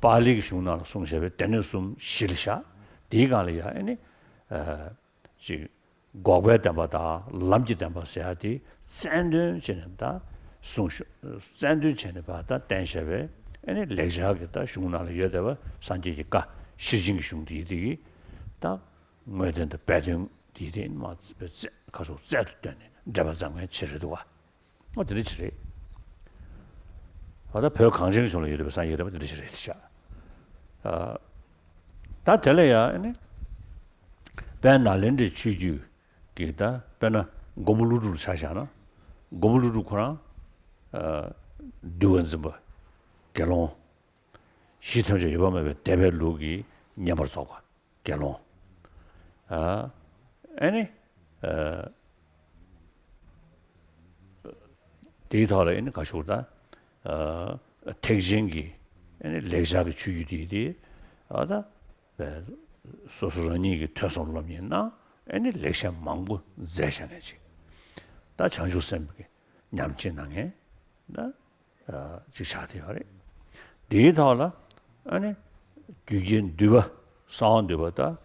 པཱ་ལི་གི་གཞུང་ནང་ལ་གསུངས་བཞག་པའི་སྡེ་སྣོད་གསུམ་བཞི་ལ་བཞག་དེའི་སྒང་ལ་ཡ་ཨ་ནི། ཨ། ཅིག་འགོག་པའི་བདེན་པ་དང་ལམ་གྱི་བདེན་པ་ཟེར་ཡ་དེ་རྩལ་འདོན་བྱས་ནས་ད་གསུངས་ཤོག་རྩལ་འདོན་བྱས་ནས་ཕར་ད་བསྟན་བཞག་པའི་ཨ་ནི་ལེགས་སྦྱར་གྱི་ད་གཞུང་ནང་ལ་ཡོད་བསྡད་པ་སངས་རྒྱས་ཀྱི་བཀའ་ཤེར་ཕྱིན་གྱི་གཞུང་དེ་ཡི་དེ་གི་ད་ དངོས་བསྟན་དང་སྦས་དོན་དེ་དེ་མ་རྩ་ཁ་སོགས་རྩལ་དུ་བཏོན་ནས་འགྲེལ་པ་བརྩམས་མཁན་ཆེ་རེད་འདུག་བ། ཨོ་དེ་འདྲ་ཅིག་རེད། ཨ་ད་བོད་གངས་ཅན་གྱི་ལྗོངས་ལ་ཡོད་པའི་སངས་རྒྱས་བསྟན་པ་འདི་འདྲ་ཅིག་རེད་ཤག་ཨ་ད་དེ་ལ་ཡང་ཨ་ནི་དཔལ་ནཱ་ལེནྡྲའི་ཆོས་བརྒྱུད་ཀྱི་ད་དཔེར་ན་མགོན་པོ་ཀླུ་སྒྲུབ་ལ་ཆ་བཞག་ན། མགོན་པོ་ཀླུ་སྒྲུབ་ཁོ་རང་ཨ་འདུལ་བ་འཛིན་པ་དགེ་སློང་། གཞི་ཐམས་ཅད་ཡོད་པ་མེད་པའི་སྡེ་པའི་ལུགས་ཀྱི་བསྙེན་པར་རྫོགས་པ་དགེ་སློང་། ཨ་ཨ་ནི་ཨ་དེའི་ཐོག་ལ་ཨ་ནི་ག་ཞུ་ད་ཨ་ཐེག་ཆེན་གྱི་ཨ་ནི་ལེགས་སྦྱར་གྱི་ཆོས་བརྒྱུད་དེ་དེ་ཨ་ད་སོ་སོ་རང་ཉིད་ཀྱི་ཐོས་བསམ་སློབ་གཉེར་གནང་ཨ་ནི་ལེགས་བཤད་མང་པོ་མཛད་བཞག་མཁན་ཅིག་ད་བྱང་ཆུབ་སེམས་ཀྱི་ཉམས་བཞེས་གནང་མཁན་ད། ཅིག་ཆགས་བསྡད་ཡོད་རེད། དེའི་ཐོག་ལ་ཨ་ནི་རྒྱུད་ཀྱི་འདུས་པ་གསང་བ་འདུས་པ་དང་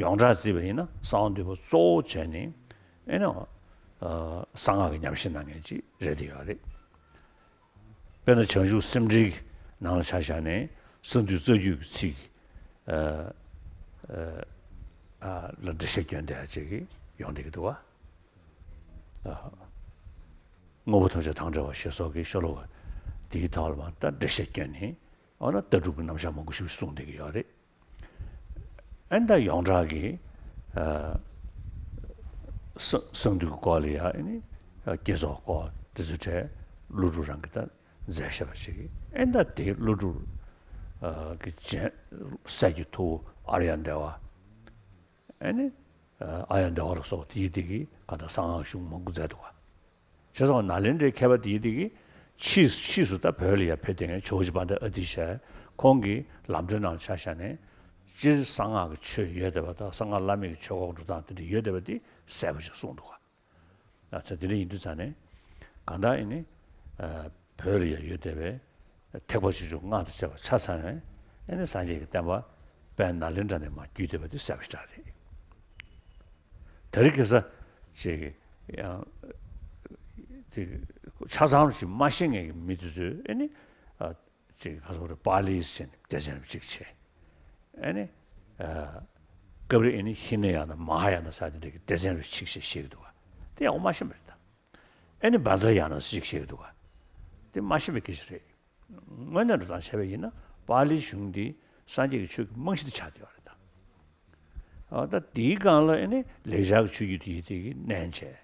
ཡོངས་གྲགས་བརྩིས་པ་ཡིན་ན་གསང་བ་འདུས་པ་གཙོ་བོ་བྱས་ནས་ཨ་ནི་གསང་སྔགས་ཀྱི་ཉམས་བཞེས་གནང་མཁན་ཅིག་རེད་བསྡད་ཡོད་རེད། དཔེར་ན་བྱང་ཆུབ་སེམས་འགྲེལ་གྱི་ནང་ལ་ཆ་བཞག་ནས་གསང་འདུས་རྩ་རྒྱུད་ཀྱི་ཚིག་ལ་འགྲེལ་བཤད་སྐྱོན་བསྡད་ཡ་ཅིག་ཡོང་བསྡད་ཀྱི་འདུག་བ། དངོས་པོ་ཐམས་ཅད་དང་བྲལ་བ་ཞེས་སོགས་ཀྱི་ཤོ་ལོ་ཀ་དེའི་ཐོག་ལ་མ་ད་འགྲེལ་བཤད་བསྐྱོན་ནས་འོ་ན་ལྟ་གྲུབ་ཀྱི་རྣམ་གཞག་མང་པོ་ཞིག་གསུངས་བསྡད་ཀྱི་ཡོད་རེད། ཨ་ནི་ད་ཡོངས་གྲགས་ཀྱི་ཨ་གསང་གསང་འདུས་ཀྱི་སྐོར་ལ་ཡ་ཨ་ནི་བསྐྱེད་རྫོགས་སྐོར་དེ་ཚོ་གྲས་ཀླུ་སྒྲུབ་རང་གིས་ད་མཛད་བཞག་པ་ཞིག་ཨ་ནི་ད་དེ་ཀླུ་སྒྲུབ་ཀྱི་རྗེ་སྲས་ཀྱི་ཐུ་བོ་ཨཱརྱ་དེ་ཝ། ཨ་ནི་ཨཱརྱ་དེ་ཝ་ལ་སོགས་དེའི་དེ་གི་ག་ད་གསང་སྔགས་གཞུང་མང་པོ་མཛད་འདུག་བ། བྱས་ཙང་ནཱ་ལེནྡྲའི་མཁས་པ་དེའི་དེ་གི་ཕྱིས་ཕྱིས་སུ་ད་བོད་ལ་ཡང་ཕེབས་བསྡད་མཁན་ཇོ་བོ་རྗེ་དཔལ་ལྡན་ཨ་ཏི་ཤ་ཁོང་གི་ལམ་སྟོན་ནང་ཆ་བཞག་ནས་སྤྱིར་གསང་སྔགས་ཀྱི་ཆོས་ཡོད་བསྡད་པ་དང་གསང་སྔགས་བླ་མེད་ཀྱི་ཆོས་སྐོར་འགྲོ་སྟངས་དེ་འདྲ་ཡོད་བསྡད་པ་དེ་གསལ་པོ་ཞིག་གསུངས་འདུག་ག་ཨ་ཙི་དེ་འདྲ་ཡིན་དུས་ཙང་ནས་གང་ལྟར་ཨེ་ནི་བོད་ལ་ཡང་ཡོད་བསྡད་པའི་ཐེག་པ་ཆེ་ཆུང་སྔགས་དང་བཅས་པ་ཆ་ཚང་བའི་ཨེ་ནི་སངས་རྒྱས་ཀྱི་བསྟན་པ་དཔལ་ནཱ་ལེནྡྲ་ནས་མར་བརྒྱུད་བསྡད་པ་དེ་གསལ་པོ་ཞེ་དྲག་རེད། དེ་རིང་ཁ་སང་ཅིག་ཡང་ཅིག་ཆ་ཚང་ཞིག་མ་ཤེས་མཁན་གྱི་མི་དེ་ཚོས་ཨེ་ནི་ཅིག་ག་ཚོད་རེད་པཱ་ལི་ཟེར་ནས་སྡེ་ཚན་གཅིག་བྱས། ཨེ་ནི་སྐབས་རེ་ཨེ་ནི་ཧི་ན་ཡ་ན་མ་ཧཱ་ཡ་ན་ཟེར་དེ་འདྲ་གི་སྡེ་ཚན་རེ་གཅིག་བྱས་བཤད་ཀྱི་འདུག་བ། དེ་ཡག་པོ་མ་ཤེས་པ་རེད་ད། ཨེ་ནི་བཛྲ་ཡ་ན་ཟེར་གཅིག་བཤད་ཀྱི་འདུག་བ། དེ་མ་ཤེས་པའི་སྐད་ཆ་རེད། དངོས་གནས་འགྲོ་སྟངས་བྱས་པ་ཡིན་ན་པཱ་ལིའི་གཞུང་འདི་སངས་རྒྱས་ཀྱི་ཆོས་ཀྱི་རྨང་གཞི་དེ་ཆགས་བསྡད་པ་རེད་ད། ཨ་ད་དེའི་སྒང་ལ་ཨེ་ནི་ལེགས་སྦྱར་གྱི་ཆོས་བརྒྱུད་དེ་དེ་གི་བསྣན་བྱས།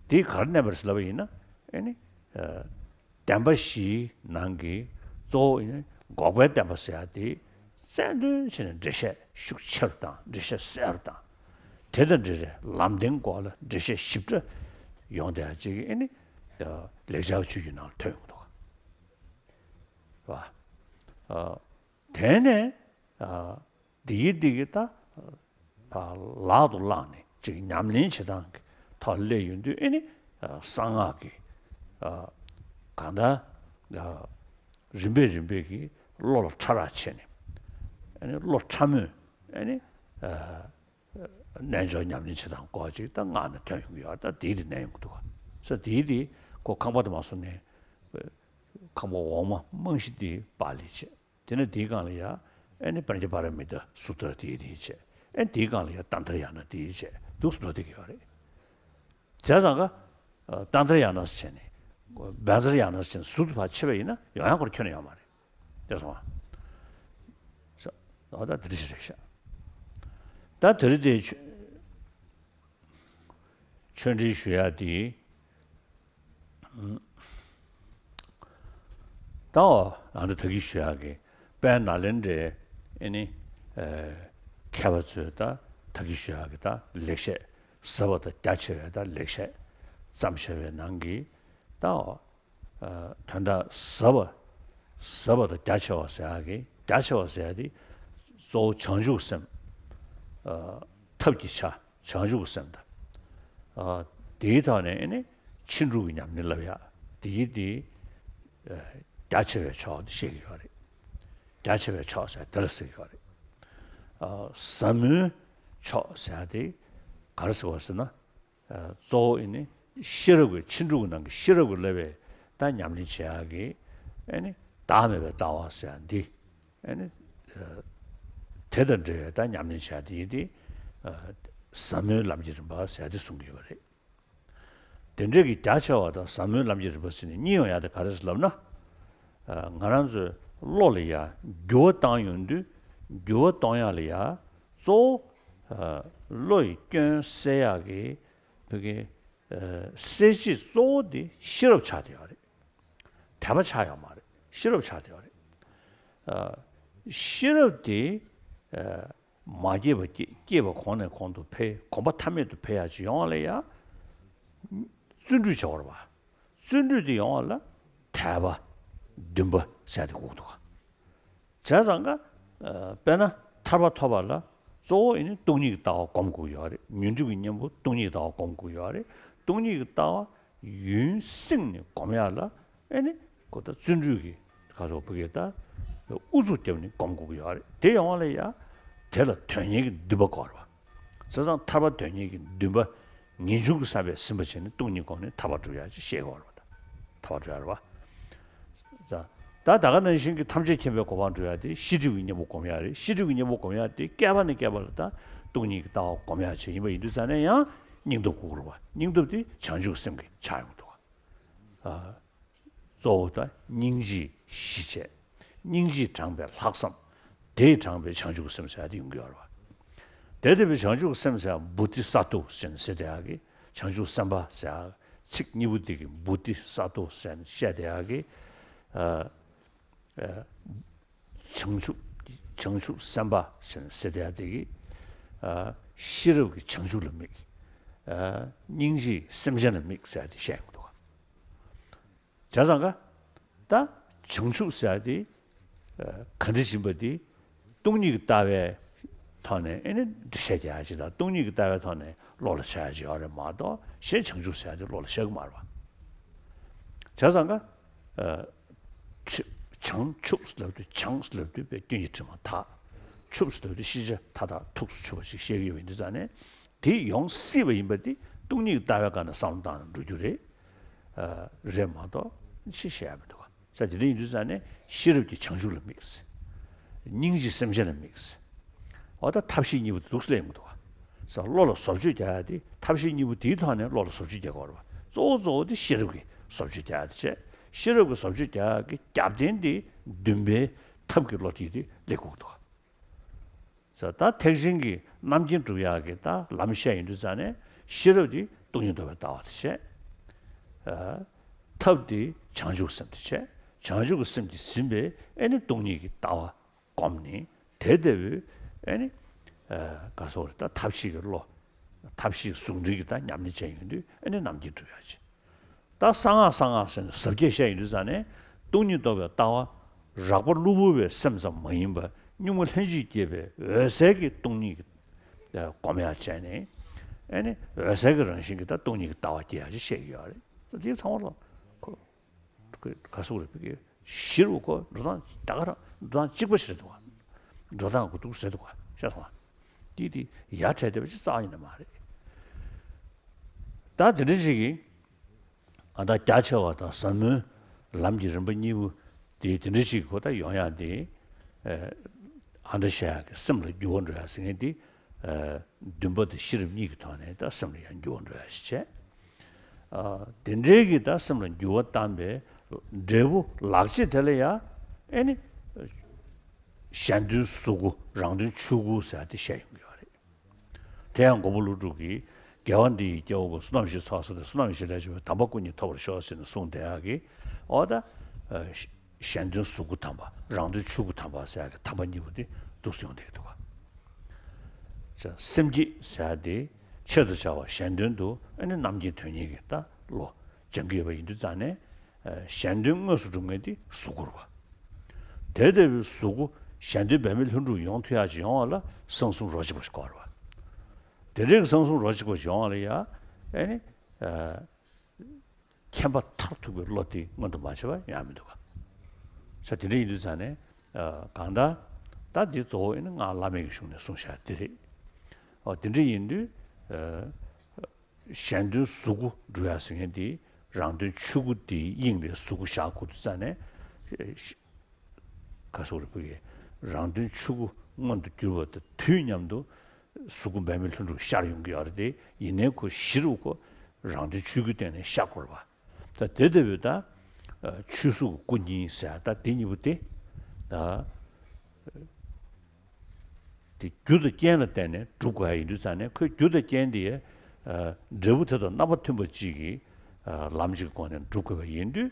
དེ་ག་རེ་བསྣན་པ་རེད་ཟེར་ལབ་པ་ཡིན་ན་ཨེ་ནི་ཨ་བདེན་པ་བཞིའི་ནང་གི་གཙོ་བོ་ཨེ་ནི་འགོག་པའི་བདེན་པ་ཟེར་ཡ་དེ་རྩལ་འདོན་བྱས་ནས་འགྲེལ་བཤད་ཤུགས་ཆེ་རུ་བཏང་འགྲེལ་བཤད་གསལ་རུ་བཏང་། དེ་དང་འབྲེལ་བའི་ལམ་བདེན་སྐོར་ལ་འགྲེལ་བཤད་ཞིབ་ཕྲ་ཡོང་བསྡད་ཡ་ཅིག་ཨེ་ནི་ལེགས་སྦྱར་ཆོས་བརྒྱུད་ནང་ལ་ཐོན་ཡོང་གི་འདུག་བ། ཨ་དེ་ནས་ཨ་འདི་གི་འདི་གི་ད་ཕར་ལག་ཏུ་བླངས་ནས་ཅིག་ཉམས་ལེན་བྱེད་སྟངས་ཀྱི་ཐོག་སླེབས་ཡོང་དུས་ཨེ་ནི་ཨ་གསང་སྔགས་ཀྱི་ཨ་གང་ལྟར་ཨ་རིམ་པས་རིམ་པས་ཀྱི་བློ་ལ་ཕྲ་རགས་ཕྱེ་ནས་ཨེ་ནི་བློ་ཕྲ་མོས་ཨེ་ནི་ཨ་རྣལ་འབྱོར་ཉམས་ལེན་བྱེད་སྟངས་སྐོར་ཅིག་ད་སྔགས་ནས་ཐོན་ཡོང་གི་ཡོད་ད་དེའི་དེ་གནས་ཡོང་གི་འདུག་ག་ས་དེའི་དེ་ཁོ་ཁང་པ་དེ་མ་སོང་ནས་ཁང་པ་འོག་མ་རྨང་གཞི་དེ་པཱ་ལི་བྱས། དེ་ནས་དེའི་སྒང་ལ་ཡ་ཨེ་ནི་པཉྩ་པཱ་ར་མི་ཏཱ་སུ་ཏྲ་དེའི་དེ་བྱས། ཨེ་དེའི་སྒང་ལ་ཡ་ཏན་ཏྲ་ཡ་ན་དེའི་བྱས་འདུག་སུ་འགྲོ་བསྡད་ཀྱི་ཡོད་རེད། བྱས་ཙང་ཀ་ཏན་ཏྲ་ཡ་ན་ཟེར་བྱས་ནས་བཛྲ་ཡ་ན་ཟེར་བྱས་ནས་ཟུར་དུ་ཕར་ཕྱེ་བ་ཡིན་ན་ཡོང་ཡ་ཁོ་ར་ཁྱོན་ནས་ཡོད་མ་རེད། དེ་སོང་ཨ། ཨོ་ད་དེ་རིགས་རེད་ཤག་ད་དེ་རིང་དེ་ཆོས་ཆོས་འབྲེལ་ཞུ་ཡག་དེ། ད་འོ་ང་ཚོ་ད་གིན་ཞུ་ཡག་གི་དཔལ་ནཱ་ལེནྡྲའི་ཨེ་ནི་མཁས་པ་ཚོས་ད་ད་གིན་ཞུ་ཡག་གི་ད་ལེགས་བཤད་ཟབ་པ་དང་རྒྱ་ཆེ་བའི་ད་ལེགས་བཤད་བརྩམས་བཞག་པའི་ནང་གི་ད་འོ། དོན་དག་ཟབ་པ། ཟབ་པ་དང་རྒྱ་ཆེ་བ་ཟེར་ཡག་གི་རྒྱ་ཆེ་བ་ཟེར་ཡག་དེ་གཙོ་བོ་བྱང་ཆུབ་སེམས། ཐབས་ཀྱི་ཆ་བྱང་ཆུབ་སེམས་དང་། དེའི་ཐོག་ནས་ཨེ་ནི་ཕྱིན་དྲུག་གི་ཉམས་ལེན་ལབ་ཡག་དེ་གི་དེ་རྒྱ་ཆེ་བའི་ཕྱོགས་དེ་བཤད་ཀྱི་ཡོད་རེད། རྒྱ་ཆེ་བའི་ཕྱོགས་ཟེར་དེ་ལ་ཟེར་གྱི་ཡོད་རེད། ཟབ་མོའི་ཕྱོགས་ཟེར་ཡག་དེ་ག་རེ་ཟེར་བ་ཟེར་ན། གཙོ་བོ་ཨེ་ནི་ཤེས་རབ་ཀྱི་ཕྱིན་དྲུག་གི་ནང་གི་ཤེས་རབ་ཀྱི་བསླབ་པའི་ད་ཉམས་ལེན་བྱེད་ཡག་གི་ཨེ་ནི་བདག་མེད་པའི་ལྟ་བ་ཟེར་ཡག་འདི་ཨེ་ནི་དེ་དང་འབྲེལ་བའི་ད་ཉམས་ལེན་བྱེད་ཡག་འདི་ཡིན་ཏེ་ ཟབ་མོའི་ལམ་གྱི་རིམ་པ་ཟེར་ཏེ་གསུང་གི་ཡོད་པ་རེད། དེ་འདྲའི་གི་རྒྱ་ཆེ་བ་དང་ཟབ་མོའི་ལམ་གྱི་རིམ་པ་ཟེར་ནས་གཉིས་ཡོང་ཡ་དེ་ག་རེ་ཟེར་ལབ་ན། ང་རང་ཚོའི་བློ་ལ་ཡ་འགྱུར་བ་བཏང་ཡོང་དུས། འགྱུར་བ་གཏོང་ཡ་ལ་ཡ་གཙོ་བོ་བློ་ཡི་སྐྱོན་སེལ་ཡ་གི་བོད་ཀྱི་སེལ་བྱེད་གཙོ་བོ་དེ་ཤེས་རབ་ཆགས་བསྡད་ཡོད་རེད། དད་པ་ཆགས་ཡོད་མ་རེད། ཤེས་རབ་ཆགས་བསྡད་ཡོད་རེད། ཤེས་རབ་དེ་མ་སྐྱེས་པ་སྐྱེ་སྐྱེས་པ་གོང་ནས་གོང་དུ་འཕེལ། གོམ་པ་མཐའ་མེད་དུ་འཕེལ་ཡ་ཅིག་ཡོང་བ་ལ་ཡ་བརྩོན་འགྲུས་བྱ་བར་བ། བརྩོན་འགྲུས་དེ་ཡོང་བ་ལ་དད་པ་འདུན་པ་ཟེར་དེ་དགོས་འདུག་བྱས་ཙང་ཀ་དཔེར་ན་ཐར་པ་ཐོབ་པ་ལ་གཙོ་བོ་ཨེ་ནི་སྟོང་ཉིད་ཀྱི་ལྟ་བ་སྒོམ་དགོས་ཡོད་རེད། ཉོན་སྒྲིབ་ཀྱི་གཉེན་པོ་སྟོང་ཉིད་ཀྱི་ལྟ་བ་སྒོམ་དགོས་ཡོད་རེད། སྟོང་ཉིད་ཀྱི་ལྟ་བ་ཡུན་བསྲིངས་ནས་སྒོམ་ཡ་ལ་ཨེ་ནི་ཁོ་ད་བརྩོན་འགྲུས་ཀྱི་ཁ་ཕྱོགས་བུ་གས་ད་ཨུ་ཚུགས་བརྒྱབ་ནས་སྒོམ་དགོས་ཀྱི་ཡོད་རེད། དེ་ཡོང་བ་ལ་ཡ་དེ་ལ་དོན་གཉེར་གྱི་འདུན་པ་དགོས་རེད་བ། བྱས་ཙང་ཐར་པ་དོན་གཉེར་གྱི་འདུན་པ་ངེས་འབྱུང་གི་བསམ་པས་ཟིན་པ་བྱས་ནས་སྟོང་ཉིད་སྒོམ་ནས་ཐར་པ་སྒྲུབ་ཡ་ཅིག་ཤེས་དགོས་རེད་བ། ད་ཐར་པ་སྒྲུབ་ཡ་རེད་བ། ད་ད་ག་ནང་བཞིན་གྱི་ཐམས་ཅད་མཁྱེན་པའི་གོ་འཕང་སྒྲུབ་ཡ་དེ་ཤེས་སྒྲིབ་ཀྱི་གཉེན་པོ་སྒོམ་ཡ་རེད། ཤེས་སྒྲིབ་ཀྱི་གཉེན་པོ་སྒོམ་ཡ་དེ་བསྐལ་པ་ནས་བསྐལ་པ་ལ་ད་སྟོང་ཉིད་ཀྱི་ལྟ་བ་སྒོམ་ཡ་ཆེད་ཡིན་པ་ཡིན་དུས་ཙང་ནས་ཡང་སྙིང་སྟོབས་དགོས་རེད་བ། སྙིང་སྟོབས་དེ་བྱང་ཆུབ་སེམས་ཀྱི་ཆ་ཡོང་འདུག་བ། གཙོ་བོ་ད་སྙིང་རྗེ་གཞི་བྱས། སྙིང་རྗེས་དྲངས་པའི་ལྷག་བསམ། དེས་དྲངས་པའི་བྱང་ཆུབ་སེམས་ཟེར་ཡ་དེ་ཡོང་གི་ཡོད་རེད་བ། དེ་ལྟ་བུའི་བྱང་ཆུབ་སེམས་ཟེར་ཡ་བོ་དྷི་ས་ཏྭ་ཟེར་ནས་ཟེར་བསྡད་ཡ་གི་བྱང་ཆུབ་སེམས་དཔའ་ཟེར་ཡ་ཚིག་གཉིས་པོ་དེ་གི་བོ་དྷི་ས་ཏྭ་ཟེར་ནས་བཤད་བསྡད་ཡ་གི་ཨ་ཨ་བྱང་ཆུབ་བྱང་ཆུབ་སེམས་དཔའ་ཟེར་ནས་ཟེར་བསྡད་ཡ་དེ་གི་ཨ་ཤེས་རབ་ཀྱི་བྱང་ཆུབ་ལ་དམིགས། ཨ་སྙིང་རྗེས་སེམས་ཅན་ལ་དམིགས་ཟེར་ཡ་དེ་བཤད་ཡོང་གི་འདུག་ག་བྱས་ཙང་ཀ་ད་བྱང་ཆུབ་ཟེར་ཡ་དེ་ག་འདྲ་ཡིན་པ་དེ་སྟོང་ཉིད་ཀྱི་ལྟ་བའི་ཐོག་ནས་ཨེ་ནི་འགྲེལ་བཤད་རྒྱག་ཡ་ཅིག་དང་། སྟོང་ཉིད་ཀྱི་ལྟ་བའི་ཐོག་ནས་བློ་ལ་འཆར་ཡ་ཅིག་ཡོད་རེད་མ་གཏོགས། གཞན་བྱང་ཆུབ་ཟེར་ཡ་དེ་བློ་ལ་འཆར་གི་མ་རེད་བ། བྱས་ཙང་ཀ་ཆ་བྱང་ཆུབ་ལབ་དུས། བྱང་ལབ་དུས་པའི་སྐྱོན་གྱི་དྲི་མ་དག་ཆུབ་ལབ་དུས་ཤེས་བྱ་མཐའ་དག་ཐུགས་སུ་ཆུད་པ་ཞིག་བཤད་ཀྱི་ཡོད་པ་ཡིན་དུས་ཙང་ནས། དེ་ཡོང་སྲིད་པ་ཡིན་པ་དེ་སྟོང་ཉིད་ཀྱི་ལྟ་བའི་སྒང་ནས་བསམ་བློ་བཏང་ནས་འགྲོ་རྒྱུ་རེད། ཨ་རེད་མ་གཏོགས་ཅི་བཤད་ཡ་མི་འདུག་ག་ས་དེ་འདྲ་ཡིན་དུས་ཙང་ནས་ཤེས་རབ་ཀྱི་བྱང་ཆུབ་ལ་དམིགས། སྙིང་རྗེ་སེམས་ཅན་ལ་དམིགས། འོ་ད་ཐབས་ཤེས་གཉིས་པོ་དེ་འདུག་སེ་ལས་ཡོང་གི་འདུག་ག་ས་བློ་ལ་བཟོ་བཅོས་རྒྱག་ཡ་དེ་ཐབས་ཤེས་གཉིས་པོ་དེའི་ཐོག་ནས་བློ་ལ་བཟོ་བཅོས་རྒྱག་དགོས་རེད་བ། གཙོ་བོ་གཙོ་བོ་དེ་ཤེས་རབ་ཀྱི་བཟོ་བཅོས་རྒྱག་ཡ་དེ་བྱས། ཤེས་རབ་ཀྱི་བཟོ་བཅོས་རྒྱག་ཡ་གི་རྒྱབ་རྟེན་དེ་འདུན་པའི་ཐབས་ཀྱི་བློ་དེ་དེ་སླེབས་དགོས་ཀྱི་འདུག་ག་ས་ད་ཐེག་ཆེན་གྱི་རྣམ་མཁྱེན་སྒྲུབ་ཡག་གི་ད་ལམ་བཤད་ཡོང་དུས་ཙང་ནས་ཤེས་རབ་དེ་སྟོང་ཉིད་རྟོགས་པའི་ལྟ་བ་དེ་བཤད། ཨ་ཐབས་དེ་བྱང་ཆུབ་སེམས་དེ་བཤད། བྱང་ཆུབ་ཀྱི་སེམས་ཀྱིས་ཟིན་པའི་ཨེ་ནི་སྟོང་ཉིད་ཀྱི་ལྟ་བ་བསྒོམས་ནས། དེ་ལྟ་བུའི་ཨེ་ནི་ཨ་ག་སོགས་རེད། ད་ཐབས་ཤེས་ཀྱི་བློ། ཐབས་ཤེས་ཟུང་འབྲེལ་གྱི་ད་ཉམས་ལེན་བྱས་ཡོང་དུས་ཨེ་ནི་རྣམ་མཁྱེན་སྒྲུབ་ཡག་བྱེད། ད་གསང་སྔགས་གསང་སྔགས་ཟེར་ནས་ཟབ་རྒྱས་བཤད་ཡོང་དུས་ཙང་ནས། སྟོང་ཉིད་རྟོགས་པའི་ལྟ་བ་རགས་པ་གློ་བུར་བའི་སེམས་ཙམ་མ་ཡིན་པར་གཉུག་མ་ལྷན་ཅིག་སྐྱེས་པའི་འོད་གསལ་གྱི་སྟོང་ཉིད་ཀྱི་སྒོམ་ཡག་བྱས་ནས། ཨེ་ནི་འོད་གསལ་གྱི་རང་བཞིན་གྱི་ད་སྟོང་ཉིད་ཀྱི་ལྟ་བ་སྐྱེ་ཡག་ཅིག་བཤད་ཀྱི་ཡོད་རེད། ད་དེ་ཚང་མ་ལ་ཁོ་ཁོ་ག་སུ་རེད། བི་གི་ཤེས་རབ་ཁོ་འགྲོ་སྟངས་ད་ག་རང་འགྲོ་སྟངས་གཅིག་པ་ཞིག་རེད་འདུག་བ། འགྲོ་སྟངས་གོ་དུས་རེད་འདུག་བ། ཤེས་སོང་བ། དེ་དེ་ཡ་བྲལ་བསྡད་པ་ཅིག་རྩ་བ་ཉིད་ནས་མ་རེད། ད་དེ་འདྲ་ཞིག་གིས། ཨ་ད་རྒྱ་ཆེ་བ་དང་ཟབ་མོའི་ལམ་གྱི་རིམ་པ་གཉིས་པོ་དེ་དེ་འདྲ་ཞིག་གོ་ད་ཡོང་ཡག་དེ། ཨ་འདྲ་བཤད་ཡག་གི་སེམས་ལ་འགྱུར་བ་འགྲོ་ཡག་ཟེར་མཁན་དེ། འདུན་པ་དང་ཤེས་རབ་གཉིས་ཀྱི་ཐོག་ནས་ད་སེམས་ལ་ཡང་འགྱུར་བ་འགྲོ་ཡག་ཞིག་བྱས། ཨ་དེ་འདྲའི་གི་ད་སེམས་ལ་འགྱུར་བ་བཏང་པའི་འབྲས་བུ་ལག་རྗེས་དེ་ལ་ཡང་ཨེ་ནི་གཞན་དོན་གཟུགས་སྐུ་རང་དོན་ཆོས་སྐུ་ཟེར་ཡག་དེ་བཤད་ཡོང་གི་ཡོད་རེད། དེ་ཡང་མགོན་པོ་ཀླུ་སྒྲུབ་ཀྱིས་དགེ་བ་འདི་ཡིས་སྐྱེ་བོ་ཀུན། བསོད་ནམས་ཞེས་ཚོགས་བསགས་ཏེ། བསོད་ནམས་ཀྱི་ལས་བྱས་པའི་དམ་པ་སྐུ་གཉིས་ཐོབ་པར་ཤོག་ཟེར་ནས་གསུངས་བསྡད་ཡག་གི། འོ་ད་གཞན་དོན་གཟུགས་སྐུ་དམ་པ་རང་དོན་ཆོས་སྐུ་དམ་པ་ཟེར་ཡག་གི་དམ་པ་གཉིས་པོ་དེ་འདུག་སེ་ཡོང་བསྡད་ཀྱི་འདུག་ག་ས་སེམས་བསྐྱེད་ཟེར་ཡག་དེ་ཆེད་དུ་བྱ་བ་གཞན་དོན་དུ་ཨ་ནི་རྣམ་མཁྱེན་དོན་གཉེར་གྱི་ད་བློ་སྦྱང་གི་ཡོད་པ་ཡིན་དུས་ཙང་ནས། གཞན་དོན་དངོས་སུ་སྒྲུབ་མཁན་དེ་གཟུགས་སྐུ་རེད་བ། དེ་ལྟ་བུའི་གཟུགས་སྐུ་གཞན་དོན་འབད་མེད་ལྷུན་གྲུབ་ཡོང་ཐུབ་ཡག་ཅིག་ཡོང་བ་ལ་གསང་གསུམ་རོ་གཅིག་པ་ཞིག་དགོས་རེད་བ། དེ་འདྲའི་གསང་གསུམ་རོ་གཅིག་པ་ཞིག་ཡོང་བ་ལ་ཡ་ཨེ་ནི་མཁྱེན་པ་མཐར་ཐུག་པའི་བློ་དེ་མངོན་དུ་མ་བྱས་པ་ཡོང་ཡག་མི་འདུག་ག་ས་དེ་འདྲ་ཡིན་དུས་ཙང་ནས་གང་ལྟར་ད་འདི་གཙོ་བོ་ཨེ་ནི་སྔགས་བླ་མེད་ཀྱི་གཞུང་ནས་གསུངས་བཞག་དེ་རེད། འོ་དེ་འདྲ་ཡིན་དུས། གཞན་དོན་གཟུགས་སྐུ་སྒྲུབ་ཡག་ཟེར་མཁན་དེ་རང་དོན་ཆོས་སྐུ་དེའི་དབྱིངས་ལ་གཟུགས་སྐུ་བཞག་དགོས་དུས་ཙང་ནས། ག་སོགས་རེ་བུ་ཡིས་རང་དོན་ཆོས་སྐུ་མངོན་དུ་གྱུར་པ་དང་དུས་མཉམ་དུ་ གཟུགས་སྐུ་འབད་མེད་ལྷུན་གྲུབ་ཤར་ཡོང་གི་ཡོད་རེད་དེ། ཡིན་ནའི་ཁོ་གཞི་རུ་ཁོ་རང་དོན་ཆོས་སྐུའི་སྟེང་ནས་ཤར་དགོས་རེད་པ། ད་དེ་ལྟ་བུའི་ད་ཆོས་གཟུགས་སྐུ་གཉིས་ཟེར་ད་དེ་གཉིས་པོ་དེ་ད། དེ་རྒྱུ་དང་རྐྱེན་ལ་བརྟེན་ནས་སྒྲུབ་དགོས་ཡ་ཡིན་དུས་ཙང་ནས། ཁོའི་རྒྱུ་དང་རྐྱེན་དེ་ཨ་འབྲས་བུ་དེ་དང་རྣམ་པ་མཐུན་པ་ཅིག་གི་ཨ་ལམ་ཅིག་གི་སྒོ་ནས་སྒྲུབ་དགོས་པ་ཡིན་དུས།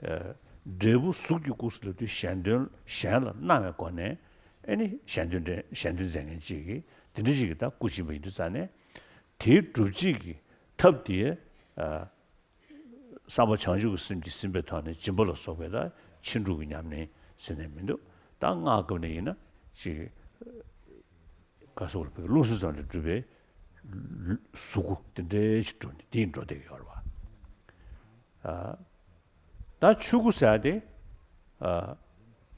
ཨ་འབྲས་བུ་གཟུགས་ཀྱི་སྐུ་ཟེར་དུས་གཞན་དོན་གཞན་ལ་སྣང་བའི་སྒོ་ནས་ཨ་ནི་གཞན་དོན་འདྲེན་གཞན་དོན་མཛད་མཁན་ཅིག་གི་དེ་འདྲ་ཞིག་གི་ད་སྐུ་སྦྱིན་པ་ཡིན་དུས་ཙང་ནས། དེའི་སྒྲུབ་བྱེད་ཀྱི་ཐབས་དེ་ཨ། བསམ་པ་བྱང་ཆུབ་ཀྱི་སེམས་ཀྱིས་ཟིན་པའི་ཐོག་ནས་སྦྱིན་པ་ལ་སོགས་པའི་ད་ཕྱིན་དྲུག་གི་ཉམས་ལེན་ཟེར་ནས་མི་འདུག་ད་སྔགས་སྐབས་ནས་ཡིན་ན་ཅིག་ག་སོགས་ལ་བོད་ཀྱི་རླུང་སེམས་ཙམ་ལས་གྲུབ་པའི་གཟུགས་སྐུ་དེ་འདྲའི་ཞིག་གྲུབ་ནས་དེ་ཡིན་འགྲོ་བསྡད་ཀྱི་ཡོད་རེད་བ། ཨ། ད་ཆོས་སྐུ་ཟེར་ཡ་དེ། ཨ།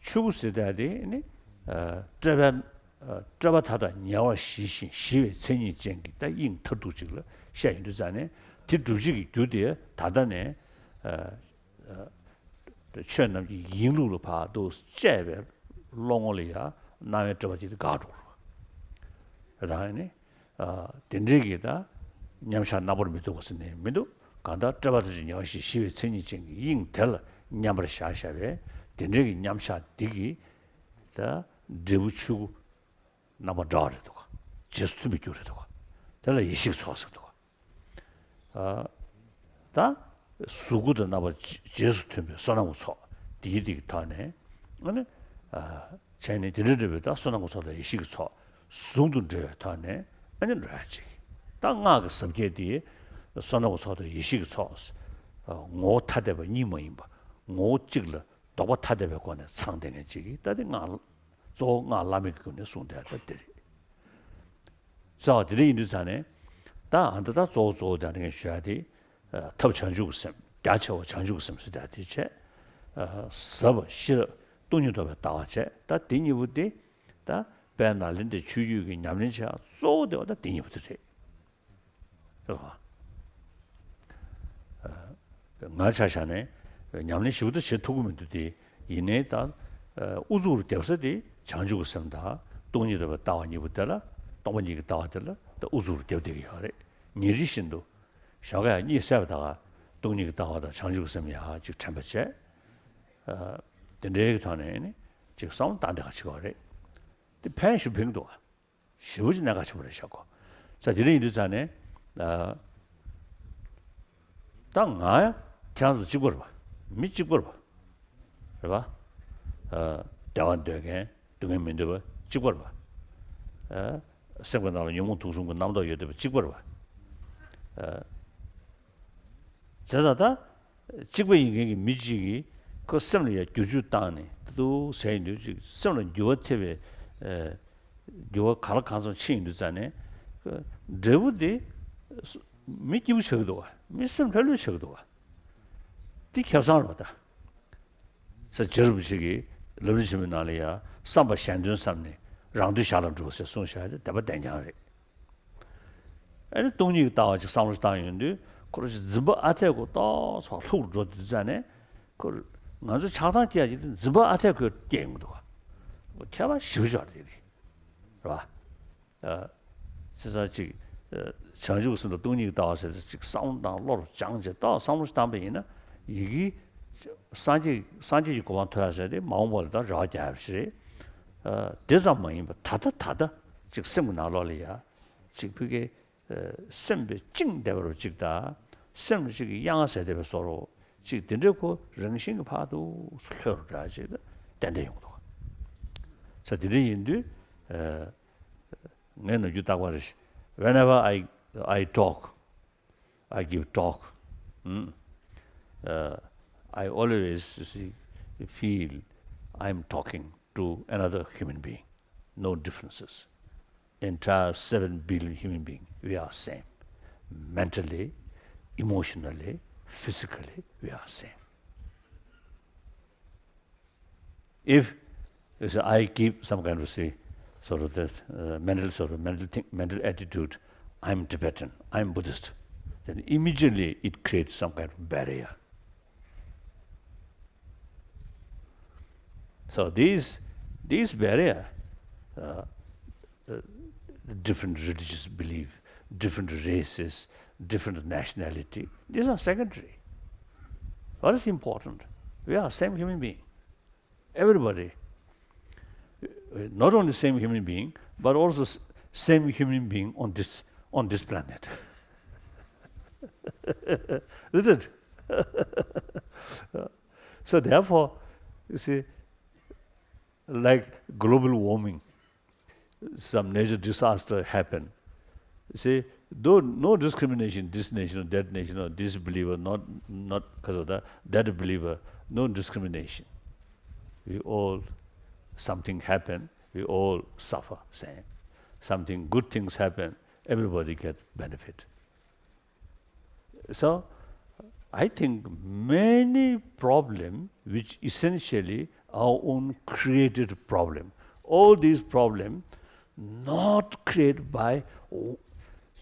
ཆོས་སྐུ་ཟེར་ཡ་དེ་ནི། ཨ། སྤྲོས་པ། ཨ། སྤྲོས་པ་མཐའ་དག་ཉེ་བར་ཞི་ཞིང་ཞི་བའི་མཚན་ཉིད་ཅན་གྱི་ད་དབྱིངས་མཐར་ཐུག་ཅིག་ལ་བཤད་ཡོང་དུས་ཙང་ནས། དེ་སྒྲུབ་བྱེད་ཀྱི་རྒྱུ་དེ་ད་ལྟ་ནས། ཨ། ཨ། ཆོས་རྣམས་ཀྱི་ཡིན་ལུགས་ལ་ཕར་དུ་དཔྱད་པའི་བློ་ངོ་ལ་ཡ་སྣང་བའི་སྤྲོས་པ་དེ་འགག་འགྲོ་གི་རེད། ད་ནི། ཨ། དེ་འདྲའི་གི་ད་མཉམ་བཞག་རྣམ་པར་མི་རྟོག་པ་ཟེར་ནས་མི་འདུག་གང་ལྟར་སྤྲོས་པ་མཐའ་དག་ཉེ་བར་ཞི་ཞི་བའི་མཚན་ཉིད་ཅན་གྱི་དབྱིངས་དེ་ལ་མཉམ་པར་བཞག་བཞག་པས། དེ་འདྲའི་གི་མཉམ་བཞག་འདི་གི་ད་འབྲས་བུ་ཆོས་སྐུ་རྣམ་པ་འདྲ་བ་རེད་འདུག་ག་རྗེས་སུ་མཐུན་པའི་རྒྱུ་རེད་འདུག་ག་དེ་ལ་ཡེ་ཤེས་ཀྱི་ཚོགས་ཟེར་འདུག་ག་ཨ། ད་གཟུགས་སྐུ་དང་རྣམ་པ་རྗེས་སུ་མཐུན་པའི་བསོད་ནམས་ཀྱི་ཚོགས་འདིའི་སྟེང་གི་ཐོག་ནས། ཨ་ནི། ཨ། བྱས་ནས་དེ་འདྲ་འདྲ་བའི་ད་བསོད་ནམས་ཀྱི་ཚོགས་དང་ཡེ་ཤེས་ཀྱི་ཚོགས་ཟུང་དུ་འབྲེལ་བའི་ཐོག་ནས་ཨ་ནི་འགྲོ་ཡ་ཅིག་ད་སྔགས་ཀྱི་ཟབ་ཁྱད་དེ་བསོད་ནམས་ཀྱི་ཚོགས་དང་ཡེ་ཤེས་ཀྱི་ཚོགས། ཨ། ངོ་བོ་ཐ་དད་པ་གཉིས་མ་ཡིན་པ། ངོ་བོ་གཅིག་ལ་ལྡོག་པ་ཐ་དད་པའི་སྒོ་ནས་ཚང་བསྡད་མཁན་ཅིག་གིས་ད་དེ་སྔགས། གཙོ་བོ་སྔགས་བླ་མེད་ཀྱི་སྒོ་ནས་གསུངས་བསྡད་ཡ་ད་དེ་རེད། རྩ་བ་དེ་འདྲ་ཡིན་དུས་ཙང་ནས། ད་ཨ་ད་ད་གཙོ་བོ་གཙོ་བོ་དེ་ངས་ཞུ་ཡ་དེ། ཨ། ཐབས་བྱང་ཆུབ་ཀྱི་སེམས། རྒྱ་ཆེ་བ་བྱང་ཆུབ་ཀྱི་སེམས་ཟེར་ཡ་དེ་བྱས། ཨ། ཟབ་པ་ཤེས་རབ་སྟོང་ཉིད་རྟོགས་པའི་ལྟ་བ་བྱས། ད་དེ་གཉིས་པོ་དེ། ད་དཔལ་ནཱ་ལེནྡྲའི་ཆོས་བརྒྱུད་ཀྱི་ཉམས་ལེན་བྱེད་ཡ་གཙོ་བོ་དེ་བ་ད་དེ་གཉིས་པོ་དེ་རེད། རེད་བ། ཨ། ང་ཆ་བཞག་ནས་ཉམས་ལེན་ཞིབ་ཏུ་བྱེད་ཐུབ་ཀྱི་མི་འདུག་སྟེ། ཡིན་ནའི་ད། ཨ། ཨུ་ཚུགས་རྒྱབ་ས་དེ་བྱང་ཆུབ་ཀྱི་སེམས་དང་སྟོང་ཉིད་རྟོགས་པའི་ལྟ་བ་གཉིས་པོ་དེ་ལ། སྟོང་པ་ཉིད་ཀྱི་ལྟ་བ་དེ་ལ་ད་ཨུ་ཚུགས་རྒྱབ་བསྡད་ཀྱི་ཡོད་རེད། ཉིན་རེ་བཞིན་དུ་ཞོགས་ཀས་གཉིད་སད་པ་དང་སྟོང་ཉིད་ཀྱི་ལྟ་བ་དང་བྱང་ཆུབ་ཀྱི་སེམས་ཡར་ཅིག་དྲན་པ་བྱས། ཨ། དེ་འདྲའི་གི་ཐོག་ནས་ནི་ཅིག་བསམ་བློ་བཏང་བསྡད་ག་བྱེད་དགོས་རེད། དེ་ཕན་ཞིག་ཕན་གྱི་འདུག་བ། ཞེ་པོ་ཅིག་གནད་འགག་ཆེན་པོ་རེད་བཞག་གོ། ས་དེ་འདྲ་ཡིན་དུས་ཙང་ནས། ཨ། ད་ང་ཡང་ཁྱེད་རང་ཚོ་གཅིག་པ་རེད་པ། མི་གཅིག་པ་རེད་པ། རེད་པ། ཨ། བདེ་བ་འདོད་མཁན་སྡུག་བསྔལ་མི་འདོད་པ་གཅིག་པ་རེད་པ། ཨ། སེམས་ཀྱི་ནང་ལ་ཉོན་མོངས་དུག་གསུམ་གྱི་རྣམ་རྟོག་ཡོད་བསྡད་པ་གཅིག་པ་རེད་པ། ཨ། བྱས་ཙང་ད། གཅིག་པ་ཡིན་མཁན་གྱི་མི་གཅིག་གིས་ཁོ་སེམས་ལ་ཡ་བསྒྱུར་བཅོས་བཏང་ནས། ད་དུང་ཟེར་ཡིན་དུས་ཅིག་སེམས་ལ་འགྱུར་བ་ཐེབས་པའི། ཨ། འགྱུར་བ་གང་ལ་གང་འཚམ་ཕྱིན་ཡིན་དུས་ཙང་ནས། འབྲས་བུ་དེ་མི་སྐྱིད་པོ་ཆགས་ཀྱི་འདུག་བ། མི་སེམས་ལྷོད་ལྷོད་ཆགས་ཀྱི་འདུག་བ། འདི་ཁེ་བཟང་རེད་པ་ད། ས་རྗེ་རིན་པོ་ཆེ་གིས་ལམ་རིམ་ཆེན་མོའི་ནང་ལ་ཡ། བསམ་པ་གཞན་དོན་བསམ་ནས་རང་དོན་ཞར་ལ་འགྲུབ་ཟེར་གསུངས་བཞག་དེ་དེ་བ་བདེན་རྐྱང་རེད། ཨ་ནི་སྟོང་ཉིད་ཀྱི་ལྟ་བ་ཅིག་བསམ་བློ་བཏང་ཡོང་དུས། ཁོ་རང་ཅིག་འཛིན་པ་ཨ་འཐས་ཁོ་ཏོག་ཙམ་ལྷུག་རུ་འགྲོ་དུས་ཙང་ནས། ཁོ་ང་ཚོ་ཆགས་སྡང་སྐྱེ་ཡ་ཅིག་དེ་འཛིན་པ་ཨ་འཐས་ཁོ་སྐྱེ་ཡོང་གི་འདུག་ག་ཁྱད་པར་ཞེ་པོ་ཅིག་ཡོད་རེད། རེད་པ། ཨ། བྱས་ཙང་ཅིག་ཨ། བྱང་ཆུབ་སེམས་དང་སྟོང་ཉིད་ཀྱི་ལྟ་བ་ཟེར་ཚེ་ཅིག་བསམ་བློ་བཏང་བློ་རུ་སྦྱངས་བྱས་ཏོག་བསམ་བློ་ཞིག་བཏང་པ་ཡིན་ན། ཡི་གེ་སངས་རྒྱས་སངས་རྒྱས་ཀྱི་གོ་འཕང་ཐོབ་ཡ་ཟེར་དེ་མ་འོངས་པ་ལ་ད་རེ་བ་རྒྱག་ཡ་ཞིག་རེད། ཨ། དེ་ཙམ་མ་ཡིན་པར་ད་ལྟ་ད་ལྟ་ཅིག་སེམས་ཀྱི་ནང་ལོགས་ལ་ཡ། ཅིག་ཕ་གི། ཨ། སེམས་པའི་བཅིངས་བསྡད་པ་རུ་ཅིག་དང་། སེམས་ལ་ཅིག་གི་གཡེང་ཟེར་བསྡད་པའི་བཟོ་འདྲ་ཅིག་དེ་འདྲའི་ཁོ་རང་བཞིན་གྱིས་ཕར་ཚུར་ལྷོད་རུ་འདྲ་ཅིག་ཏན་ཏན་ཡོང་གི་འདུག་ག་ས་དེ་འདྲ་ཡིན་དུས། ཨ། ངས་ནམ་རྒྱུན་བརྟག་པ་རེ་བཞིན། Whenever I, I talk, I give talk, hmm, uh, I always, you see, feel I'm talking to another human being. No differences. Entire seven billion human being, we are same. Mentally, emotionally, physically, we are same. If, if I keep some kind of, say, sort of the, uh, mental, sort of mental thing, mental attitude, "I'm Tibetan, I'm Buddhist," then immediately it creates some kind of barrier. So these, these barrier, uh, uh, different religious belief, different races, different nationality. These are secondary. What is important? We are same human being. Everybody. Not only same human being, but also s- same human being on this, on this planet. Is it? So therefore, you see, like global warming, some nature disaster happen. See, though no discrimination, this nation or that nation or this believer, not, not because of that, that believer, no discrimination. We all, something happen, we all suffer same. Something good things happen, everybody get benefit. So, I think many problem which essentially our own created problem. All these problems not created by w-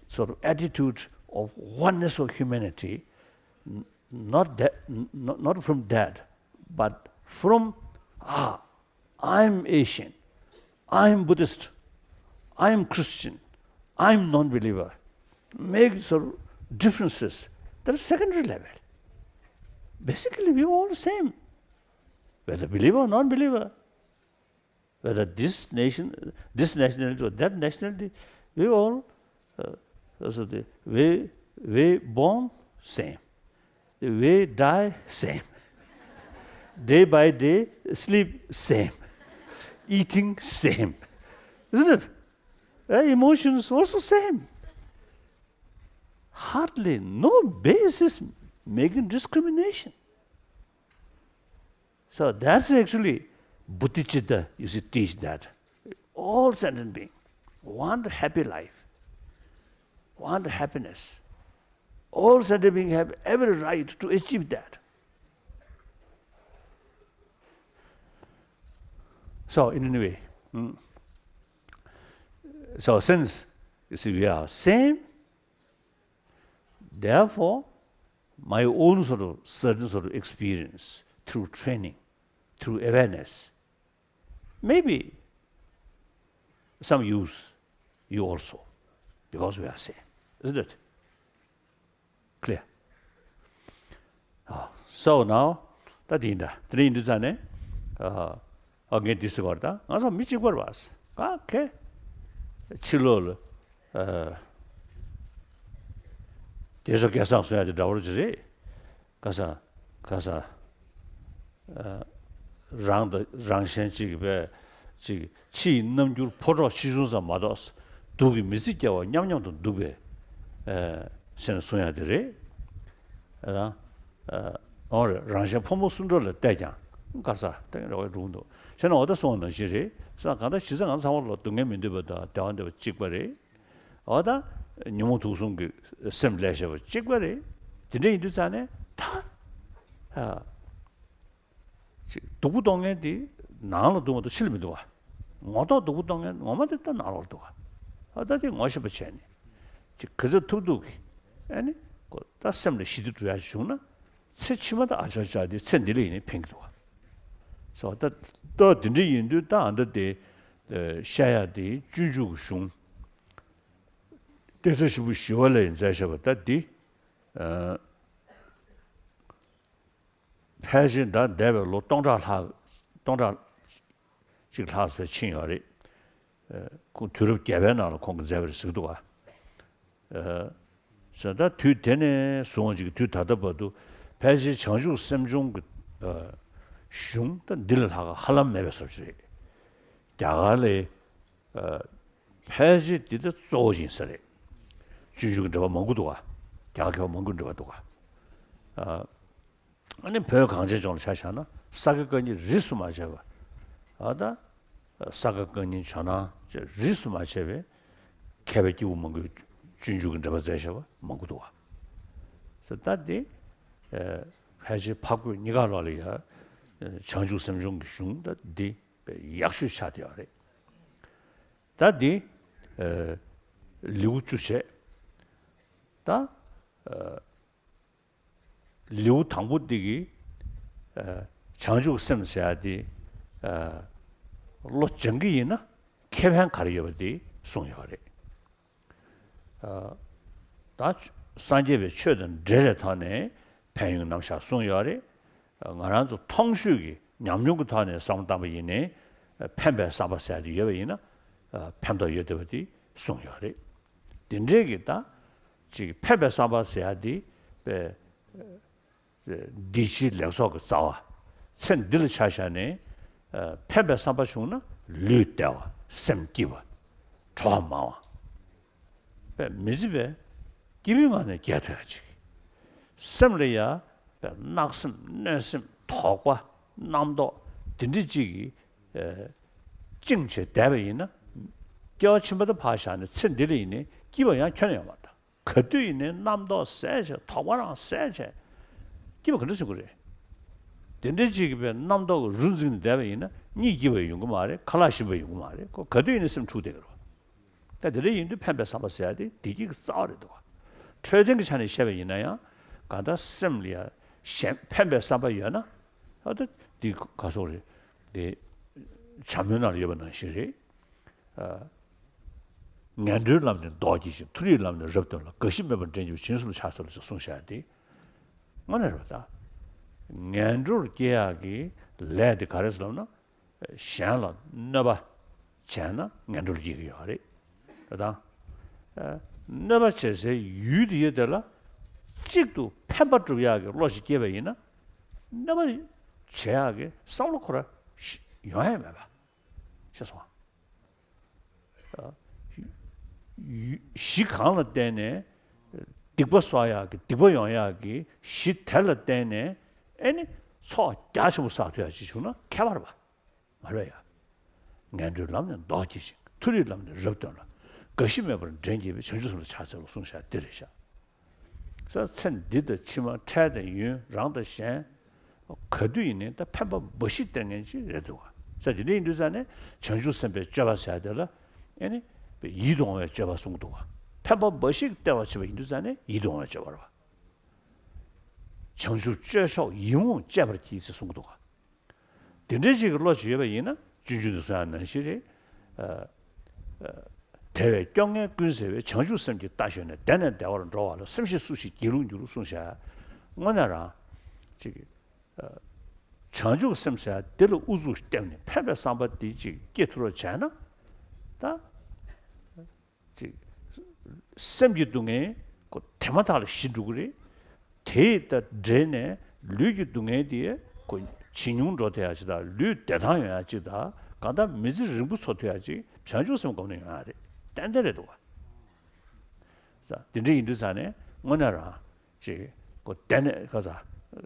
sort of attitude of oneness of humanity, n- not that, n- not, not from that, but from, ah, I'm Asian, I'm Buddhist, I'm Christian, I'm non-believer. Make sort of differences. That's secondary level. Basically, we all same. Whether believer or non-believer, whether this nation, this nationality or that nationality, we all, uh, also the, we, we born same. We die same. Day by day, sleep same. Eating same. Isn't it? Uh, emotions also same. Hardly no basis making discrimination. So that's actually bodhicitta, you see, teach that all sentient beings want a happy life, want happiness. All sentient beings have every right to achieve that. So, in any way, mm, so since, you see, we are same, therefore, my own sort of certain sort of experience through training, through awareness, maybe some use you also, because we are same, isn't it? Clear? Ah, so now, ད་དེ་ཡིན་ད། དེ་འདྲ་ཡིན་དུས་ཙང་ནས། ཨ། ཨ། ངས་འདི་ཟེར་བ་རེད། ད་ང་ཚོ་མི་གཅིག་པ་རེད་པ། ཨ་ཁེ། ཕྱི་ལོགས་ལ། ཨ། རྒྱལ་ས་སྐལ་བཟང་གསུང་ཡ་དེ་འདྲ་པོ་ཅིག་རེད། ཁ་སང་། ཁ་སང་། ཨ། རང་དང་རང་གཞན་གཅིག་གི་བས་ཅིག་ཕྱི་ཡི་རྣམ་འགྱུར་ཕོ་བྲང་ཆེ་ཆུང་ཙམ་མ་གཏོགས་སྡུག་གི་མི་ཚེ་སྐྱེལ་བ་མཉམ་མཉམ་དུ་འདུག་པས། ཨ། ཟེར་ནས་གསུང་ཡ་དེ་རེད། ཨ། ཨ། འོ་རེད། རང་གཞན་ཕོ་མོ་སུ་འདྲ་ལ་བལྟས་ཀྱང་དཀར་ས་སྟེང་རེ་བ་འགྲོ་གི་འདུག་བྱས་ན་འོ་ད་སོང་བ་ནང་བཞིན་རེད། སོང་ན་གང་ལྟར་གཞི་རྩ་ང་ཚང་མ་ལ་སྡུག་བསྔལ་མི་འདོད་པ་དང་བདེ་བ་འདོད་པ་གཅིག་པ་རེད། འོ་ད་ཉོན་མོངས་དུག་གསུམ་གྱི་སེམས་ལས་བྱེད་པ་གཅིག་པ་རེད། དེ་འདྲ་ཡིན་དུས་ཙང་ནས་ད། ཨ། ཅིག་སྡུག་པོ་གཏོང་མཁན་དེ་ནང་ལ་འདུག་མ་གཏོགས་ཕྱི་ལ་མི་འདུག་ག། ངོ་ཐོག་སྡུག་པོ་གཏོང་མཁན་ངོ་མ་དེ་ད་ནང་ལོགས་འདུག་ག། ཨ། ད་དེ་ངོ་ཤེས་པ་བྱས་ནས་ཅིག་ག་ཚོད་ཐུབ་ཐུབ་ཀྱིས། ཨ་ནི་ཁོ་ད་སེམས་ལ་ཞི་བདེ་འགྲོ་ཡ་བྱུང་ན། ཚེ་ཕྱི་མ་ད་ཨ་ཅག་ཅག་དེ་ཚེ་འདི་ལ་ཡིན་ནའི་ཕན་གྱི་འདུག་ག། སོ་ད་ད་དེ་འདྲ་ཡིན་དུས་ད་ཨ་ད་དེ། ཨ། བཤད་ཡ་དེ་སྤྱོད་འཇུག་གི་གཞུང་། ཏེ་ཚ་ཞིག་པོ་ཞི་བ་ལྷས་མཛད་བཞག་པ་ད་འདི། ཨ། ཕལ་ཆེར་ད་འདས་པའི་ལོ་སྟོང་ཕྲག་ལྷག་སྟོང་ཕྲག་གཅིག་ལྷག་ཙམ་ཕྱིན་ཡོད་རེད། ཨ། ཁོང་དུས་རབས་བརྒྱད་པའི་ནང་ལ་ཁོང་གིས་མཛད་པ་རེད་ཟེར་གྱི་འདུག་ག། ཨ། ཟེར་ད་དུས་དེ་ནས་བཟུང་ཅིག་དུས་ད་ལྟ་བར་དུ་ཕལ་ཆེར་བྱང་ཆུབ་སེམས་སྦྱོང་གི། ཨ། གཞུང་ད་འདི་ལས་ལྷག་ཧ་ལམ་མེད་པའི་བཟོ་ཅིག་རེད། རྒྱ་གར་ལ། ཨ། ཕལ་ཆེར་འདི་ད་གཙོ་བོ་ཡིན་ས་རེད། སྤྱོད་འཇུག་གི་འགྲེལ་པ་མང་པོ་འདུག་ག། རྒྱ་གར་མཁས་པ་མང་པོ་འགྲེལ་པ་འདུག་ག། ཨ། ཨ་ནི་བོད་གངས་ཅན་ལྗོངས་ལ་ཆ་བཞག་ན་ས་དགེ་བཀའ་རྙིང་རིས་སུ་མ་ཆད་པ། ཨ། ད་ས་དགེ་བཀའ་རྙིང་ཇོ་ནང་བཅས་རིས་སུ་མ་ཆད་པའི་མཁས་པའི་སྐྱེས་བུ་མང་པོས་སྤྱོད་འཇུག་གི་འགྲེལ་པ་མཛད་བཞག་པ་མང་པོ་འདུག་ག། སོ་ད་འདི། ཨ། ཕལ་ཆེར་འཕགས་བོད་གཉིས་ཀ་ལོགས་ལ་ཡ། བྱང་ཆུབ་སེམས་སྦྱོང་གི་གཞུང་ད་འདི་ཡག་ཤོས་ཆགས་བསྡད་ཡོད་རེད། ད་འདི། ཨ། ལེའུ་བཅུ་བྱས། ད། ཨ། ལེའུ་དང་པོ་འདི་གི། ཨ། བྱང་ཆུབ་སེམས་ཟེར་ཡ་འདི། ཨ། བློ་སྦྱང་གི་ཡིན་ན་ཁེ་ཕན་ག་རེ་ཡོད་པ་འདི་གསུངས་ཡོད་རེད། ད་སངས་རྒྱས་པའི་ཆོས་དང་འབྲེལ་བའི་ཐོག་ནས་ཕན་ཡོན་རྣམ་གཞག་གསུངས་ཡོད་རེད། ང་རང་ཚོ་མཐོང་ཆོས་ཀྱི་ཉམས་མྱོང་གི་ཐོག་ནས་བསམ་བློ་བཏང་པ་ཡིན་ནའི་ཕན་པའི་བསམ་པ་ཟེར་ཡ་དེ་ཡོད་པ་ཡིན་ན་ཕན་ཐོགས་ཡོད་བསྡད་པ་དེ་གསུངས་ཡོད་རེད། དེ་འདྲའི་གི་ད་ཅིག་ཕན་པའི་བསམ་པ་ཟེར་ཡ་དེ་དཔེ། འདི་ཕྱིའི་ལེགས་ཚོགས་ཀྱི་རྩ་བ། ཚེ་འདི་ལ་ཆ་བཞག་ནས་ཕན་པའི་བསམ་པ་བྱུང་ན་ལུས་བདེ་བ། སེམས་སྐྱིད་པ། གྲོགས་མང་བ། དཔེ་མི་བརྫི་བའི་སྐྱིད་པོའི་ངང་ནས་བསྐྱལ་ཐུབ་ཡ་ཅིག་སེམས་ལ་ཡ་དཔེ་བརྣག་སེམས་གནོད་སེམས་དོགས་པ་རྣམ་རྟོག་དེ་འདྲ་ཅིག་གིས་བཅིངས་བྱས་བསྡད་པ་ཡིན་ན། སྐྱེ་བ་ཕྱི་མ་དེ་ཕར་བཞག་ནས་ཚེ་འདི་ལ་ཡིན་ནའི་སྐྱིད་པ་ཡང་ཁྱོན་ནས་ཡོང་མ་ཐུབ། ག་དུས་ཡིན་ནའི་རྣམ་རྟོག་ཟད་བྱས། དོགས་པ་རང་ཟད་བྱས། སྐྱིད་པ་ག་འདྲ་བྱུང་གི་རེད། དེ་འདྲའི་ཅིག་གི་བའི་རྣམ་རྟོག་གི་རུ་འཛིན་ནས་བསྡད་པ་ཡིན་ན་གཉིད་སྐྱིད་པ་ཡོང་གི་མ་རེད། ཁ་ལག་ཞིམ་པ་ཡོང་གི་མ་རེད། ཁོ་ག་དུས་ཡིན་ནའི་སེམས་འཁྲུག་བསྡད་ཀྱི་རེད། ད་དེ་འདྲ་ཡིན་དུས་ཕན་པའི་བསམ་པ་ཟེར་ཡ་དེ་བདེ་སྐྱིད་ཀྱི་རྩ་བ་རེད་འདུག་བ། འཕྲོད་བསྟེན་གྱི་ཆ་ནས་བཤད་པ་ཡིན་ན་ཡང་གང་ལྟར་སེམས་ལ་ཡ་གཞན་ཕན་པའི་བསམ་པ་ཡོད་ན། ཨ་ད་འདི་ག་སོགས་རེད། དེ་བྱམས་པོའི་ནང་ལ་ཡོད་པ་ནང་བཞིན་རེད། ངན་འགྲོའི་ལམ་ནི་བཟློག་བགྱིད་ཅིང་། མཐོ་རིས་ལམ་ནི་རབ་སྟོན་ལ། རྒ་ཤི་མེད་པར་འདྲེན་གྱུར་པའི། བྱང་ཆུབ་སེམས་ལ་ཕྱག་འཚལ་ལོ་ཞེས་གསུངས་བཞག་སྟེ། དངོས་གནས་རེད་པ་ད། ངན་འགྲོར་སྐྱེ་ཡག་གི་ལས་དེ་ག་རེ་ཟེར་ལབ་ན། གཞན་ལ་གནོད་པ་བྱས་ན་ངན་འགྲོར་སྐྱེ་གི་ཡོད་རེད། རེད་དང་། གནོད་པ་བྱེད་སའི་ཡུལ་དེ་ཡོད་དེ་ལ་གཅིག་ཏུ་ཕན་པ་སྒྲུབ་ཡག་གི་བློ་ཞིག་སྐྱེས་པ་ཡིན་ན། གནོད་པ་བྱེད་ཡག་གི་བསམ་བློ་ཁོ་ར་ཡོང་ཡ་མེད་པ། ཤེས་སོང་ཨ། གཞི་གང་ལ་བརྟེན་ནས་སྡིག་པ་གསོག་ཡག་གི་སྡིག་པ་ཡོང་ཡག་གི་གཞི་དེ་ལ་བརྟེན་ནས་ཨེ་ནི་ཚོགས་རྒྱ་ཆེན་པོ་བསགས་ཐུབ་ཡག་ཅིག་བྱུང་ན་ཁྱད་པར་བ་མ་རེད་ཡ། ངན་འགྲོའི་ལམ་ནི་བཟློག་བགྱིད་ཅིང་། མཐོ་རིས་ལམ་ནི་རབ་སྟོན་ལ། རྒ་ཤི་མེད་པར་འདྲེན་བགྱིད་པའི། བྱང་ཆུབ་སེམས་ལ་ཕྱག་འཚལ་ལོ་གསུངས་བཞག་འདི་རེད་ཤག་ས་ཚེ་འདི་དང་ཕྱི་མ་འཕྲལ་དང་ཡུན་རང་དང་གཞན། ག་དུས་ཡིན་ནའི་ད་ཕན་པ་འབའ་ཞིག་སྟེར་མཁན་ཅིག་རེད་འདུག་ག་ས་དེ་འདྲ་ཡིན་དུས་ཙང་ནས་བྱང་ཆུབ་སེམས་དཔའི་སྤྱོད་པ་ཟེར་ཡ་དེ་ལ་ཨེ་ནི་ཡིད་དུ་འོང་བའི་སྤྱོད་པ་གསུངས་འདུག་ག་ཕན་པ་འབའ་ཞིག་སྟེར་བར་བྱེད་པ་ཡིན་དུས་ཙང་ནས་ཡིད་དུ་འོང་བའི་སྤྱོད་པ་རེད་བ། བྱང་ཆུབ་སྤྱོད་མཆོག་ཡིད་འོང་སྤྱད་པར་བགྱི་ཟེར་གསུངས་འདུག་ག་དེ་འདྲའི་ཅིག་གི་བློ་ཅིག་ཡོད་པ་ཡིན་ན་སྤྱོད་འཇུག་ཏུ་གསུངས་ཡག་ནང་བཞིན་རེད། ཨ། ཨ། དེ་བས་སྐྱོ་ངལ་ཀུན་སེལ་བའི། བྱང་ཆུབ་སེམས་ཀྱི་རྟ་ཞོན་ནས། བདེ་ནས་བདེ་བར་འགྲོ་བ་ལ། སེམས་ཤེས་སུ་ཞིག་སྒྱིད་ལུག་འགྱུར་གསུངས་བཞག་དངོས་གནས་རང་ཅིག་གི་ཨ། བྱང་ཆུབ་སེམས་ཟེར་ཡག་དེ་ལ་ཨུ་ཚུགས་བརྒྱབ་ནས་ཕན་པའི་བསམ་པ་དེ་ཅིག་སྐྱེ་ཐུབ་རོགས་བྱས་ན། ད་ཅིག་སེམས་ཀྱི་སྡུག་བསྔལ་ཁོ་དེ་མ་ཐག་ལ་ཞི་འགྲོ་གི་རེད། དེ་ཡི་ད་འདྲེས་ནས་ལུས་ཀྱི་སྡུག་བསྔལ་དེ་ཁོ་ཇེ་ཉུང་འགྲོ་ཐུབ་ཡག་ཅིག་དང་། ལུས་བདེ་ཐང་ཡོང་ཡག་ཅིག་དང་། གང་ལྟར་མི་ཚེ་རིང་པོ་འཚོ་ཐུབ་ཡག་ཅིག་བྱང་ཆུབ་སེམས་སྒོམ་ནས་ཡོང་ཡག་རེད། ཏན་ཏན་རེད་འདུག་ག་ས་དེ་འདྲ་ཡིན་དུས་ཙང་ནས་དངོས་གནས་རང་ཅིག་ཁོ་བདེ་ནས་ག་ས་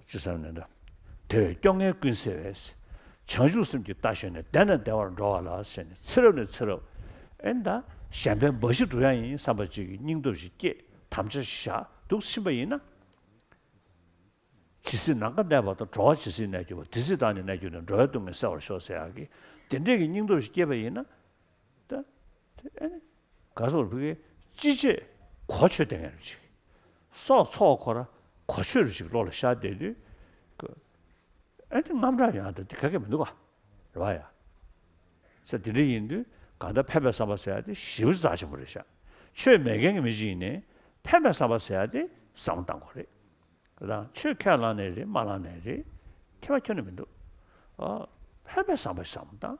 ཅི་ཟེར་ནས་འདྲ། དེ་བས་སྐྱོ་ངལ་ཀུན་སེལ་བའི། བྱང་ཆུབ་སེམས་ཀྱི་རྟ་ཞོན་ནས། བདེ་ནས་བདེ་བར་འགྲོ་བ་ལ་ཟེར་ནས་ཚེ་རབས་ནས་ཚེ་རབས་ཨེ་ད་གཞན་ཕན་འབའ་ཞིག་སྒྲུབ་ཡག་ཡིན་བསམ་པ་ཅིག་གི་སྙིང་སྟོབས་ཤིག་སྐྱེས། དམ་བཅའ་བཞག་འདུག་ཕྱིན་པ་ཡིན་ན། ཇི་སྲིད་ནམ་མཁའ་གནས་པ་དང་། འགྲོ་བ་ཇི་སྲིད་གནས་གྱུར་པ། དེ་སྲིད་བདག་ནི་གནས་གྱུར་ནས། འགྲོ་བའི་སྡུག་བསྔལ་སེལ་བར་ཤོག་ཟེར་ཡག་གི་དེ་འདྲས་ཀྱི་སྙིང་སྟོབས་ཤིག་སྐྱེས་པ་ཡིན་ན། ད་དེ་ཨེ་ནི་ག་སོགས་ཕ་གི་ཅི་བྱེད་གོ་ཆོད་བསྡད་མཁན་རེད་ཅིག་སྲོག་འཚོ་བ་ཁོ་ར་གོ་ཆོད་རེད་ཅིག་བློ་ལ་ཤར་བསྡད་དུས་ཨེ་ནི་དངངས་སྐྲག་ཡོང་ཡག་ད་དེ་ག་གེ་མི་འདུག་ག་རེད་བ་ཡ། ས་དེ་འདྲ་ཡིན་དུས་གང་ལྟར་ཕན་པའི་བསམ་པ་ཟེར་ཡག་དེ་ཞེ་པོ་རྩ་ཆེན་པོ་རེད་ཤག་ཆོས་མེད་མཁན་གྱི་མི་ཅིག་ཡིན་ནའི་ཕན་པའི་བསམ་པ་ཟེར་ཡག་དེ་བསམ་བློ་བཏང་དགོས་རེད། དང་ཆོས་ཁས་བླངས་ནའི་རེད། མ་བླངས་ནའི་རེད། ཁྱད་པར་ཁྱོན་ནས་མི་འདུག་ཨ། ཕན་པའི་བསམ་པ་བསམ་བློ་བཏང་།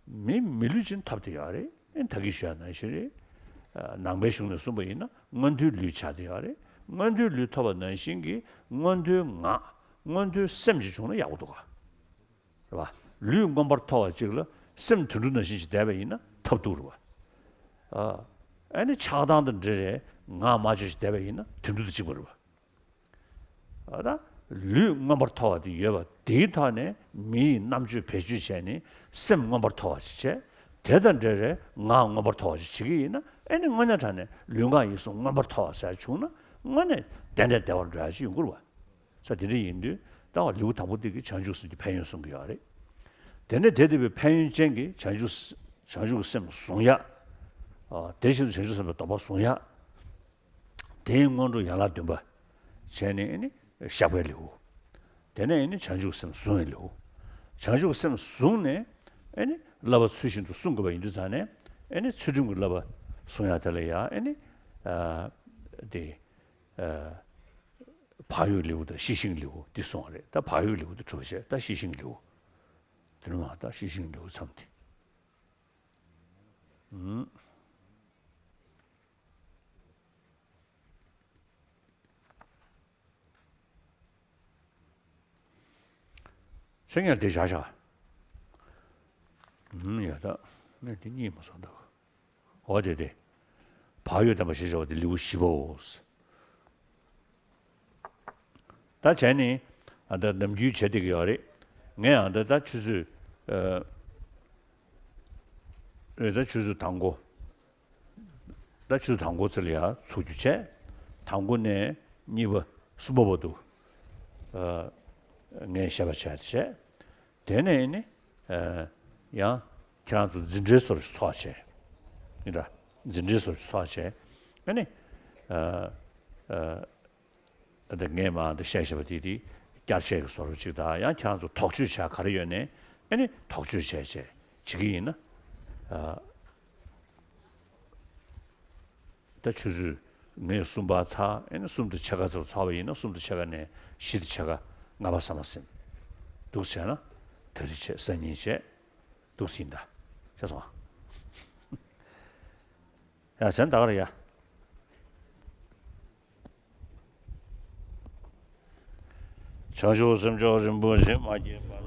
མི་མི་ལུས་ཅིག་ཐོབ་བསྡད་ཡོད་རེད། ཨེ་ད་གིན་ཞུས་པ་ནང་བཞིན་རེད། ཨ། ནང་པའི་གཞུང་ནས་གསུངས་པ་ཡིན་ན་མངོན་མཐོའི་ལུས་ཆགས་བསྡད་ཡོད་རེད། མངོན་མཐོའི་ལུས་ཐོབ་པ་ནང་བཞིན་གྱི་མངོན་མཐོའི་ངག་མངོན་མཐོའི་སེམས་ཅིག་བྱུང་ན་ཡག་པོ་འདུག་ག་རེད་བ། ལུས་མངོན་པར་མཐོ་བ་ཅིག་ལ་སེམས་དུད་འགྲོ་ནང་བཞིན་ཞིག་བསྡད་པ་ཡིན་ན་ཐབས་སྡུག་རེད་བ། ཨ། ཨ་ནི་ཆགས་སྡང་དང་འདྲེས་རེད། ངག་མ་བཅོས་ཤིག་བསྡད་པ་ཡིན་ན་དུད་འགྲོ་དང་གཅིག་པ་རེད་བ། ཨ། ད་ལུས་མངོན་པར་མཐོ་བ་དེ་ཡོད་པ་དེའི་ཐོག་ནས་མི་ཡི་རྣམ་དཔྱོད་བེད་སྤྱོད་བྱས་ནས་སེམས་མངོན་པར་མཐོ་བ་ཞིག་བྱས། དེ་དང་འབྲེལ་བའི་ངག་མངོན་པར་མཐོ་བ་ཞིག་བྱེད་ཀྱི་ཡིན་ན་ཨེ་ནི་དངོས་གནས་དྲང་གནས་ལུས་ངག་ཡིད་གསུམ་མངོན་པར་མཐོ་བ་ཟེར་བྱུང་ན་དངོས་གནས་བདེ་ནས་བདེ་བར་འགྲོ་ཡ་ཞིག་ཡོང་གི་རེད་བ། ས་དེ་འདྲ་ཡིན་དུས་ད་བ་ལེའུ་དང་པོ་འདི་གི་བྱང་ཆུབ་སེམས་ཀྱི་ཕན་ཡོན་གསུང་གི་ཡོད་རེད། དེ་ནས་དེ་ལྟ་བུའི་ཕན་ཡོན་ཅན་གྱི་བྱང་ཆུབ་བྱང་ཆུབ་ཀྱི་སེམས་བཟུང་ཡ། ཨ། དེ་བཞིན་དུ་བྱང་ཆུབ་སེམས་དཔའི་སྡོམ་པ་བཟུང་ཡ། དེའི་སྔོན་འགྲོ་ཡན་ལག་བདུན་པ་བྱས་ནས་ཨེ་ནི་བཤགས་པའི་ལེའུ། དེ་ནས་ཨེ་ནི་བྱང་ཆུབ་སེམས་བཟུང་བའི་ལེའུ། བྱང་ཆུབ་སེམས་བཟུང་ནས་ཨེ་ནི་བསླབ་པ་ཚུལ་བཞིན་དུ་སྲུང་དགོས་པ་ཡིན་དུས་ཙང་ནས་ཨེ་ནི་ཚུལ་ཁྲིམས་ཀྱི་བསླབ་པ་སྲུང་ཡ་དེ་ལ་ཡ་ཨེ་ནི་ ཨ་དེ་ཨ་བག་ཡོད་ལེའུ་དང་ཤེས་བཞིན་ལེའུ་འདི་སོང་བ་རེད། ད་བག་ཡོད་ལེའུ་དེ་གྲུབ་བྱས། ད་ཤེས་བཞིན་ལེའུ་དེ་ནི་མ། ད་ཤེས་བཞིན་ལེའུ་མཚམས་དེ། ཨུམ། ཤེས་ཉལ་དེ་བཞག་བཞག་ཨུམ། ཡ་ད་ནི་དེ་གཉིད་མ་སོང་ད། འོ་དེ་དེ། བག་ཡོད་ལྡན་པ་ཞེས་བྱ་བ་དེ་ལེའུ་བཞི་པའོ། ད་བྱས་ནི། ཨ་ད་ནམ་རྒྱུན་བྱེད་བསྡད་ཀྱི་ཡོད་རེད། ངས་ཨ་ད་ད་ཆུ་ཚོད། ཨ་རེད། ད་ཆུ་ཚོད་དང་པོ། ད་ཆུ་ཚོད་དང་པོ་ཙམ་ལ་ཡར་ཚུགས་རྒྱུ་བྱས། དང་པོ་ནས་གཉིས་པ་གསུམ་པ་བར་དུ། ཨ་ངས་བཤད་པ་བྱས་བྱས། དེ་ནས་ནི། ཨ་ཡང་ཁྱེད་རང་ཚོ་འཛིན་གྲྭའི་སོར་ཚོགས་བྱས། ཡིན་འདྲ། འཛིན་གྲྭའི་སོར་ཚོགས་བྱས། ཨ་ནི། ཨ་ཨ་ཨ་འདི་ངས་མ་འདི་བཤད་བཤད་པ་དེ་དེ་བསྐྱར་བཤད་ཀྱི་བཟོ་འདྲ་ཅིག་དང་། ཡང་ཁྱེད་རང་ཚོ་དོགས་གཅོད་བྱ་ག་རེ་ཡོད་ནའི་ཨ་ནི་དོགས་གཅོད་བྱས་བྱས་བྱེད་ཀྱི་ཡིན་ན། ཨ་ད་ཆུ་ཚོད་ངས་གསུམ་པ་ཚར། ཨ་ནི་གསུམ་དང་ཕྱེད་ཀ་ཙམ་ཚར་བ་ཡིན་ན། གསུམ་དང་ཕྱེད་ཀ་ནས་བཞི་དང་ཕྱེད་ཀ་ལྔ་པ་ཟ་མ་ཟིན། འདུག་བྱས་ན་ད་རེས་བྱས། སང་ཉིན་བྱས། འདུག་ཟིན་ད། ཤེས་སོང་ཨ། ཡ་ཟན་ད་ག་རེ་ཡ། བྱང་ཆུབ་སེམས་མཆོག་རིན་པོ་ཆེ་མ་སྐྱེས་པ།